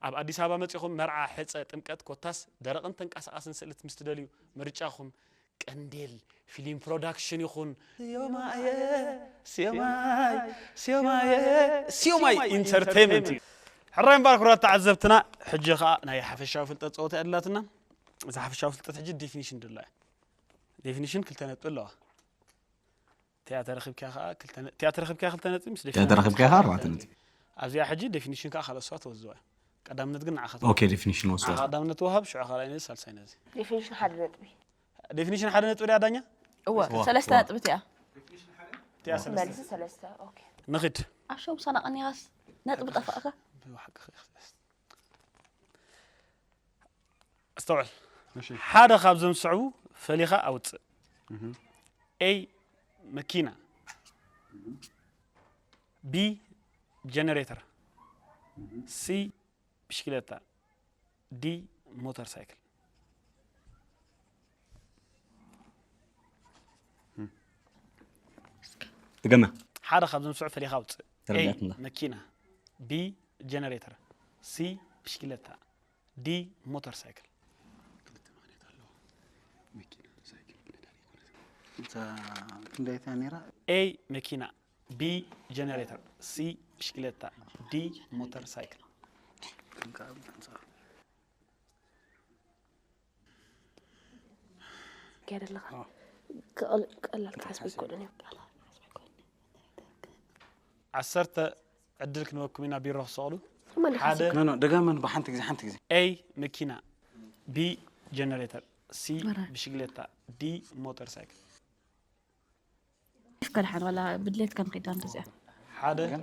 ኣብ ኣዲስ ኣበባ መጺኹም መርዓ፣ ሕጸ፣ ጥምቀት ኮታስ ደረቕን ተንቀሳቓስን ስእልት ምስ ትደልዩ፣ ምርጫኹም ቀንዴል ፊልም ፕሮዳክሽን ይኹን። ስዮማየ፣ ስዮማይ፣ ስዮማየ፣ ስዮማይ ኢንተርቴይንመንት እዩ። ሕራይ እምበኣር ክቡራት ተዓዘብትና፣ ሕጂ ኸኣ ናይ ሓፈሻዊ ፍልጠት ጸወታ እያ ኣላትና። እዛ ሓፈሻዊ ፍልጠት ሕጂ ዴፊኒሽን ድላ እያ። ዴፊኒሽን ክልተ ነጥቢ ኣለዋ። ቲያ ተረኺብካ ኸኣ ክልተ ነ-፣ ቲያ ተረኺብካ ክልተ ነጥቢ ምስ ቲያ ዴፊኒሽን ተረኺብካ ኸኣ ኣርባዕተ ነጥቢ። ኣብዚኣ ሕጂ ዴፊኒሽን ከኣ ካልእ ሰባት ወስድዋ እዮም። ቀዳምነት ግን ንዓኻ ትወስድ። ኦኬ፣ ዴፊኒሽን ወስዶ። ቀዳምነት ወሃብ፣ ሽዑ ካልኣይ ነዚ፣ ሳልሳይ ነዚ። ዴፊኒሽን ሓደ ነጥቢ። ዴፊኒሽን ሓደ ነጥቢ ድያ ዳኛ? እወ፣ እወ። ሰለስተ ነጥቢ እቲኣ። ቲያ ሰለስተ። መልሲ ሰለስተ። ኦኬ። ንኺድ። ኣብ ሸው ምሳና ቀኒኻስ ነጥቢ ጠፋእካ? ብሓቂ ኣስተውዕል። እሺ። ሓደ ካብዞም ዝስዕቡ ፈሊኻ ኣውጽእ። እህ። ኤ መኪና፣ ቢ ጀነሬተር፣ ሲ ብሽክለታ፣ ዲ ሞተር ሳይክል። ድገማ። ሓደ ካብዞም ዝስዕቡ ፈሊኻ ኣውጽእ። ኤ ተረዲኣትና። መኪና፣ ቢ ጀነሬተር፣ ሲ ብሽክለታ፣ ዲ ሞተር ሳይክል። እታ ክንደይ እያ ነይራ? ኤ መኪና፣ ቢ ጀነሬተር፣ ሲ ብሽክለታ፣ ዲ ሞተር ሳይክል። ክንከዓ ብኣንጻሩ። ገይረ ኣለኻ። ክቐል- ቀላል ክሓስቡ ይክእሉን እዮም። ዓሰርተ ዕድል ክንወኩም ኢና ቢሮ ክሰቕሉ። መን ሓደ ኖ ኖ ደጋመን ብሓንቲ ግዜ ሓንቲ ግዜ። ኤ መኪና፣ ቢ ጀነሬተር፣ ሲ መራ። ብሽግሌታ፣ ዲ ሞተር ሳይክል። ይፍከል ሓን ዋላ ብድሌት ከም ኺዳ እንደዚኣ ሓደ ግን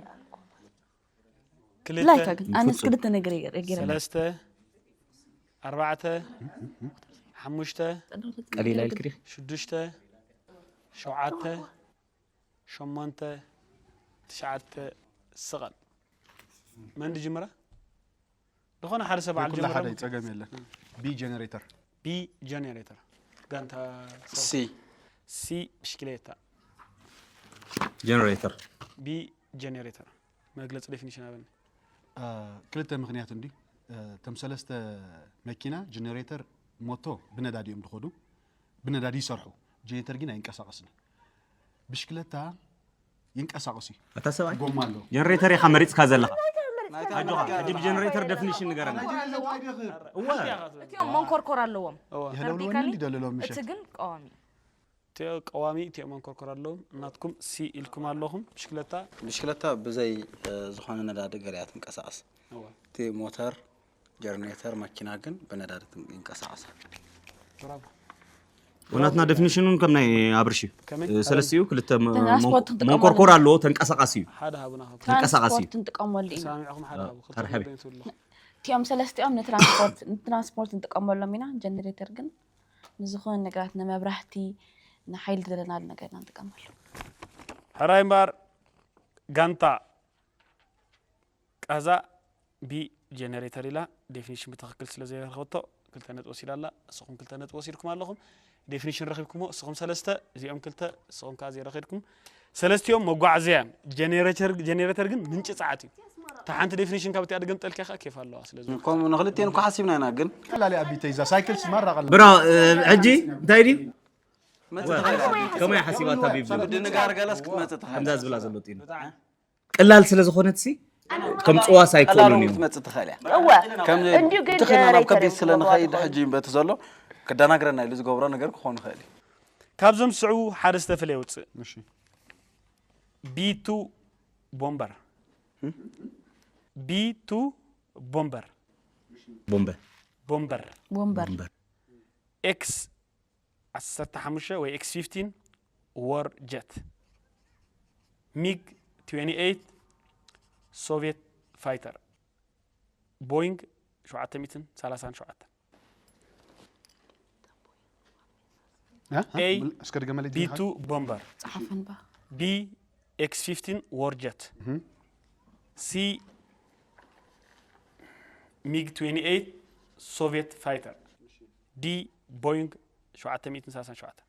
ክልተ ላይካ ግን ኣነስ ክልተ ነገር ገይረ ሰለስተ ኣርባዕተ ሓሙሽተ ቀሊላ ኢልክዲ። ሽዱሽተ ሸውዓተ ሸሞንተ ትሽዓተ ስቐል። መን ድጅምራ? ዝኾነ ሓደ ሰብ በዓል ኩላ ሓደ ጀምራ። ጸገም የለን። ቢ ጀነሬተር። ቢ ጀነሬተር ጋንታ ሲ ሲ ብሽክሌታ ጀነሬተር ቢ ጀነሬተር መግለጺ ዴፊኒሽን ኣበኒ። አ፣ ክልተ ምኽንያት እንዲ እቶም ሰለስተ መኪና ጀነሬተር ሞቶ ብነዳዲ እዮም ዝኸዱ፣ ብነዳዲ ይሰርሑ። ጀነሬተር ግን ኣይንቀሳቀስን። ብሽክለታ ይንቀሳቀስ እዩ። ኣታ ሰብኣይ ጎማ ኣለዎ። ጀነሬተር ኢኻ መሪጽካ ዘለኻ። ኣጆኻ ሕጂ ብጀነሬተር ደፊኒሽን ንገረና። እወ እቲኦም መንኮርኮር ኣለዎም። የህለውለወኒ ቨርቲካሊ እንዲ ደለለዎም እቲ ምሸት ግን ቀዋሚ እቲኦ ቀዋሚ እቲኦ መንኮርኮር ኣለዎም። እናትኩም ሲ ኢልኩም ኣለኹም። ብሽክለታ ብሽክለታ ብዘይ እ፣ ዝኾነ ነዳዲ ገሊኣ ትንቀሳቐስ። እወ። እቲ ሞተር ጀነሬተር መኪና ግን ብነዳዲ ትን- ይንቀሳቐሳ። ብራቮ። እውነትና ደፊኒሽኑን ከም ናይ ኣብርሽ እዩ። ከመይ? እ፣ ሰለስቲኡ ክልተ መ- ትራንስፖርት መንኮ- ትጥቀመሉ። መንኮርኮር ኣለዎ ተንቀሳቃሲ እዩ። ሓደ ሃቡና ካብ ተንቀሳቃሲ እዩ። ትራንስፖርት ንጥቀመሉ ኢና። ሰሚዕኹም ሓደ አ፣ ሃቡ ተርሐቢ። ክትብሉ ትብሉ። እቲኦም ሰለስቲኦም ንትራንስፖርት ንትራንስፖርት ንጥቀመሎም ኢና። ጀነሬተር ግን ንዝኾነ ነገራት ንመብራህቲ ንሓይሊ ዝደለናሉ ነገር ኢና ንጥቀመሉ። ሕራይ እምበኣር ጋንታ ቃዛ ቢ ጀነሬተር ኢላ ዴፊኒሽን ብትኽክል ስለ ዘይረኸበቶ ክልተ ነጥቢ ወሲዳ ኣላ። ንስኹም ክልተ ነጥቢ ወሲድኩም ኣለኹም። ዴፊኒሽን ረኺብኩሞ ንስኹም ሰለስተ፣ እዚኦም ክልተ፣ ንስኹም ከኣ ዘይረኺብኩም። ሰለስቲኦም መጓዓዝያ እዮም። ጀነሬተር ጀነሬተር ግን ምንጪ ጸዓት እዩ። እታ ሓንቲ ዴፊኒሽን ካብ እቲኣ ድገም ጠልኪያ ከኣ ኬፍ ኣለዋ። ስለዚ ከምኡ ንክልቲኤን እኮ ሓሲብና ኢና ግን ቀላል እያ ቢተይ እዛ ሳይክል ስማራ ቀላል። ብራ እ፣ ሕጂ እንታይ ድዩ መጽእ ትኽእል እያ። ከመይ ሓሲባታ ቢብ ዝብል ምድንጋር ገለስ ክትመጽእ ትኽእል ከምዛ ዝብላ ዘሎ ጢኑ ቅላል ስለ ዝኾነት ሲ ከም ጽዋስ ቀላሉ ኣይክእሉን እዩ። ክትመጽእ ትኽእል እያ። እወ ከም እንዲሁ ግን ትኽእል ናብ ጀነሬተር ከቢድ እዮም ስለ ንኸይድ ዝገብሩ። ሕጂ በቲ ዘሎ ክደናግረና ኢሉ ዝገብሮ ነገር ክኸውን ይኽእል እዩ። ካብዞም ዝስዕቡ ሓደ ዝተፈለየ ውፅእ እሺ። ቢቱ ቦምበር ቢቱ ቦምበር ቦምበ ቦምበር ወንበር ቦምበር ኤክስ ዓሰርተ ሓሙሽተ ወይ ኤክስ ፊፍቲን ወር ጀት ሚግ ትዌንቲ ኤይት ሶቪየት ፋይተር ቦይንግ ሸውዓተ ሚእትን ሰላሳን ሸውዓተን። እ? እ? A እስከ ድገመለይ B two bomber ጸሓፈን ባ B X fifteen war jet C MiG twenty-eight Soviet fighter D Boeing ሸውዓተ ሚእትን ሰላሳን ሸውዓተን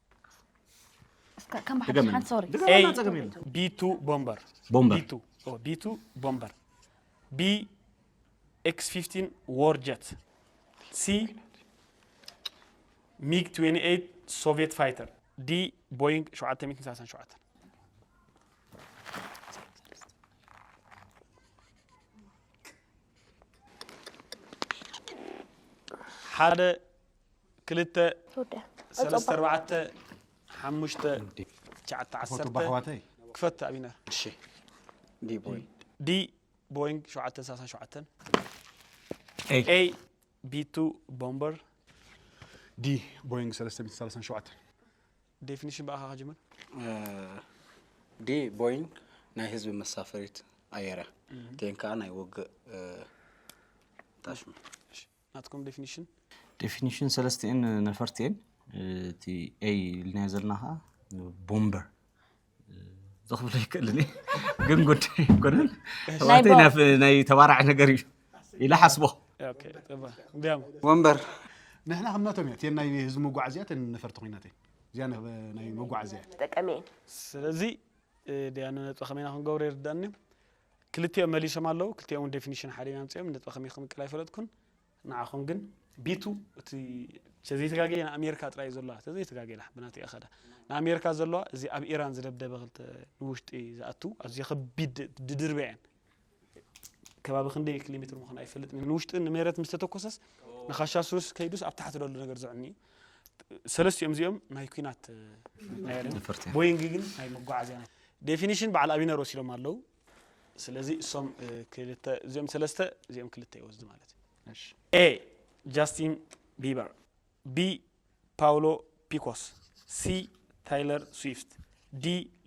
እስከ ከም ብሓቂ ድገመና። ሓንቲ ሶሪ ድገመና፣ ጸገም የለን። B two bomber Bomber. B two oh, B two bomber B X fifteen war jet C MiG twenty-eight Soviet fighter D Boeing ሸውዓተ ሚእትን ሰላሳን ሸውዓተን ሓደ ክልተ ተወዲኣ ሰለስተ ኣርባዕተ ሓሙሽተ ትሽዓተ ፎቶ ዓሰርተ ባሕዋተይ ክፈት ኣቢነር እሺ ዲ ቦይ D Boeing ሸውዓተ ሰላሳ ሸውዓተ A A B two bomber D Boeing ሰለስተ ሚእትን ሰላሳን ሸውዓተን definition ብኣኻ ክጅምር ዲ ቦይንግ ናይ ህዝቢ መሳፈሪት ኣየር እያ። ቴን ከዓ ናይ ውግእ ታሽሙ ናትኩም definition Definition ሰለስቲኤን ነፈርቲኤን እቲ A ኢልናዮ ዘለና ከዓ ቦምበር ዘኽብሎ ይክእልኒ ግን ጉዳይ ኣይኮነን። ኣሕዋተይ ናይ ተባራዕ ነገር እዩ ኢለ ሓስቦ። ዲያም ወንበር ንሕና ከምነቶም እያ እተን ናይ ህዝቢ መጓዓዝያ እተን ነፈርቲ ኮይናተን እዚኣ ናይ መጓዓዝያ እያ። ጠቀሚ እየን ስለዚ ዲያ ነጥቢ ከመይና ክንገብሮ ይርዳኒ። ክልቲኦም መሊሶም ኣለዉ። ክልቲኦም definition ሓደ ኢና ኣምፅኦም። ነጥቢ ከመይ ክምቅል ኣይፈለጥኩን። ንዓኹም ግን ቢቱ እቲ ተዘይተጋገየ ንኣሜሪካ ጥራይ ዘለዋ ተዘይተጋገየ ብናተይ ኣኸዳ ንኣሜሪካ ዘለዋ እዚ ኣብ ኢራን ዝደብደበ ክልተ ንውሽጢ ዝኣቱ ኣዝዮ ከቢድ ድድርበ እየን። ከባቢ ክንደይ ኪሎ ሜትር ምዃኑ ኣይፈልጥን። ንውሽጢ ንመሬት ምስ ተተኮሰስ ንኻሻ ሱስ ከይዱስ ኣብ ታሕቲ ዘሎ ነገር ዝዕኒ እዩ። ሰለስቲኦም እዚኦም ናይ ኲናት ናይ ዓለም ነፈርቲ። ቦይንግ ግን ናይ መጓዓዝያ ናይ definition በዓል ኣቢነር ወሲዶም ኣለዉ። ስለዚ እሶም ክልተ እዚኦም ሰለስተ እዚኦም ክልተ ይወስዱ ማለት እዩ። A Justin Bieber B Paulo Picos C Taylor Swift D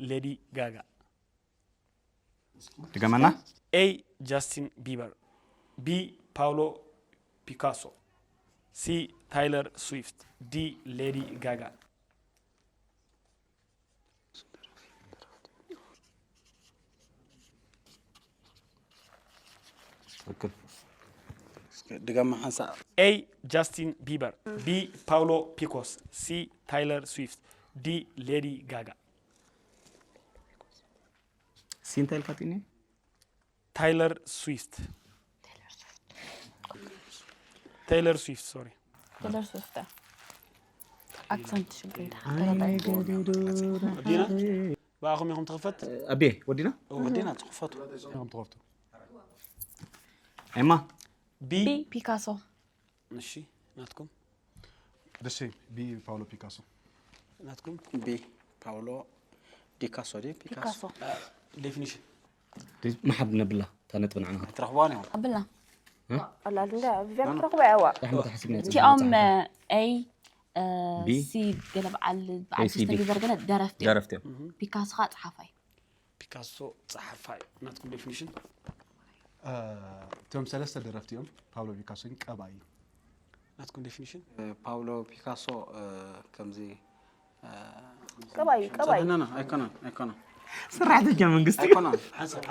Lady Gaga ድገመና። A Justin Bieber B Paulo Picasso C Taylor Swift D Lady Gaga ትክክል። ድገማ ሓንሳ A Justin Bieber B Paulo Picos C Taylor Swift D Lady Gaga ሲንታ ኢልካ ጢኒ Taylor Swift Taylor Swift sorry Taylor Swift accent ሽግር ወዲና ብኣኹም ኢኹም ትኽፈት ኣቤ ወዲና ወዲና ጽሑፈቱ ከም ትኸፍቱ ኤማ B ፒካሶ እሺ ናትኩም ደሴ ቢ ፓውሎ ፒካሶ ናትኩም ቢ ፓውሎ ፒካሶ ዲ ፒካሶ ፒካሶ definition መሓብ ነብላ እታ ነጥቢ ንዓና ትረኽቧን እዮም ኣብልና ኣላል እንደ ቪያን ትረኽቦ ያዋ ራሕመት ሓሲብና እቲኦም A ቢ? C ገለ በዓል A C B. ብኣርቲስት ቢበር ገለ ደረፍቲ እዮም። ደረፍቲ እዮም። ፒካሶ ከዓ ጸሓፋይ ፒካሶ ጸሓፋይ ናትኩም definition እቶም ሰለስተ ደረፍቲ እዮም። ፓብሎ ፒካሶ ግን ቀባይ እዩ። ናትኩም definition ፓውሎ ፒካሶ ከምዚ ቀባይ ቀባይ ጸብሕና ኣይኮነን ኣይኮነን ሰራሕተኛ መንግስቲ ኣይኮነን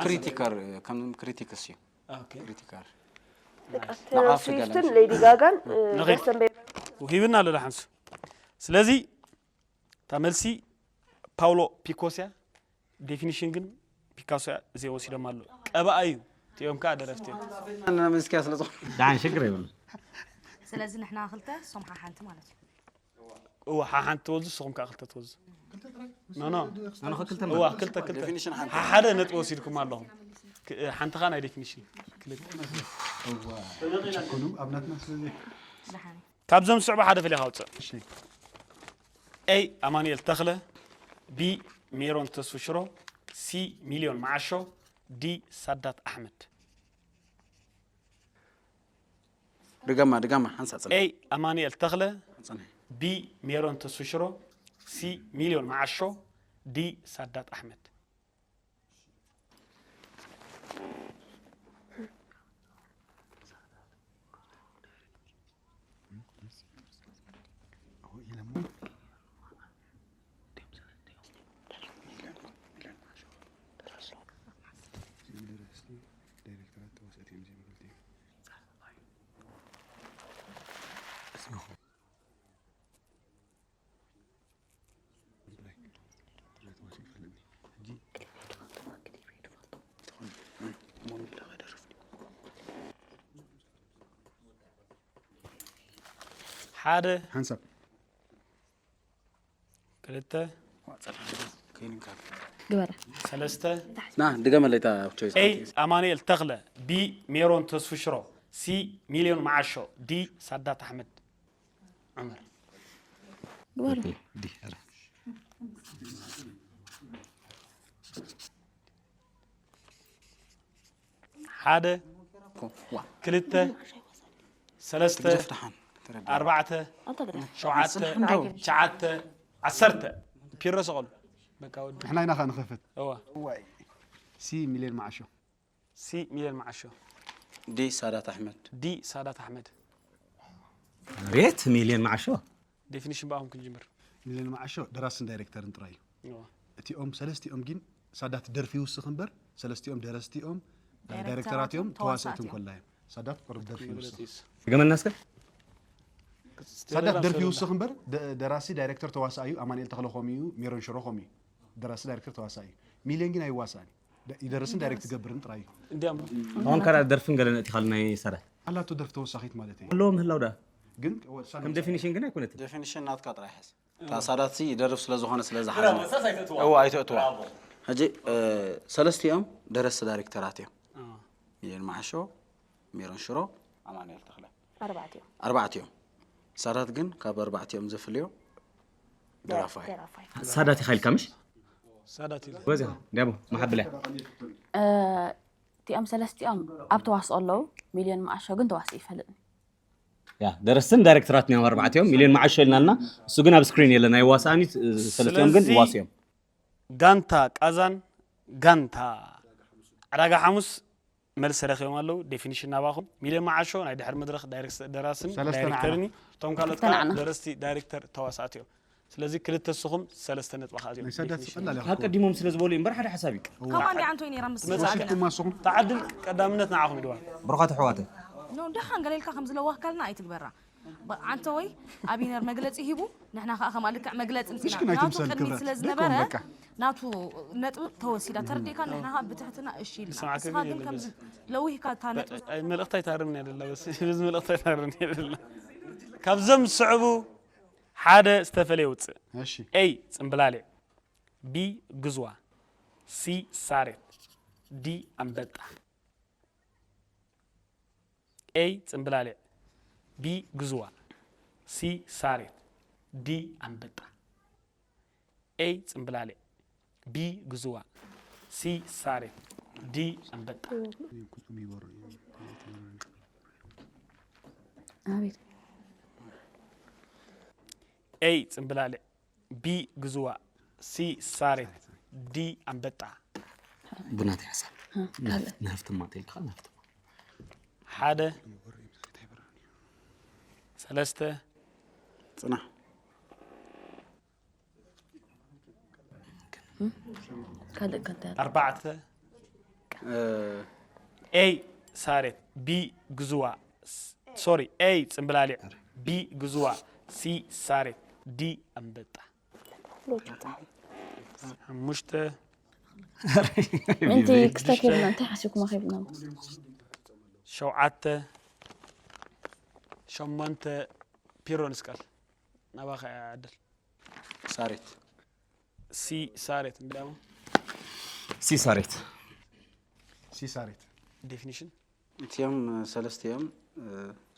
ክሪቲከር ከም ክሪቲክስ እዩ okay ክሪቲከር Taylor Swift ን ሌዲ ጋጋን ንኺድ። ጃስተን ቤበር ሂብና ኣለና ሓንሱ ስለዚ እታ መልሲ ፓውሎ ፒኮስ እያ። Definition ግን ፒካሶ እያ እዚኦም ወሲዶም ኣሎ ቀባኣ እዩ እቲኦም ከዓ ደረፍቲ እዮም ምስኪያ ስለ ዝኾነ ዳን ሽግር የብሉ ስለዚ ንሕና ክልተ ሶም ሓሓንቲ ማለት እዩ እዋ ሓሓንቲ ትወዙ ንስኹም ከዓ ክልተ ትወዙ ኖ ኖ ኣነ ክልተ እዋ ክልተ ክልተ ዴፊኒሽን ሓንቲ ሓደ ነጥቢ ወሲድኩም ኣለኹም ክ- ሓንቲ ከዓ ናይ definition ክልተ ችኩሉ ኣብ ናትና ስለዚ ደሓን ካብዞም ዝስዕቡ ሓደ ፈሊኻ ውፅእ እሺ A ኣማኑኤል ተኽለ B ሜሮን ተስፉ ሽሮ C ሚልዮን መዓሾ D ሳዳት ኣሕመድ ድገማ ድገማ ሓንሳ ጽን A ኣማኑኤል ተኽለ ጽን B ሜሮን ተስፉ ሽሮ C ሚልዮን መዓሾ D ሳዳት ኣሕመድ ሓደ፣ ሓንሳብ ክልተ፣ ግበራ። ሰለስተ። ና ድገመለይ እታ ቾይስ ኤ ኣማኑኤል ተኽለ፣ ቢ ሜሮን ተስፉ ሽሮ፣ ሲ ሚልዮን መዓሾ፣ ዲ ሳዳት ኣሕመድ ዑመር። ግበራ። ሓደ፣ ክልተ፣ ሰለስተ፣ ኣርባዕተ፣ ሸውዓተ፣ ትሽዓተ፣ ዓሰርተ። ፒሮ ሰቐሉ። በቃ ወዲ። ንሕና ኢና ኸ ንኸፍት እዋ። ሲ ሚልዮን መዓሾ ሲ ሚልዮን መዓሾ። ዲ ሳዳት ኣሕመድ ዲ ሳዳት ኣሕመድ። ሬት ሚልዮን መዓሾ ዴፊኒሽን ብኣኹም ክንጅምር። ሚልዮን መዓሾ ደራስን ዳይሬክተርን ጥራይ እዩ። እዋ። እቲኦም ሰለስቲኦም ግን ሳዳት ደርፊ ይውስኽ እምበር ሰለስቲኦም ደረስቲኦም ዳይሬክተራት እዮም። ተዋሳእቲ እንኮላ እዮም። ሳዳት ቁርብ ደርፊ ይውስኽ። ገመልና እስከ ሳዳት ደርፊ ይውስኽ እምበር ደ- ደራሲ ዳይሬክተር ተዋሳእ እዩ። ኣማኑኤል ተኽለ ከምኡ እዩ። ሜሮን ሽሮ ከምኡ እዩ። ደራሲ ዳይሬክተር ተዋሳእ እዩ። ሚልዮን ግን ኣይዋሳእን እዩ። ደ- ይደርስን ዳይሬክት ይገብርን ጥራይ እዩ። እንዲያም ኣሁን ከዳ ደርፍን ገለ ነእቲኻሉ ናይ ሳዳት ኣላቶ ደርፊ ተወሳኺት ማለት እዩ። ኣለዎ ምህላው ዳ ግን ከም ዴፊኒሽን ግን ኣይኮነትን ዴፊኒሽን ናትካ ጥራይ ሓዝ እታ ሳዳት ሲ ይደርፍ ስለ ዝኾነ ስለዚ ሓዝ እዎ ኣይተእትዋ ሕጂ እ፣ ሰለስቲኦም ደረስቲ ዳይሬክተራት እዮም። ሚልዮን መዓሾ፣ ሜሮን ሽሮ፣ ኣማኑኤል ተኽለ ኣርባዕቲኦም ኣርባዕቲኦም። ሳዳት ግን ካብ ኣርባዕቲኦም ዘፍልዮ ደራፋይ ደራፋይ ሳዳት ኢኻ ኢልካ ምሽ ሳዳት ኢለ ወዚ ዲያቦ መሓብላይ እቲኦም ሰለስቲኦም ኣብ ተዋስኦ ኣለዉ። ሚልዮን መዓሾ ግን ተዋስኦ ይፈልጥኒ። ያ ደረስትን ዳይሬክተራትን እዮም ኣርባዕቲኦም። ሚልዮን መዓሾ ኢልናልና እሱ ግን ኣብ ስክሪን የለን ኣይዋሳእን እዩ። ሰለስቲኦም ግን ስለዚ ዋስኦም ጋንታ ቃዛን ጋንታ ዕዳጋ ሓሙስ መልሲ ረኺቦም ኣለዉ። ዴፊኒሽን ናባኹም። ሚልዮን መዓሾ ናይ ድሕሪ መድረኽ ዳይሬክስ- ደራስን ሰለስተ ዳይሬክተርን እዩ። እቶም ካልኦት ከዓ ንዓና። ደረስቲ ዳይሬክተር ተዋሳእቲ እዮም። ስለዚ ክልተ ንስኹም ሰለስተ ነጥቢ ከኣትዮም። ናይ ሳዳት ቀላል ካብ ቀዲሞም ስለ ዝበሉ እዮም እምበር ሓደ ሓሳብ እዩ። ከማን ዲኣ እንቶይ ነይራ ምስ ትመጽእ መጻእኪ ኣላ። ተዓድል ቀዳምነት ንዓኹም ይድዋ። ብሩኻት ኣሕዋተ ኖ ደሓን ገለ ኢልካ ከም ዝለዋህካልና ኣይትግበራ። ብ- ዓንተ ወይ ኣቢነር መግለፂ ሂቡ ንሕና ከዓ ከማ ልክዕ መግለፂ ምፅና ምሽኪን ኣይትምሰል ቅድሚት ክብረት። ስለ ዝነበረ ደይኮን በቃ። ናቱ ነጥቢ ተወሲዳ ተረዲእካ ንሕና ከዓ ብትሕትና እሺ ኢልና ይስማዕካ እስኻ ግን ግን የለን ከም በስ። ለዊህካ እታ ነጥቢ ኣይ፣ መልእኽቲ ኣይትሃርምን እያ ደላ በስ። በዚ መልእኽቲ ኣይትሃርምን እያ ደላ። ካብዞም ዝስዕቡ ሓደ ዝተፈለየ ውፅእ። እሺ ኤ ፅምብላሊዕ፣ ቢ ግዝዋ፣ ሲ ሳሬት፣ ዲ ኣንበጣ። ኤ ፅምብላሊዕ፣ ቢ ግዝዋ፣ ሲ ሳሬት፣ ዲ ኣንበጣ። ኤ ፅምብላሊዕ፣ ቢ ግዝዋ፣ ሲ ሳሬት፣ ዲ ኣንበጣ። ኣቤት ኤ ፅምብላሊዕ፣ ቢ ግዝዋ፣ ሲ ሳሬት፣ ዲ ኣንበጣ። ብናተይ ሓሳብ ናፍትማ ተይልካ ናፍትማ ሓደ፣ ሰለስተ፣ ፅናሕ ካልእ ካልታይ ኣሎ። ኣርባዕተ። እ፣ ኤ ሳሬት፣ ቢ ግዝዋ፣ ሶሪ፣ ኤ ፅምብላሊዕ፣ ቢ ግዝዋ፣ ሲ ሳሬት፣ ዲ ኣንበጣ። ሓሙሽተ፣ ምእንቲ ክስታይ ከይብልና እንታይ ሓሲብኩም ኣኺብና? ሸውዓተ፣ ሸሞንተ፣ ፒሮን እስቃል ናባኻ እያ ዕድል። ሳሬት ሲ ሳሬት እንዲያሞ ሲሳሬት ሲሳሬት ዴፊኒሽን እቲኦም ሰለስቲኦም እ፣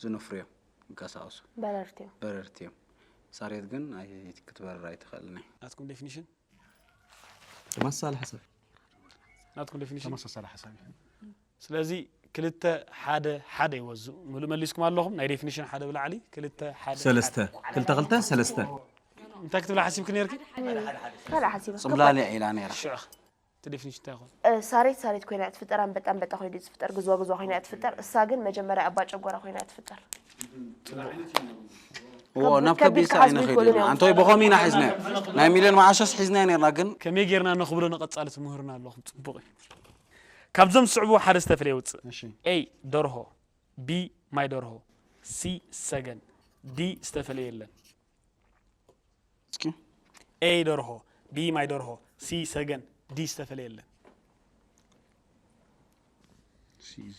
ዝነፍሩ እዮም ይንቀሳቀሱ በረርቲ እዮም። በረርቲ እዮም። ሳሬት ግን ኣይ- ክትበርር ኣይትኽእልን እያ። ናትኩም ዴፊኒሽን ተመሳሳሊ ሓሳብ ናትኩም ዴፊኒሽን ተመሳሳሊ ሓሳብ እዩ። ስለዚ ክልተ ሓደ ሓደ ይወዙ። ምሉእ መሊስኩም ኣለኹም። ናይ ዴፊኒሽን ሓደ ብላዕሊ ክልተ ሓደ ሰለስተ ክልተ ክልተ ሰለስተ እንታይ ክትብላ ሓሲብክ ነርኪ? ካልእ ሓሲበ ፅምብላሊዕ ኢላ ነይራ። ሽዑ እቲ ዴፊኒሽን እንታይ ይኾን? እ፣ ሳሬት ሳሬት ኮይና እያ ትፍጠር። ኣንበጣ ኣንበጣ ኮይኑ እዩ ዝፍጠር። ግዝዋ ግዝዋ ኮይና እያ ትፍጠር። እሳ ግን መጀመርያ ኣባ ጨጎራ ኮይና እያ ትፍጠር። እዎ ናብ ከቢድ ከቢድ ክሓስቡ ኣይንኸይድ ይኽእሉ ኢና። እዮም። ኣንቶይ ብኸምኡ ኢና ሒዝናዮ። ናይ ሚልዮን መዓሾስ ሒዝናዮ ነርና ግን ከመይ ጌርና ነኽብዶ ንቐጻሊ ትምህርና ኣለኹም። ጽቡቕ እዩ። ካብዞም ዝስዕቡ ሓደ ዝተፈለየ ውፅእ። እሺ ኤ ደርሆ፣ ቢ ማይ ደርሆ፣ ሲ ሰገን፣ ዲ ዝተፈለየ የለን። እስኪ ኤ ደርሆ፣ ቢ ማይ ደርሆ፣ ሲ ሰገን፣ ዲ ዝተፈለየ የለን። ሲዚ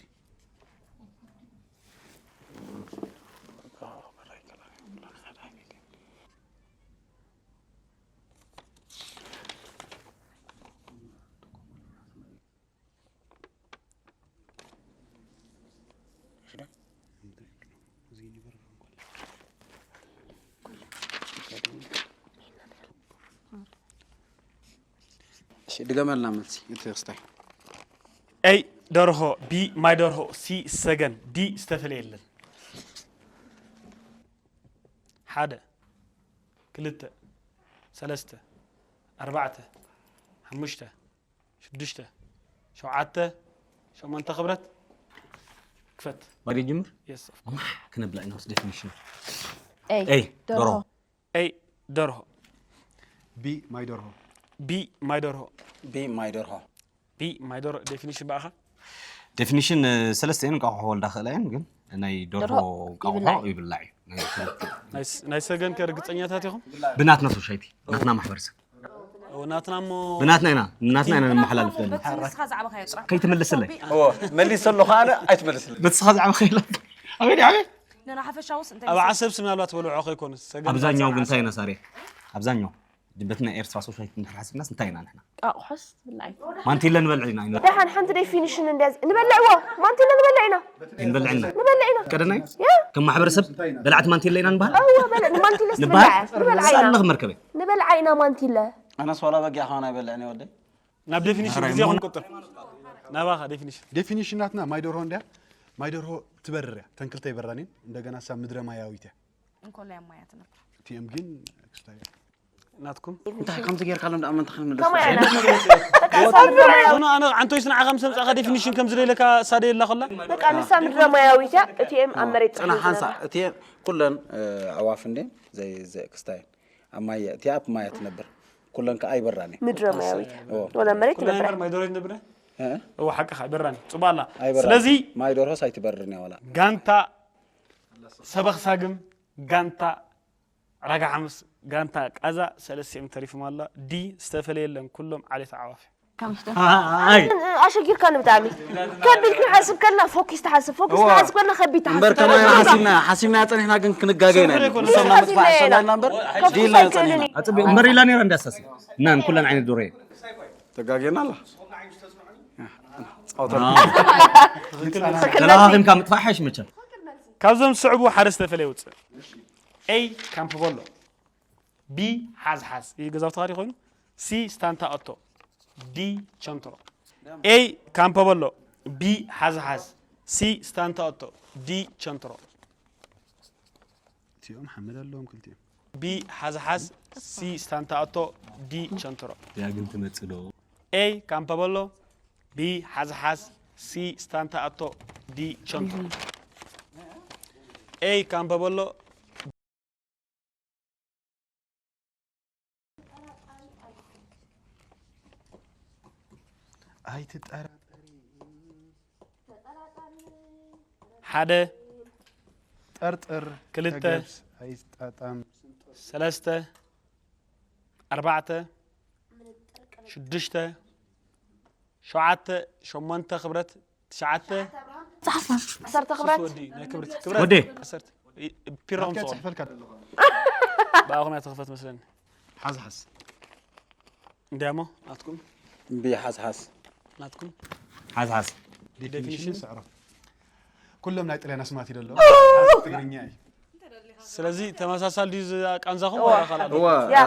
ድገመልና መልሲ እቲ ክስታይ። A ደርሆ፣ B ማይ ደርሆ፣ C ሰገን፣ D ዝተፈለየ የለን። ሓደ፣ ክልተ፣ ሰለስተ፣ ኣርባዕተ፣ ሓሙሽተ፣ ሽዱሽተ፣ ሸውዓተ፣ ሸሞንተ ክብረት ክፈት። ባዲ ጅምር Yes, of ማሕ ክነብላ ኢና ምስ ዴፊኒሽን A A ደርሆ A ደርሆ፣ B ማይ ደርሆ B ማይ ደርሆ፣ B ማይ ደርሆ B ማይ ደርሆ። ዴፊኒሽን ብኣኻ ዴፊኒሽን ሰለስተ እየን እንቋቑሖ ወልዳ ክእላ እየን ግን ናይ ደርሆ ደርሆ እንቋቑሖ ይብላዕ። ይብላዕ እዩ ናይ ክልተ። ናይ ስ- ናይ ሰገን ከ ርግፀኛታት ኢኹም? ብናትና ሶሳይቲ ናትና ማሕበረሰብ እው፣ ናትና እሞ ብናትና ኢና ናትና ኢና ንመሓላልፍ ዘለና በቲ ንስኻ ዝዓበኻዮ ጥራሕ ከይትምልስለይ እዎ መሊሰ ኣለኹ ኣነ ኣይትመልስለይ በቲ ስኻ ዝዓበ ከይላ ኣበይ ድዓበ ንናሓፈሻውስ እንታይ ኣብ ዓሰብሲ ምናልባት በልዖ ከይኮኑስ ሰገን ኣብዛኛው ግን ዓሰብ- እንታይ ኢና ሳርየ ኣብዛኛው በቲ ናይ ኤርትራ ሶሳይቲ እንድሕር ሓሲብናስ እንታይ ኢና ንሕና ቃቑሖስ ብላዕ ማንቲለ ንበልዕ ኢና ኢና ደሓን ሓንቲ ዴፊኒሽን እንድያ ንበልዕዎ ማንቲለ ንበልዕ ኢና ንበልዕ ኢና ንበልዕ ኢና ቀደናይ ከም ማሕበረሰብ በላዕቲ ማንቲለ ኢና ንበሃል እወ በልዕ ንማንቲለ ንበሃል ንበልዓ ንበልዓ ኢና ሳልኽ መርከበይ ንበልዓ ኢና ማንቲለ ኣነስ ዋላ በጊዕ ከሆነ ኣይበልዕን ይወደይ ናብ ዴፊኒሽን ግዜ ክንቁጥር ናባኻ ዴፊኒሽን ዴፊኒሽን ናትና ማይ ደርሆ እንድያ ማይ ደርሆ ትበርር እያ ተንክልተ ይበራኒን እንደገና ሳ ምድረ ማያዊት እያ እንኮላይ ኣብ ማያ ትነብር ቲኤም ግን ክስታይ ናትኩም እንታይ ከምዚ ጌርካ ሎም ደኣ መን ተኽል ምልስ ከማይ ኣና ኖ ኣነ ዓንቶይስ ንዓኻ ምስ ኣምጻእካ ዴፊኒሽን ከም ዝደለካ ሳደ የላ ኮላ በቃ ንሳ ምድረ ማያዊት እያ እቲኤም ኣብ መሬት ጽና ሓንሳ እቲ ኩለን ኣዕዋፍ እንዴ ዘይ ዘይ ክስታይ ኣብ ማየ እቲ ኣብ ማየ ትነብር ኩለን ከኣ ኣይበራን እዩ ምድረ ማያዊት ወላ መሬት ትነብር ማይ ደሮ ይነብረ እ? እወ ሓቅኻ ኣይበራን ጽባ ኣላ ኣይበራን ስለዚ ማይ ደርሆስ ኣይትበርን እያ ወላ ጋንታ ሰበኽ ሳግም ጋንታ ዕዳጋ ሓሙስ ጋንታ ቃዛ ሰለስቲኦም ተሪፎም ኣላ ዲ ዝተፈለየ የለን ኩሎም ዓሌት ኣዕዋፍ እዮም ኣይ ኣሸጊርካኒ ብጣዕሚ ከቢድ ክንሓስብ ከልና ፎኪስ ትሓስብ ፎኪስ ክንሓስብ ከልና ከቢድ እምበር ትሓስብ ከማይ ሓሲብና ሓሲብና ጸኒሕና ግን ክንጋገ ኢና ስምሪ ኣይኮነ። ንሶም ፎኪስ ምጥፋሕ ኣይኮነ። ሸዋልና እምበር ፎኪስ ዲልና ጸኒሕና ኣይኮነ። ኣጽቢ እምበር ኢላ ነይራ እንዳሳሲ ናን ኩለን ዓይነት ዶሮ ተጋጌና ኣላ ተለኻኺምካ ምጥፋእ ሓይሽ መቸም ካብዞም ዝስዕቡ ሓደ ዝተፈለየ ውፅእ A ካምፕ በሎ፣ B ሓዝሓዝ፣ ይህ ገዛውቲ ካዲ ኮይኑ፣ C ስታንታ ኦቶ፣ D ቸንትሮ። A ካምፕ በሎ፣ B ሓዝሓዝ፣ C ስታንታ ኦቶ፣ D ቸንትሮ። እቲኦም ሓመድ ኣለዎም ክልቲኦም B ሓዝሓዝ፣ C ስታንታ ኦቶ፣ D ቸንትሮ። ያ ግን ትመጽእ ዶ A ካምፕ በሎ፣ B ሓዝሓዝ፣ C ስታንታ ኦቶ፣ D ቸንትሮ። A ካምፕ በሎ፣ ኣይትጠራጠሪ ሓደ ጠርጥር ክልተ ተገብስ ኣይጣጣም ሰለስተ ኣርባዕተ ሽዱሽተ ሸውዓተ ሸሞንተ ክብረት ትሽዓተ ዓሰርተ ክብረት ወዲ ናይ ክብረት ክብረት ወዲ ዓሰርተ ፒሮም ኣትያ ጽኦም ጽሕፈልካ ዘለኹ ብኣኹም እያ ትኽፈት መስለኒ ሓዝሓዝ እንዲያሞ ናትኩም ብሓዝሓዝ ናትኩም ሓዝሓዝ ዴፊኒሽን ስዕሮ ኩሎም ናይ ጥልያን ኣስማት ይደሎ ትግርኛ እዩ ስለዚ ተመሳሳል ድዩ ዝቃንዛኹም ወይ ኣኻል ኣሎ እወ ያ።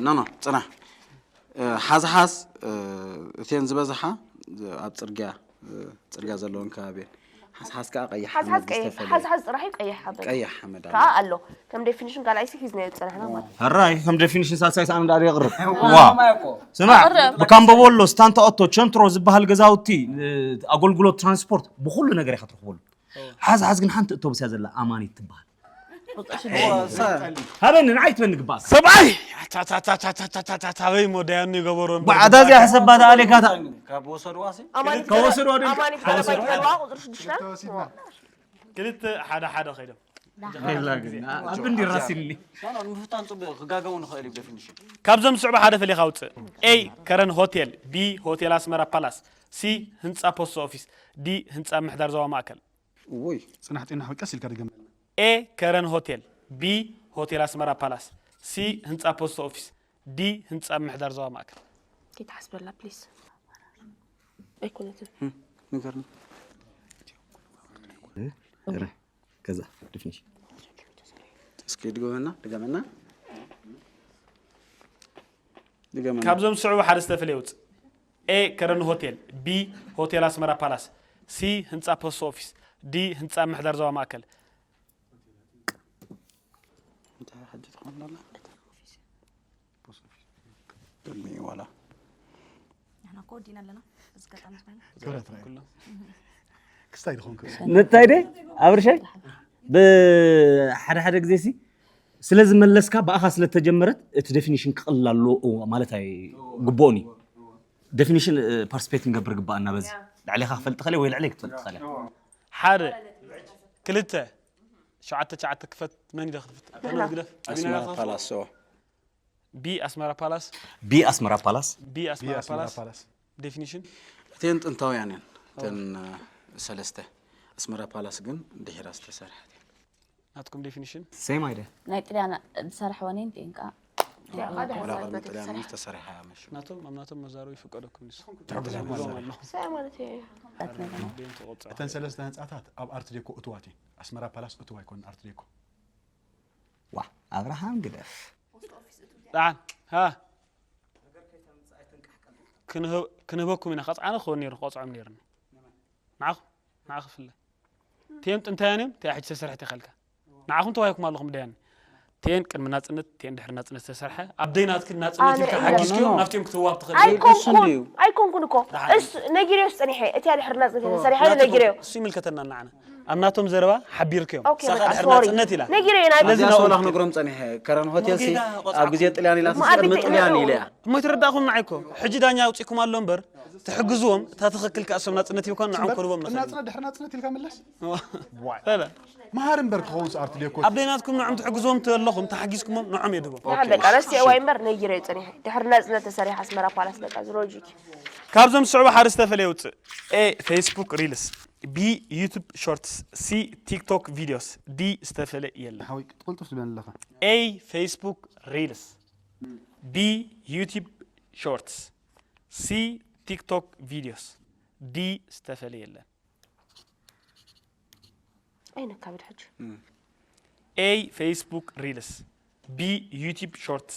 ኖ ኖ ጽናሕ ሓዝሓዝ እተን ዝበዝሓ ኣብ ጽርግያ ጽርግያ ዘለውን ከባቢ ሓዝሓዝ ከዓ ቀይሕ ሓዝሓዝ ሓመድ ቀይሕ ዝተፈለየ ሓዝሓዝ ጥራሕ እዩ ቀይሕ ሓመድ ቀይሕ ሓመድ ኣሎ ከዓ ኣሎ ከም ዴፊኒሽን ካልኣይ ሲ ሒዝናዮ ዝፀናሕና ማለት ሕራይ ከም ዴፊኒሽን ሳልሳይ ሰኣን ዳር የቕርብ ዋ ስማዕ ብካምቦ ቦሎ ስታንታ ኦቶ ቸንትሮ ዝበሃል ገዛውቲ ኣገልግሎት ትራንስፖርት ብኩሉ ነገር ኢኻ ትረኽበሉ ሓዝሓዝ ግን ሓንቲ እቶብስ እያ ዘላ ኣማኒት ትበሃል ሃበኒ ንዓይ ትበኒ ግባእ ሰብኣይ ኣበይ ሞዳያኑ ይገበሮ ባዕዳ እዚኣ ሕሰባ ተኣሌካታ ካብ ወሰድዋ ሲ ኣማኒት ከወሰድዋ ዶ ኣማኒት ከወሰድዋ ተረዋ ቁፅሪ ሽዱሽተ ክልተ ሓደ ሓደ ከይዶም ኣብ እንዲ ራሲኒ ምፍታን ፅቡቅ ክጋገው ንኽእል እዩ ዴፊኒሽን ካብዞም ዝስዕቡ ሓደ ፈሊኻ ውፅእ A ከረን ሆቴል፣ B ሆቴል ኣስመራ ፓላስ፣ C ህንፃ ፖስት ኦፊስ፣ D ህንፃ ምሕዳር ዞባ ማእከል። ውይ ፅናሕ ጤና ቀስ ኢልካ ድገመልና A ከረን ሆቴል፣ B ሆቴል ኣስመራ ፓላስ፣ C ህንፃ ፖስት ኦፊስ፣ D ህንፃ ምሕዳር ዞባ ማእከል። ከይትሓስበላ ፕሊስ ኣይኮነትን ንገርኒ ከዛ ዴፊኒሽን እስኪ ድገመና ድገመና ድገመና ካብዞም ዝስዕቡ ሓደ ዝተፈለየ ውፅእ A ከረን ሆቴል፣ B ሆቴል ኣስመራ ፓላስ፣ C ህንጻ ፖስት ኦፊስ፣ D ህንጻ ምሕዳር ዞባ ማእከል። እንታይ ሕጂ ትኾን ኣላ? ቅድሚ ዋላ ንሕና እኮ ወዲና ኣለና። እዚ ገጣሚ ዝኾነ ክብረት ራእይ ክስታይ ዝኾንኩ ንታይ ደ ኣብርሸይ ብሓደ ሓደ ግዜ ሲ ስለ ዝመለስካ ብኣኻ ስለ ተጀመረት እቲ ዴፊኒሽን ክቕልል ኣለዎ ማለት ኣይግብኦን እዩ። ዴፊኒሽን ፓርቲስፔት ክንገብር ግባኣና በዚ ልዕሌኻ ክፈልጥ ኸለ ወይ ልዕሌ ክትፈልጥ ኸለ ሓደ ክልተ ሸዓተ ሸዓተ ክፈት መን ኢለ ክትፍት ኣተና ግደፍ ኣስመራ ፓላስ ኦ ቢ ኣስመራ ፓላስ ቢ ኣስመራ ፓላስ ቢ ኣስመራ ኣስመራ ፓላስ ፓላስ ዴፊኒሽን እተን ጥንታውያን እየን እተን እ፣ ሰለስተ ኣስመራ ፓላስ ግን ድሒራ ዝተሰርሐት እያ ናትኩም ዴፊኒሽን ሴም ኣይደ ናይ ጥልያን ዝሰርሐወን እየን ቲንካ ወላ ቅድሚ ጥልያን እውን ዝተሰርሐ እያ መሽ ናቶም ኣብ ናቶም መዛረቡ ይፍቀደኩም ንሱ ትሕግዞም ኣለኹም። ኣለኹም ሰ ማለት እዩ ደም ተቆጻ እተን ሰለስተ ህንፃታት ኣብ ኣርት ዴኮ እትዋ እየን። ኣስመራ ፓላስ እትዋ ኣይኮን ኣርት ዴኮ ዋ ኣብርሃም ግደፍ ጣን ሃ ክንህብ- ክንህበኩም ኢና ከፅዓነ ክኸውን ነይሩ ክቆፅዖም ነይሩኒ ንዓኹ ንዓ ክፍለ ቴም ጥንታያን እዮም ተያ ሕጂ ተሰርሕቲ ከልካ ንዓኹም ተዋሂኩም ኣለኹም ደያኒ ቴን ቅድሚ ናፅነት ቴን ድሕሪ ናፅነት ዝተሰርሐ ኣብ ደይ ናትክን ናፅነት ኣነ ኢልካ እየ። ሓጊዝክዮም ኖ፣ ኖ። ናብቲኦም ክትዋብ ትኽእል ኣይኮ- እሱ ኣይኮንኩን እንድዩ። ኣይኮንኩን እኮ እሱ ነጊረዮስ ፀኒሐ እቲያ ድሕሪ ናፅነት ተሰሪሐ ኢለ ነጊረዮ እሱ ይምልከተና ንዓና ኣብ ናቶም ዘረባ ሓቢርክዮም ኦኬ ሳኻ በቃ ድሕሪ ሶሪ ናፅነት ኢላ ነጊረዮ ናይ ስለዚ እዚኣ ናብኡ ሶላ ክትከድ። ክነግሮም ፀኒሐ ከረን ሆቴል ሲ ጌታ ቆፃ ኣብ ግዜ ጥልያን ኢላ መኣዲ ቅድሚ ጥልያን ጥልያን ኢለ እያ እሞ ይትረዳእኹም ንዓይ እኮ ሕጂ ዳኛ ኣውፂእኩም ኣሎ እምበር ትሕግዝዎም እታ ትኽክል ከኣ እሶም ናፅነት ሂብኳን ንዖም ኮንቦም ንኽእል ናፅነት ድሕሪ ናፅነት ኢልካ ምለስ በለ መሃር እምበር ክኸውን ሰኣርት ዴኮ ኣብ ደይናትኩም ንዖም ትሕግዝዎም ተለኹም ተሓጊዝኩሞም ንዖም የድቦም ንሓን ደቂ ኣነስትዮ ዋይ እምበር ነጊረዮ ፀኒሐ ድሕሪ ናፅነት ተሰሪሐ ኣስመራ ፓላስ በቃ ዝሎጂክ ካብዞም ዝስዕቡ ሓደ ዝተፈለየ ውፅእ A Facebook Reels B YouTube Shorts C TikTok Videos D ዝተፈለየ የለን ሓወይ ቅልጡፍ ትብለን ኣለኻ A Facebook Reels B YouTube Shorts C TikTok Videos D ዝተፈለየ የለን ኣይነካብድ ሕጂ A Facebook Reels B YouTube Shorts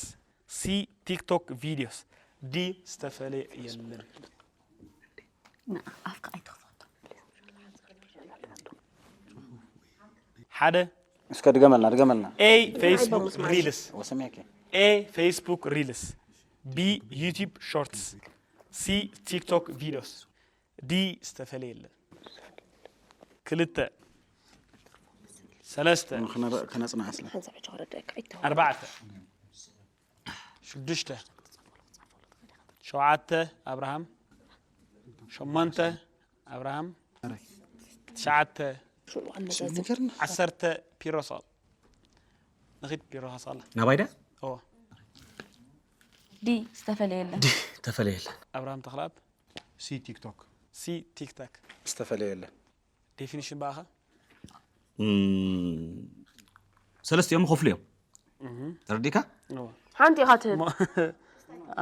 C TikTok Videos D ዝተፈለየ የለን ኣፍካ ኣይትኽፈቶ ሓደ እስከ ድገመልና ድገመልና A Facebook Reels ወሰሚያከ A Facebook Reels B YouTube Shorts C TikTok Videos D ዝተፈለየ የለን ክልተ ሰለስተ ከነፅና ኣስለ ሓንሳ ዕጭ ክረድአካ ኣይተው ኣርባዕተ ሽዱሽተ ሸውዓተ ኣብርሃም ሸሞንተ ኣብርሃም ትሽዓተ ሽዑ ኣመዛዝን ነገርና ዓሰርተ ፒሮሳል ንኺድ ፒሮሳል ናባይዳ ኦ ዲ ዝተፈለየ የለን ተፈለየለን ኣብርሃም ተኽልኣብ ሲ ቲክቶክ ሲ ቲክታክ ዝተፈለየ የለን ዴፊኒሽን ብኣኻ እም፣ ሰለስቲኦም ይኸፍሉ እዮም ተረዲካ ሓንቲ ኢኻ ትህብ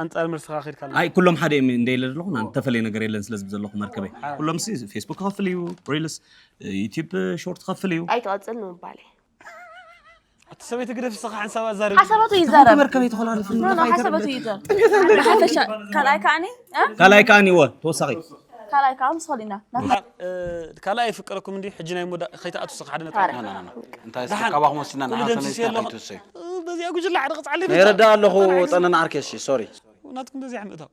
ኣንፃር መልስኻ ኺድካ ኣይ ኩሎም ሓደ እዮም እንደ ኢለ ዘለኹ ና ተፈለየ ነገር የለን ስለዚ ዘለኹ መርከበይ ኩሎም ሲ ፌስቡክ ክኸፍል እዩ ሪልስ ዩቲብ ሾርት ክኸፍል እዩ ኣይትቐፅል ንምባል እዩ እቲ ሰበይቲ ግደፍ ስኻ ሓንሳብ ኣዛርብ ሓሳባቱ ይዛረብ መርከበይ ተኾላልፍ ኖ፣ ኖ፣ ሓሳባቱ ይዛረብ ብሓፈሻ ካልኣይ ከዓኒ እ? ካልኣይ ከዓኒ እወ ተወሳኺ ካልኣይ ከዓ ምስ ኸሊና ካልኣይ ይፍቀረኩም እንዲ ሕጂ ናይ ሞዳ ከይትኣቱ ስኻ ሓደ ነጥቢ ታረ እንታይ እስቲ ካባኹም ወሲና ኩሉ ንሓሰነ ደምሲስ ኣለኹ ተካይቱ ሰይ በዚኣ ጉጅላ ሓደ ቅፃሊ ነይረዳ ኣለኹ ፀነን ዓርከ እሺ ሶሪ ናትኩም በዚኣ ምእታው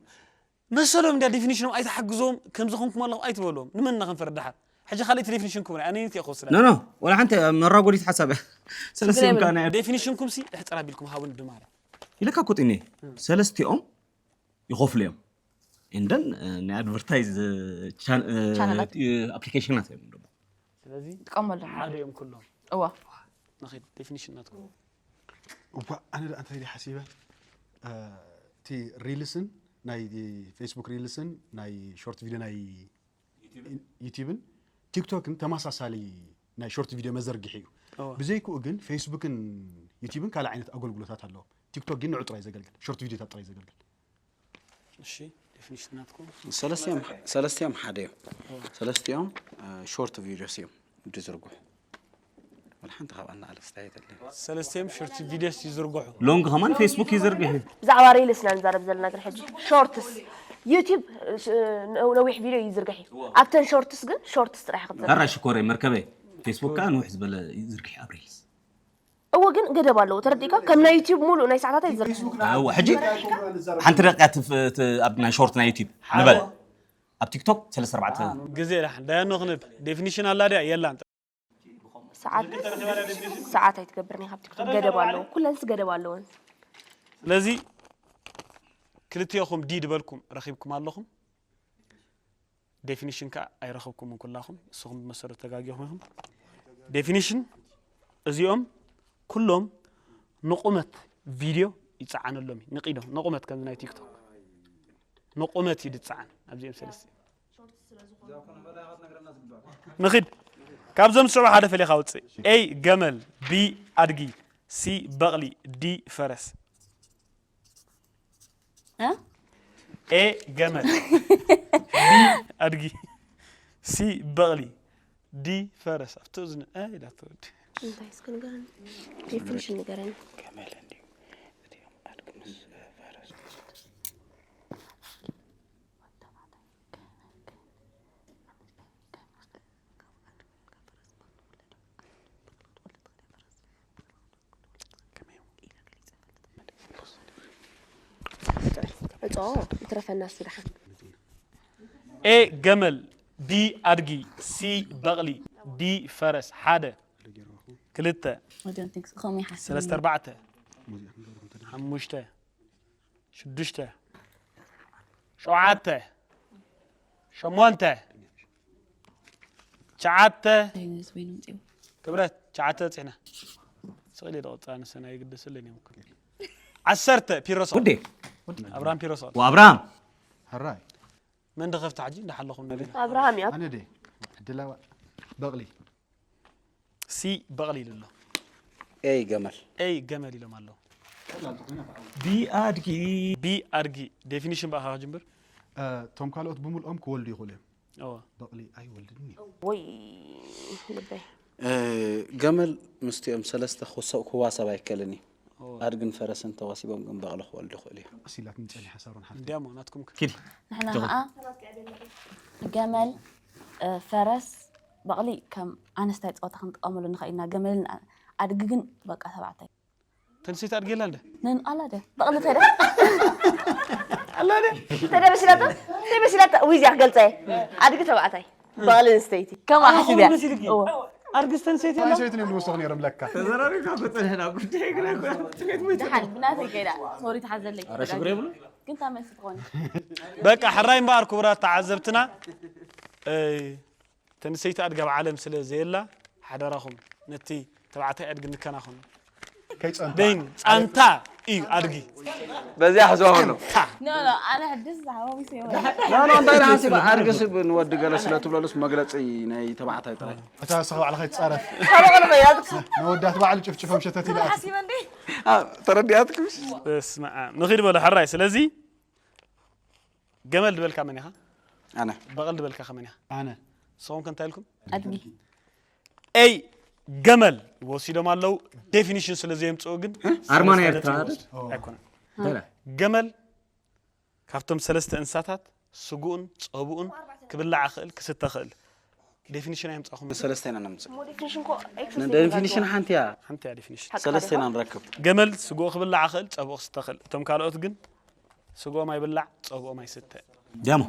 መሰሎም እንዲያ ዴፊኒሽኖም ኣይትሓግዞም ከምዚ ኹንኩም ኣለኹ ኣይትበልዎም ንመን እናኸንፈረ ድሓር ሕጂ ካልእቲ ዴፊኒሽን ክቡን ኣነ ንቲ ክወስዳ ኖ ኖ ወላ ሓንቲ መራጎዲት ሓሳብ እያ ሰለስቲኦም ከዓ ናይ ዴፊኒሽንኩም ሲ ሕፅር ኣቢልኩም ሃቡን ድማረ ኢለካ ኮጢኒ ሰለስቲኦም ይኸፍሉ እዮም እንደን ናይ ኣድቨርታይዝ ቻነላት። ኣፕሊኬሽናት እዮም ደሞ ስለዚ ጥቀመሎም ሓደ እዮም ኩሎም እዋ ንኸይድ ዴፊኒሽን ናትኩም እዋ ኣነ ደኣ እንታይ ድየ ሓሲበ እቲ ሪልስን ናይ ፌስቡክ ሪልስን ናይ ሾርት ቪድዮ ናይ ዩቲብን ቲክቶክን ተመሳሳሊ ናይ ሾርት ቪድዮ መዘርግሒ እዩ እዋ። ብዘይክኡ ግን ፌስቡክን ዩቲብን ካልእ ዓይነት ኣገልግሎታት ኣለዎም ቲክቶክ ግን ንዑ ጥራይ ዘገልግል ሾርት ቪድዮታት ጥራይ ዘገልግል እሺ ዴፊኒሽን ናትኩም ሰለስቲኦም ሰለስቲኦም ሓደ እዮም ሰለስቲኦም ሾርት ቪዲዮስ እዮም ድዝርጉሑ ወላ ሓንቲ ካብኣና ኣለስታ የለን ሰለስቲኦም ሾርት ቪዲዮስ ይዝርግሑ ሎንግ ከማን ፌስቡክ ይዝርግሕ እዩ ብዛዕባ ሪልስ ኢና ንዛረብ ዘለና ግን ሕጂ ሾርትስ ዩቲብ ነዊሕ ቪድዮ ይዝርግሕ እዩ። ኣብተን ሾርትስ ግን ሾርትስ ጥራሕ ክትዘርግሕ። ኣራ ሽኮረይ መርከበይ፣ ፌስቡክ ከዓ ንውሕ ዝበለ ይዝርግሕ ኣብ ሪልስ። እወ ግን ገደብ ኣለዎ፣ ተረዲእካ? ከም ናይ ዩቲብ ሙሉእ ናይ ሰዓታት ኣይዝርግሕ። እወ ሕጂ ሓንቲ ደቂቃ ትፍ- ት- ኣብ ናይ ሾርት ናይ ዩቲብ ንበል። ኣብ ቲክቶክ ሰለስተ ኣርባዕተ ግዜ ዳሕን ዳያኖ ክንብ ዴፊኒሽን ኣላ ድያ የላን። ሰዓት ሰዓት ኣይትገብርን ኢኻ ኣብ ቲክቶክ፣ ገደብ ኣለዎ። ኩለንስ ገደብ ኣለዎን። ስለዚ ክልቲኦኹም ዲ ድበልኩም ረኺብኩም ኣለኹም። ዴፊኒሽን ከዓ ኣይረኸብኩምን ኩላኹም። ንስኹም ብመሰረት ተጋጊኹም ኢኹም። ዴፊኒሽን እዚኦም ኩሎም ንቑመት ቪድዮ ይፀዓነሎም እዩ። ንቂዶ ንቑመት ከምዚ ናይ ቲክቶክ ንቑመት እዩ ዝፀዓን ኣብዚኦም ሰለስተ ንኺድ ካብዞም ዝስዕቡ ሓደ ፈሊኻ ውፅእ። ኤ ገመል፣ ቢ ኣድጊ፣ ሲ በቕሊ፣ ዲ ፈረስ። እ? ኤ ገመል፣ ቢ ኣድጊ፣ ሲ በቕሊ፣ ዲ ፈረስ። ኣብቲ እዝኒ እ ኢላ ትወዲ። እንታይ እስኪ ንገረኒ። ዴፊኒሽን ንገረኒ። ገመል እንዲሁ እዚኦም ኣድጊ ምስ ፈረስ እጾ ይትረፈና እሱ ደሓን። ኤ ገመል፣ ቢ ኣድጊ፣ ሲ በቕሊ፣ ዲ ፈረስ። ሓደ ክልተ I don't think so. ከምኡ ይሓስብ ሰለስተ ኣርባዕተ ሓሙሽተ ሽዱሽተ ሸውዓተ ሸሞንተ ትሽዓተ እንታይ ነዚ በይኑ ምፅኡ? ክብረት ትሽዓተ በፂሕና። ስቕ ኢለ ዶ ቆፅራ ንሰን ኣይግደሰለይን እዮም እኮ። ዓሰርተ ፒሮሶ ውዴ ኣብርሃም ፒሮሶ ወኣብርሃም ሕራይ መን ድኸፍቲ ሓጂ እንዳሓለኹም ነገር ኣብርሃም እዩ። ኣነ ደ ዕድላዋ በቕሊ ሲ በቕሊ ኢሉ ኣሎ። ኤይ ገመል ኤይ ገመል ኢሎም ኣለዉ። ቢ ኣድጊ ቢ ኣድጊ ዴፊኒሽን ብኣኻ ክጅምር። እቶም ካልኦት ብምልኦም ክወልዱ ይኽእሉ እዮም። እወ። በቕሊ ኣይወልድን እዩ። ወይ ልበይ። ገመል ምስቲኦም ሰለስተ ክዋሰብ ኣይከልን እዩ። ኣድግን ፈረስን ተዋሲቦም ግን በቕሊ ክወልዱ ይኽእሉ እዩ። ቀስ ኢላትኒ ጸኒሓ ሳሮን ሓፍቲ። እንዲያሞ ናትኩም ኪዲ ንሕና ከዓ ገመል እ፣ ፈረስ በቕሊ ከም ኣነስታይ ፀወታ ክንጥቀመሉ ንኽእል ኢና። ገመልን ኣ- ኣድጊ ግን በቃ ተባዕታይ ተንሴት ኣድጌላ እንደ ነን ኣላ ደ በቕሊ ተደ ተደበሲላታ ተደበሲላታ ውይ እዚኣ ክገልፃ እየ። ኣድጊ ተባዕታይ በቕሊ ኣንስተይቲ ከምኣ ሓሲብ እያ። ኣድግስ ተንሴት ኣንሰይቲ እዮም ዝወሰኹ ነይሮም ለካ። ተዘራሪብካ እኮ ፀኒሕና ጉዳይ ግን ኣይኮነን። ድሓን ብናተይ ከይዳ ሶሪ ተሓዘለይ ኧረ ሽግር የብሉ ግን ታመልሲ ትኾን በቃ ሕራይ እምበኣር ክቡራት ተዓዘብትና እ፣ ተንሰይቲ ኣድጊ ኣብ ዓለም ስለ ዘየላ ሓደራኹም ነቲ ተባዕታይ ኣድጊ ንከናኸኑ። ከይጸንታ በይን ፃንታ እዩ ኣድጊ በዚኣ ሕዝዋ ከሎ ኖ ኖ ኣነ ሕድስ ዝሓወሚሰ ይወ ኖ ኖ እንታይ ደሓን ሲባ ኣድግስ ንወዲ ገለ ስለ ትብለሉስ መግለፂ ናይ ተባዕታይ ጥራይ። እታ ንስኻ ባዕልኻ ይትጻረፍ። ካበቕሉ ኮይና ትኩ ነወዳት ባዕሉ ጭፍጭፎም ሸተት ኢላ። ሓሲበ እንዴ ተረዲኣትኩም? በስመ ኣብ ንኺድ በሉ ሕራይ። ስለዚ ገመል ድበልካ መን ኢኻ? ኣነ በቕል ድበልካ ከመን ኢኻ? ኣነ ንስኹም ከ እንታይ ኢልኩም? ኣድጊ ኤይ ገመል ወሲዶም ኣለዉ። ዴፊኒሽን ስለ ዘየምፅኡ ግን ኣርማ ናይ ሰለስተ ኤርትራ ነጥቢ አይደል? ኣይኮነን። ገመል ካብቶም ሰለስተ እንስሳታት ስግኡን ፀብኡን ክብላዕ ክእል ክስተ ክእል ዴፊኒሽን ኣየምፃኹም። ሰለስተ ኢና ነምፅእ ዴፊኒሽን እኮ ኤክስ ንዴፊኒሽን ሓንቲ እያ። ሓንቲ እያ ዴፊኒሽን። ሰለስተ ኢና ንረክብ። ገመል ስግኡ ክብላዕ ክእል ፀብኡ ክስተ ክእል። እቶም ካልኦት ግን ስግኦም ኣይብላዕ ፀብኦም ኣይስተ። ዲያሞ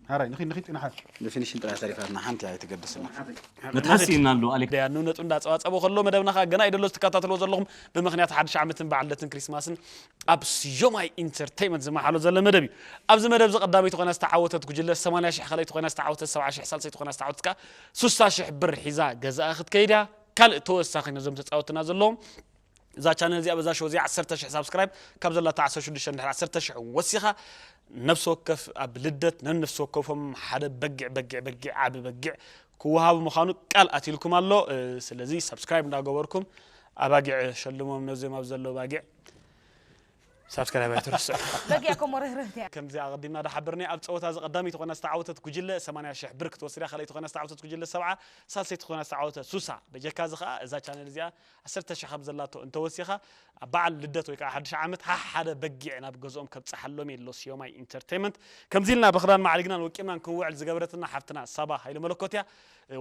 ሓራይ ንኺድ ንኺድ ኢና ሓር። ዴፊኒሽን ጥራይ ተሪፋትና ሓንቲ ኣይትገድስና። መትሓሲ ኢና ኣሎ ኣሌክ ደያኑ ነጡ እንዳፀባፀቡ ከሎ መደብና ከዓ ገና ይደሎ ትከታተልዎ ዘለኹም ብምኽንያት ሓድሽ ዓመትን በዓል ልደትን ክሪስማስን ኣብ ስዮማይ ኢንተርቴይመንት ዝመሓሎ ዘሎ መደብ እዩ። ኣብዚ መደብ እዚ ቀዳመይቲ ኮይና ዝተዓወተት ጉጅለ ሰማንያ ሽሕ፣ ካልኣይቲ ኮይና ዝተዓወተት ሰብዓ ሽሕ፣ ሳልሰይቲ ኮይና ዝተዓወተት ከዓ ስሳ ሽሕ ብር ሒዛ ገዛኣ ክትከይድ እያ። ካልእ ተወሳኺ ነዞም ተፃወትና ዘለዎም እዛ ቻነል እዚኣ በዛ ሾው እዚኣ ዓሰርተ ሽሕ ሳብስክራይብ ካብ ዘላታ ዓሰርተ ሽዱሽተ እንድሕር ዓሰርተ ሽሕ ወሲኻ ነፍሲ ወከፍ ኣብ ልደት ነነፍሲ ወከፎም ሓደ በጊዕ በጊዕ በጊዕ ዓቢ በጊዕ ክወሃቡ ምዃኑ ቃል ኣትልኩም ኣሎ። እ፣ ስለዚ ሳብስክራይብ እንዳገበርኩም ኣባጊዕ ሸልሞም ነዚኦም ኣብ ዘሎ ባጊዕ ሳብስክራይብ ኣይትርስዑ። በጊዕ ኮሞ ርህርህቲ እያ። ከምዚ ኣቐዲምና ዳሓበርና ኣብ ፀወታ እዚ ቀዳመይቲ ኮይና ዝተዓወተት ጉጅለ ሰማንያ ሽሕ ብር ክትወስድ እያ። ካልኣይቲ ኮይና ዝተዓወተት ጉጅለ ሰብዓ፣ ሳልሰይቲ ኮይና ዝተዓወተት ሱሳ። በጀካ እዚ ከዓ እዛ ቻነል እዚኣ ዓሰርተ ሽሕ ካብ ዘላቶ እንተወሲኻ ኣብ በዓል ልደት ወይ ከዓ ሓድሽ ዓመት ሓ ሓደ በጊዕ ናብ ገዝኦም ከብፅሓሎም የሎ። ሲዮማይ ኢንተርቴይመንት ከምዚ ኢልና ብኽዳን ማዕሪግናን ወቂብናን ክንውዕል ዝገበረትና ሓፍትና ሳባ ሃይለ መለኮት እያ።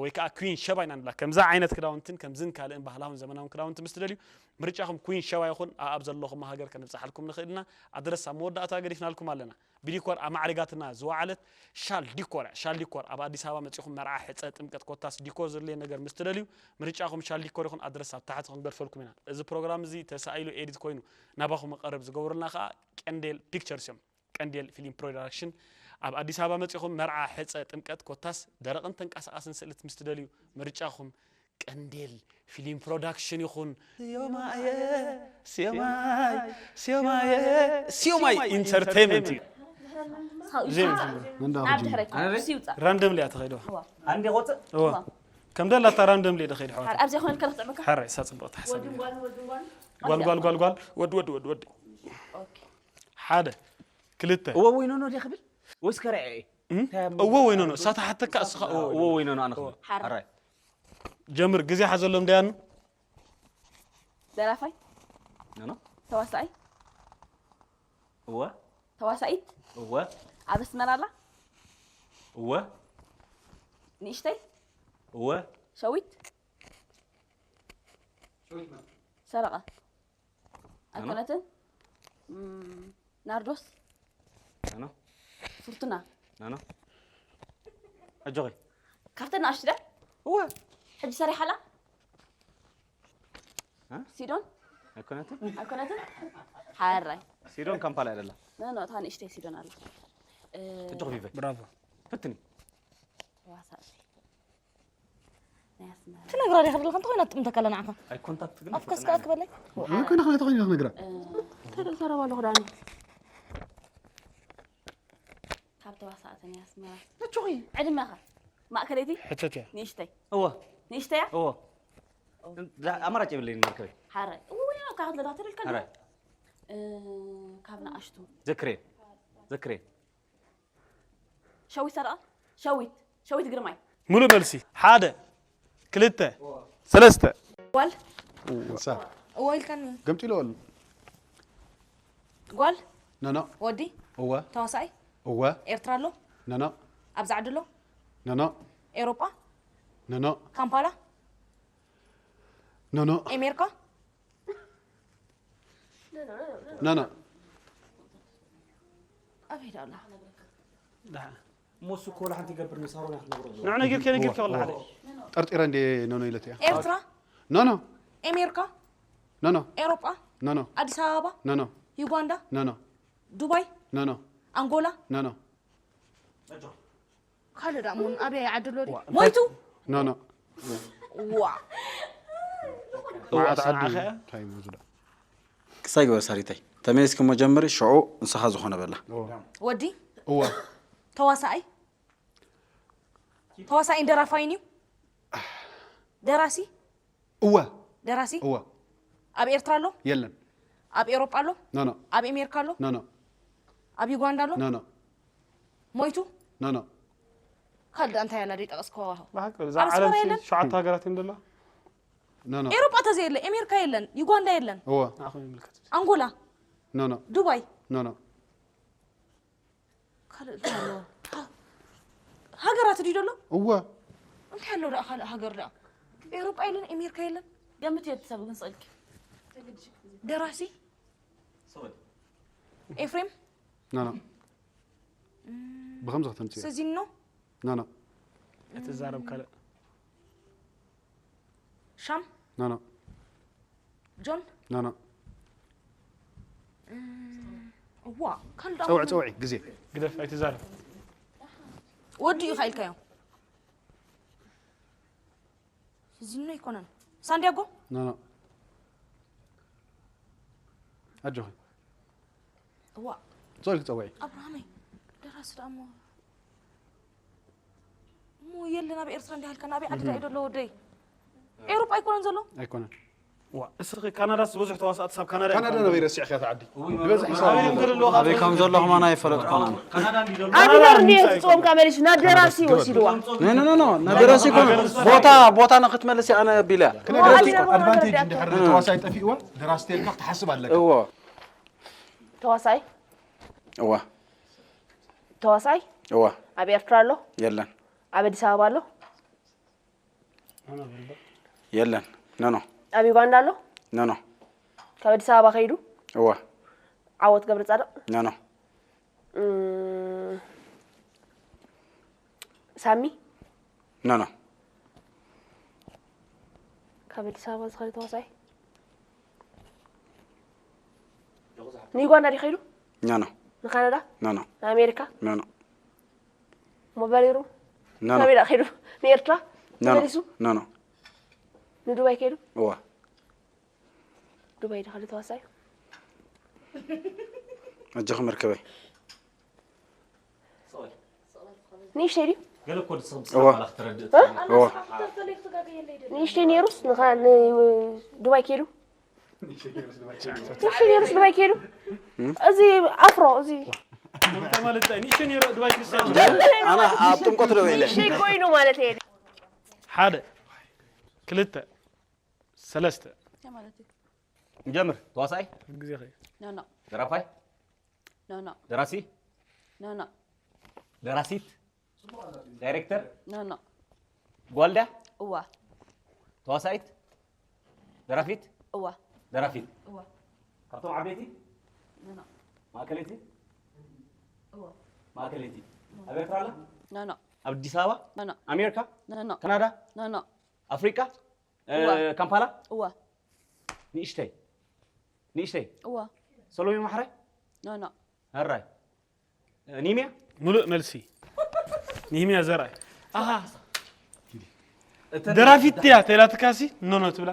ወይ ከዓ ኩዊን ሸባ ኢና ንብላ። ከምዛ ዓይነት ክዳውንትን ከምዝን ካልእን ባህላውን ዘመናውን ክዳውንቲ ምስ ትደልዩ ምርጫኹም ኩዊን ሸባ ይኹን። ኣብ ዘለኹም ሃገር ከነብፅሓልኩም ንኽእል ኢና። ኣድረስ ኣብ መወዳእታ ገዲፍናልኩም ኣለና። ብዲኮር ኣማዕሪጋትና ዝወዓለት ሻል ዲኮር እያ። ሻል ዲኮር ኣብ ኣዲስ ኣበባ መፂኹም መርዓ፣ ሕፀ፣ ጥምቀት ኮታስ ዲኮር ዘድልየ ነገር ምስ ትደልዩ ምርጫኹም ሻል ዲኮር ይኹን። ኣድረስ ኣብ ታሕቲ ክንገድፈልኩም ኢና። እዚ ፕሮግራም እዚ ተሳኢሉ ኤዲት ኮይኑ ናባኹም ቀረብ ዝገብሩልና ከዓ ቀንዴል ፒክቸርስ እዮም። ቀንዴል ፊልም ፕሮዳክሽን ኣብ ኣዲስ ኣበባ መፂኹም መርዓ፣ ሕፀ፣ ጥምቀት ኮታስ ደረቕን ተንቀሳቓስን ስእልት ምስ ትደልዩ ምርጫኹም ቀንዴል ፊልም ፕሮዳክሽን ይኹን። ሲዮማየ፣ ሲዮማይ፣ ሲዮማየ፣ ሲዮማይ ኢንተርቴይመንት እዩ። ዜም እንዳ ናብ ሕጂ ድሕረት ኣነ ርእ- ሲውፃ ራንደምሊ እያ ተኸይደዋ። ኣንዴ ቆፅእ እዋ ከም ደላታ ራንደምሊ እየ ደኸይድ ኣሕዋት። ኣብዚ ኾነ ከለክ ጥዕመካ ሓራይ እሳ ፅብቕቲ ሓሳብ። ጓል ጓል ጓል ጓል ወዲ ወዲ ወዲ ወዲ ሓደ ክልተ እወ ወይ ኖኖ ድየ ክብል ወይስ ከርዐ እየ እም? እወ ወይ ኖኖ እሳ ተሓተካ እስኻ እወ ወይ እወ ወይ ኖኖ ኣነ ክብል ሓራይ። ሓራይ ጀምር ግዜ ሓዘሎም ደያኑ ደራፋይ ኖኖ ተዋሳኣይ እወ ተዋሳኢት እወ ኣብ ኣስመራ ኣላ እወ ንእሽተይ እወ ሸዊት ሰረቐ ኣይኮነትን እም፣ ናርዶስ ኖኖ ፍርቱና ኖኖ ኣጆኺ ካብተን ንኣሽቱ ድያ እወ ሕጂ ሰሪሓላ እ? ሲዶን ኣይኮነትን ኣይኮነትን ሓራይ ሲዶን ካምፓላ እያ ደላ ኖ ኖ እታ ንእሽተይ ሲዶን ኣላ እ፣ እጆ ኺፈ ብራቮ ፍትኒ ተዋሳእቲ ናይ ኣስመራ ትነግራ ዲኻ ዘለኻ እንተኾይና ትጥምተካ ኣላ ንዓኻ ኣይ ኮንታክት ግን ኣፍከስ ከኣ ክበለይ ኮይና ኮይና ኮይና ክነግራ ተረብ ኣለኹ ዳኒ ካብ ተዋሳእቲ ናይ ኣስመራ እጆኺ ዕድመኻ ማእከለይቲ ሕተት እያ ንእሽተይ እወ ንእሽተያ እወ ኣማራጭ የብለይን መርከበይ ሓራይ እወ ወይና ካብ ዘለካ ትደልካ ሓራይ ካብ ንኣሽቱ ዘክሬን ዘክሬን ሸዊት ሰረቐ ሸዊት ሸዊት ግርማይ ሙሉእ መልሲ ሓደ ክልተ ሰለስተ ጓል እንሳ እወ ኢልካኒ ገምጢሎ ኣሉ ጓል ነኖ ወዲ እወ ተዋሳኣይ እወ ኤርትራ ኣሎ ነኖ ኣብዚ ዓዲ ኣሎ ነኖ ኤሮጳ ነኖ ካምፓላ ነኖ ኤሜርካ ነኖ ኣበይ ዳ ኣሎ ሞሱ እኮ ወላ ሓንቲ ይገብር ንሳሮን ክትነግሮ ንዕ ነጊርካ ነጊርካ ወላ ሓደ ጠርጢረ እንዴ ነኖ ኢለት እያ ኤርትራ ነኖ ኤሜርካ ነኖ ኤሮጳ ነኖ ኣዲስ ኣበባ ነኖ ዩጋንዳ ነኖ ዱባይ ነኖ ኣንጎላ ነኖ ካልእ ዳ ሞን ኣበይ ዓዲ ኣሎ ድዩ? ዋ፣ ሞይቱ ነኖ ዋ መዓት ዓዲ ሰንዓኸ? እንታይ እዩ ዝብሎ? ክሳይ ግበር ሳሪተይ ተመሊስኪ እሞ ጀምሪ ሽዑ ንስኻ ዝኾነ በላ ወዲ እወ ተዋሳኣይ ተዋሳኣይን ደራፋይን እዩ ደራሲ እወ ደራሲ እወ ኣብ ኤርትራ ኣሎ የለን ኣብ ኤሮጳ ኣሎ ነኖ ኣብ ኣሜሪካ ኣሎ ነኖ ኣብ ዩጋንዳ ኣሎ ነኖ ሞይቱ ነኖ ካልእ እንታይ ኣላ ደይጠቐስክዋ ብሓቂ እዛ ኣብ ዓለም ኣስመራ የለን ሸውዓተ ሃገራት እዮም ዘለዋ ነኖ ኤሮጳ ተዘየለ ኣሜሪካ የለን ዩጋንዳ የለን እወ ንዓኹም ይምልከት ነኖ ዱባይ ነኖ ካልእ እንታይ ኣሎ ሃገራት ድዩ ደሎ እወ እንታይ ኣሎ ደኣ ካልእ ሃገር ደኣ ኤሮጳ የለን ኣሜሪካ የለን ገምት እየ ትሰብ ግን ስእልኪ ደራሲ ኤፍሬም ነኖ ብኸምዚ ከተምፅዮ ሰዚኖ ነኖ እትዛረብ ካልእ ሻም ነኖ ጆን ነኖ እዋ ካልእ ደኣ ፀውዒ ፀውዒ ግዜ ግደፍ ኣይትዛረብ ወዲ ኢኻ ኢልካዮ ሰዚኖ ኣይኮነን ሳንዲያጎ ነኖ ኣጆኺ እዋ ዞልክ ፀውዒ ኣብርሃመይ ደራሲ ደኣ እሞ እሞ የለን ኣብ ኤርትራ እንዲሃልካ ናበይ ዓዲ ዳዩ ዘሎ ወደይ ኤውሮጳ ኣይኮነን ዘሎ ኣይኮነን ዋ እስኺ ካናዳስ ብዙሕ ተዋሳእቲ ሳብ ካናዳ ካናዳ ነበይ ረሲዕካ ተዓዲ ብበዝሒ ኣበይ እዮም ዘለዉ ኣበይ ከም ዘሎ ከማና ኣይፈለጥኩናን ኣቢነር እንዲየ ዝፅወምካ መሊሱ ናብ ደራሲ ወሲድዋ ኖ ኖ ኖ ናብ ደራሲ እኮ ቦታ ቦታ ንክትመልስ እየ ኣነ ቢለ ኣድቫንቴጅ እንድሕር ተዋሳይ ጠፊእዋ ደራሲ ተልካ ክትሓስብ ኣለካ እዎ ተዋሳይ እዋ ተዋሳይ እዋ ኣብ ኤርትራ ኣሎ የለን ኣብ ኣዲስ ኣበባ ኣሎ የለን ኖ ኖ ኣብ ዩጋንዳ ኣሎ ኖ ኖ ካብ ኣዲስ ኣበባ ከይዱ እዋ ዓወት ገብረ ጻድቕ ኖ ኖ እም፣ ሳሚ ኖ ኖ ካብ ኣዲስ ኣበባ ዝኸደ ተዋሳይ ንዩጋንዳ ድዩ ከይዱ ኖ ኖ ንካናዳ ኖ ኖ ንኣሜሪካ ኖ ኖ ሞባሊሩ ኖ ኖ ናበይ ዳ ከይዱ ንኤርትራ ኖ ኖ ተመሊሱ ኖ ኖ ንዱባይ ከይዱ እዋ ዱባይ ድኸደ ተዋሳይ ኣጆኺ መርከበይ ንእሽተይ ድዩ ገለ እኮ ንስኺ ምስ እዋ። ኣባላ ክትረድእ እዋ ንእሽተይ ነይሩስ ንኻ- ን- ዱባይ ከይዱ ንእሽተይ ነይሩስ ዱባይ ከይዱ እዚ ኣፍሮ እዚ ማለት እንታይ ንእሽተይ ነይሩ ዱባይ ክርስቲያን ኣነ ኣብ ጥምቀት ደው ኢለ ንእሽተይ ኮይኑ ማለት እየ ሓደ ክልተ ሰለስተ ማለት እዩ ንጀምር ተዋሳኣይ ግዜ ኸ ኖ ኖ ደራፋይ ኖ ኖ ደራሲ ኖ ኖ ደራሲት ዳይሬክተር ኖ ኖ ጓልዳ እዋ ተዋሳኢት ደራፊት እዋ ደራፊት እዋ ካብቶም ዓበይቲ ኖ ኖ ማእከለይቲ እዋ ማእከለይቲ ኣብ ኤርትራ ኣላ ኖ ኖ ኣብ ኣዲስ ኣበባ ኖ ኖ ኣሜሪካ ኖ ኖ ካናዳ ኖ ኖ ኣፍሪቃ እ፣ እዋ። ካምፓላ እዋ ንእሽተይ ንእሽተይ እዋ ሰሎሜ ማሕረ ኖ ኖ ሕራይ እ፣ ኒምያ ሙሉእ መልሲ ንህምያ ዘርኣይ ኣሃ እተን ደራፊት እያ ተላትካሲ ኖ ኖ ትብላ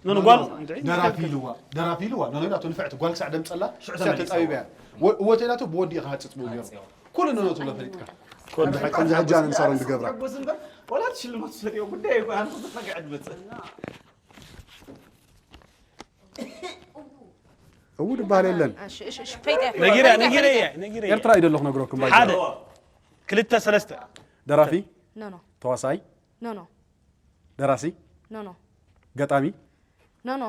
ኖ ኖ ጓል እንድዒ ደራፊ ኢልዋ ደራፊ ኢልዋ ኖ ኖ ናቱ ንፍዕቲ ጓል ክሳዕ ደምፀላ ሽዑ ተፃቢባ እያ ወ- እወ ተላቱ ብወዲ ኢኻ ሃፅፅ ብኡ ነይሩ ኩሉ ኖ ኖ ትብሎ ፈሊጥካ ከምዚ ከምዚ ሕጂ ኣነ ንሳሮን ዝገብራ ጎስ እምበር ወላ ትሽልማት ትፈልዮ ጉዳይ ይኮ ኣነ ክብትኻ ክዕድ መፅእ እው ድበሃል የለን ነጊረ ነጊረ እየ ነጊረ እየ ኤርትራ እዩ ደለኹ ነግረኩም ባይ ሓደ ክልተ ሰለስተ ደራፊ ኖ ኖ ተዋሳይ ኖ ኖ ደራሲ ኖ ኖ ገጣሚ ኖ ኖ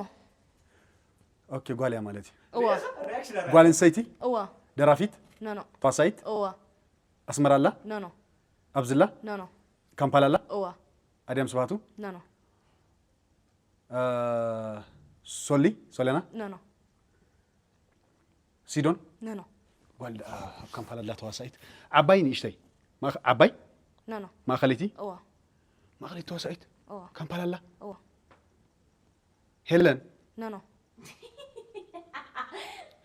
ኦኬ ጓል እያ ማለት እዩ እዋ ጓል ኣንሰይቲ እዋ ደራፊት ኖ ኖ ተዋሳይት እዋ ኣስመራ ኣላ ኖ ኖ ኣብዝላ ኖ ኖ ካምፓላ ኣላ እዋ ኣድያም ስብሃቱ ኖ ኖ እ፣ ሶሊ ሶሊያና ኖ ኖ ሲዶን ኖ ኖ ጓል ደኣ ኣብ ካምፓላ ኣላ ተዋሳኢት ዓባይ ንእሽተይ ማእኸ- ዓባይ ኖ ኖ ማእኸለይቲ እዋ ማእኸለይቲ ተዋሳኢት እዋ ካምፓላ ኣላ እዋ ሄለን ኖ ኖ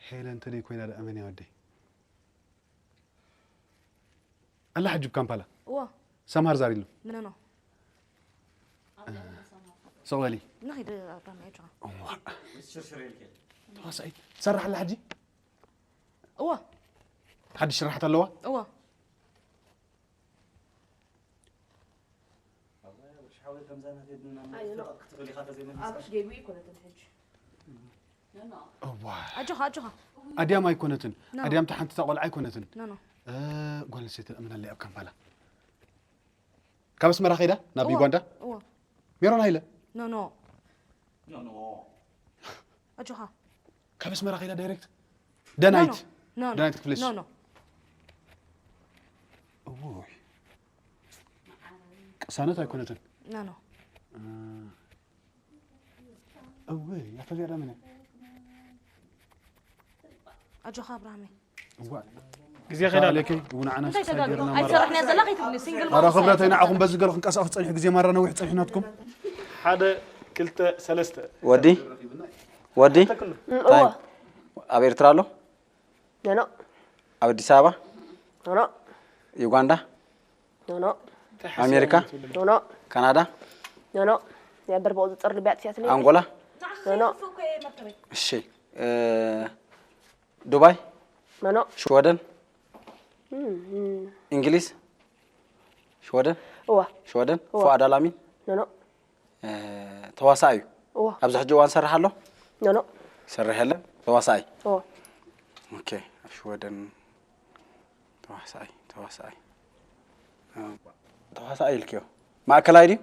ሄለን ተደይ ኮይና ደኣ መን እያ ወደይ ኣላ ሕጂ ኣብ ካምፓላ እዋ ሰምሃር ዛሪሉ ኖ ኖ ሰቕ በሊ ንኺድ ኣብራም ያጆኻ ተዋሳኢት ትሰርሕ ኣላ ሕጂ እዋ ሓድሽ ስራሓት ኣለዋ እዋ ሽሓወይ ከምዛ ናተይ ቡና ኣየኖ? ክትብል ኢኻ ተዘይመልስ ኣብርሽ ጌጉ ይኮነትን ሕጂ እዋ ኣጆኻ ኣጆኻ ኣድያም ኣይኮነትን ኖ። ኣድያም ተሓንቲ እታ ቆልዓ ኣይኮነትን ኖ ኖ እ፣ ጓል ኣንስተይቲ እምናለይ ኣብ ካምፓላ ካብ ኣስመራ ከይዳ ናብ እዋ። ዩጋንዳ እዋ ሜሮን ሃይለ ኖ ኖ ኖ ኖ ኣጆኻ ካብ ኣስመራ ከይዳ ዳይሬክት ደናይት ኖ ኖ ደናይት ክፍለሽ ኖ ኖ እውይ ቅሳነት ኣይኮነትን ኖ ኖ እውይ ኣቶ ዚያዳ መን እያ? ኣጆኻ ኣብርሃመይ እዋ ግዜ ከይዳ ኣለኪ እውን ዓና እንታይ ተጋግሎ ስሳጌርና ኣይትሰርሕን እያ ዘላ ከይትብልኒ ሲንግል ኧረ ክብረተይ ንዓኹም በዚ ገለ ክንቀሳቐስ ጸኒሑ ግዜ ማራ ነዊሕ ጸኒሑ ናትኩም ሓደ ክልተ ሰለስተ ወዲ ወዲ እንታይ ኣብ ኤርትራ ኣሎ ኖ ኖ ኣብ ኣዲስ ኣበባ ኖ ኖ ዩጋንዳ ኖ ኖ ኣሜሪካ ኖ ኖ ካናዳ ኖ ኖ የበር ብኡ ዝፅር ልቢያ ጥፊያትለይ ኣንጎላ ኖ ኖ እሺ እ፣ ዱባይ ኖ ኖ ሽወደን እም፣ እም። እንግሊዝ ሽወደን እዋ ሽወደን እዋ። ፉኣድ ኣላሚን ኖ ኖ እ፣ ተዋሳኣዩ እዋ ኣብዚ ሕጂ እዋን ሰርሕ ኣሎ? ኖኖ ሰርሕ የለን? ተዋሳኣይ? እዋ ኦኬ። ኣብ ሽወደን ተዋሳኣይ፣ ተዋሳኣይ። ተዋሳኣይ ኢልክዮ። ማእከላይ ድዩ?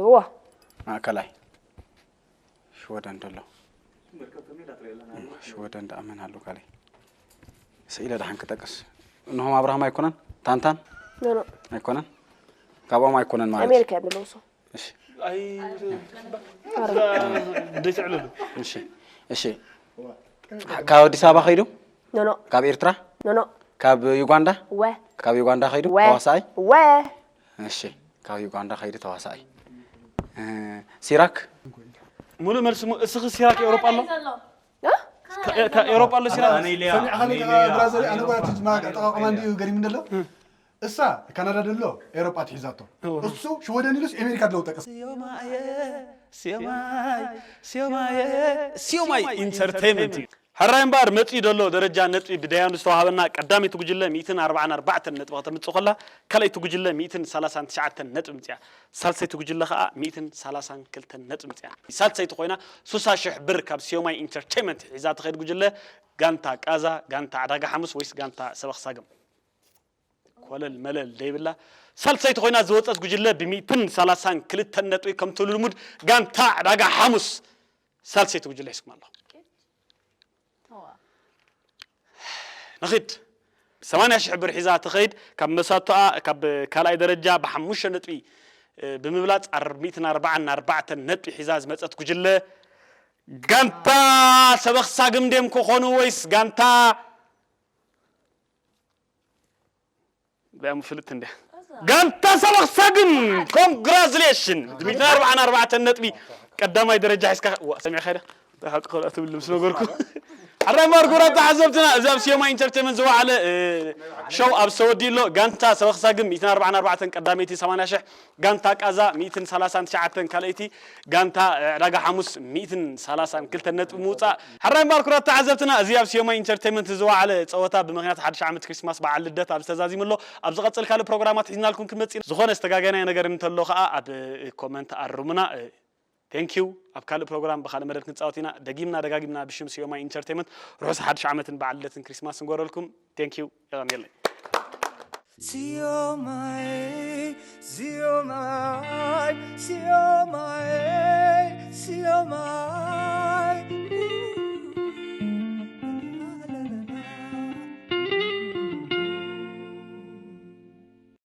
እዋ ማእከላይ። ሽወደን ደሎ። ሽወደን ደኣ መን ኣሎ ካልእ? ስኢለ ደሓን ክጠቅስ። እነሆም ኣብርሃም ኣይኮነን? ታንታን? ኖኖ ኣይኮነን? ካብኦም ኣይኮነን ማለት እዩ። ኣሜሪካ እዮም ዘለዉ እሱ እሺ። ኣይ ዘይትዕልሉ እሺ። እሺ። ካብ ኣዲስ ኣበባ ከይዱ? ኖኖ ካብ ኤርትራ? ኖኖ ካብ ዩጋንዳ? ወ ካብ ዩጋንዳ ከይዱ? ወ ተዋሳኣይ? ወ እሺ። ካብ ዩጋንዳ ከይዱ ተዋሳኣይ። እ፣ ሲራክ? ሙሉእ መልሲ ሙ- እስኺ ሲራክ ኤውሮጳ ኣሎ እ? ከ- ከ- ኤውሮጳ ኣሎ ሲራክ ሰሚዕኻ ብራዘር ኣነ ጓ ትጅማ ኣጠቃቅማ እንዲዩ ገሪም እንደሎ እሳ ካናዳ ደሎ ኤሮጳ ትሒዛቶ እሱ ሽወደን ኢሉስ ኤሜሪካ ድለው ጠቀስ ሲዮማየ ሲዮማይ ሲዮማየ ሲዮማይ ኢንተርቴይንመንት እዩ። ሕራይ እምበኣር መፂኡ ዘሎ ደረጃ ነጥቢ ብደያኑ ዝተዋሃበና ቀዳመይቲ ጉጅለ ሚእትን ኣርባዓን ኣርባዕተን ነጥቢ ከተምፅእ ከላ ካልኣይቲ ጉጅለ ሚእትን ሰላሳን ትሽዓተን ነጥቢ ምፅያ። ሳልሰይቲ ጉጅለ ከዓ ሚእትን ሰላሳን ክልተን ነጥቢ ምፅያ። ሳልሰይቲ ኮይና ሱሳ ሽሕ ብር ካብ ሲዮማይ ኢንተርቴይንመንት ሒዛ ትኸይድ ጉጅለ ጋንታ ቃዛ፣ ጋንታ ዕዳጋ ሓሙስ ወይስ ጋንታ ሰበኽ ሳግም? ኮለል መለል ደይብላ ሳልሰይቲ ኮይና ዝወፀት ጉጅለ ብሚእትን ሰላሳን ክልተን ነጥቢ ከምቲ ልሙድ ጋንታ ዕዳጋ ሓሙስ ሳልሰይቲ ጉጅለ ሒዝኩም ኣሎ። ንኺድ ሰማንያ ሽሕ ብር ሒዛ ትኸይድ። ካብ መሳቶኣ ካብ ካልኣይ ደረጃ ብሓሙሽተ ነጥቢ ብምብላፅ ኣር- ሚእትን ኣርባዓን ኣርባዕተን ነጥቢ ሒዛ ዝመፀት ጉጅለ ጋንታ ሰበኽ ሳግም ድዮም ክኾኑ ወይስ ጋንታ ዚኣ ፍልጥ እንድያ ጋንታ ሰበኽ ሳግም? ኮንግራዝሌሽን ሚእትን ኣርባዓን ኣርባዕተን ነጥቢ ቀዳማይ ደረጃ ሒዝካ ዋ፣ ሰሚዕካ ዶ ሓቂ ከልኣ ትብል ምስ ነገርኩ ኣራይ ማርጎራ ተዓዘብትና እዚ ኣብ ሲዮማ ኢንተርቴንመንት ዝወዓለ እ፣ ሸው ኣብ ሰወዲ ኣሎ። ጋንታ ሰበኽ ሳግም ሚእትን ኣርባዓን ኣርባዕተን ቀዳመይቲ ሰማንያ ሽሕ፣ ጋንታ ቃዛ ሚእትን ሰላሳን ትሽዓተን ካልኣይቲ፣ ጋንታ ዕዳጋ ሓሙስ ሚእትን ሰላሳን ክልተን ነጥቢ ምውፃእ። ሕራይ እምበኣር ክቡራት ተዓዘብትና፣ እዚ ኣብ ሲዮማ ኢንተርቴይንመንት ዝወዓለ ፀወታ ብምኽንያት ሓድሽ ዓመት ክሪስማስ በዓል ልደት ኣብ ዝተዛዚሙ ኣሎ። ኣብ ዝቐፅል ካልእ ፕሮግራማት ሒዝናልኩም ክንመፅእ ኢና። ዝኾነ ዝተጋገናዮ ነገር እንተሎ ከዓ ኣብ ኮመንት ኣርሙና። ቴንኪዩ። ኣብ ካልእ ፕሮግራም ብኻልእ መደብ ክንፃወት ኢና። ደጊምና ደጋጊምና ብሽም ሲዮማ ኢንተርቴይንመንት ርሑስ ሓድሽ ዓመትን በዓል ልደትን ክሪስማስ ንጎረልኩም። ቴንኪዩ። የቐንየለይ። Siomai, siomai, siomai, siomai.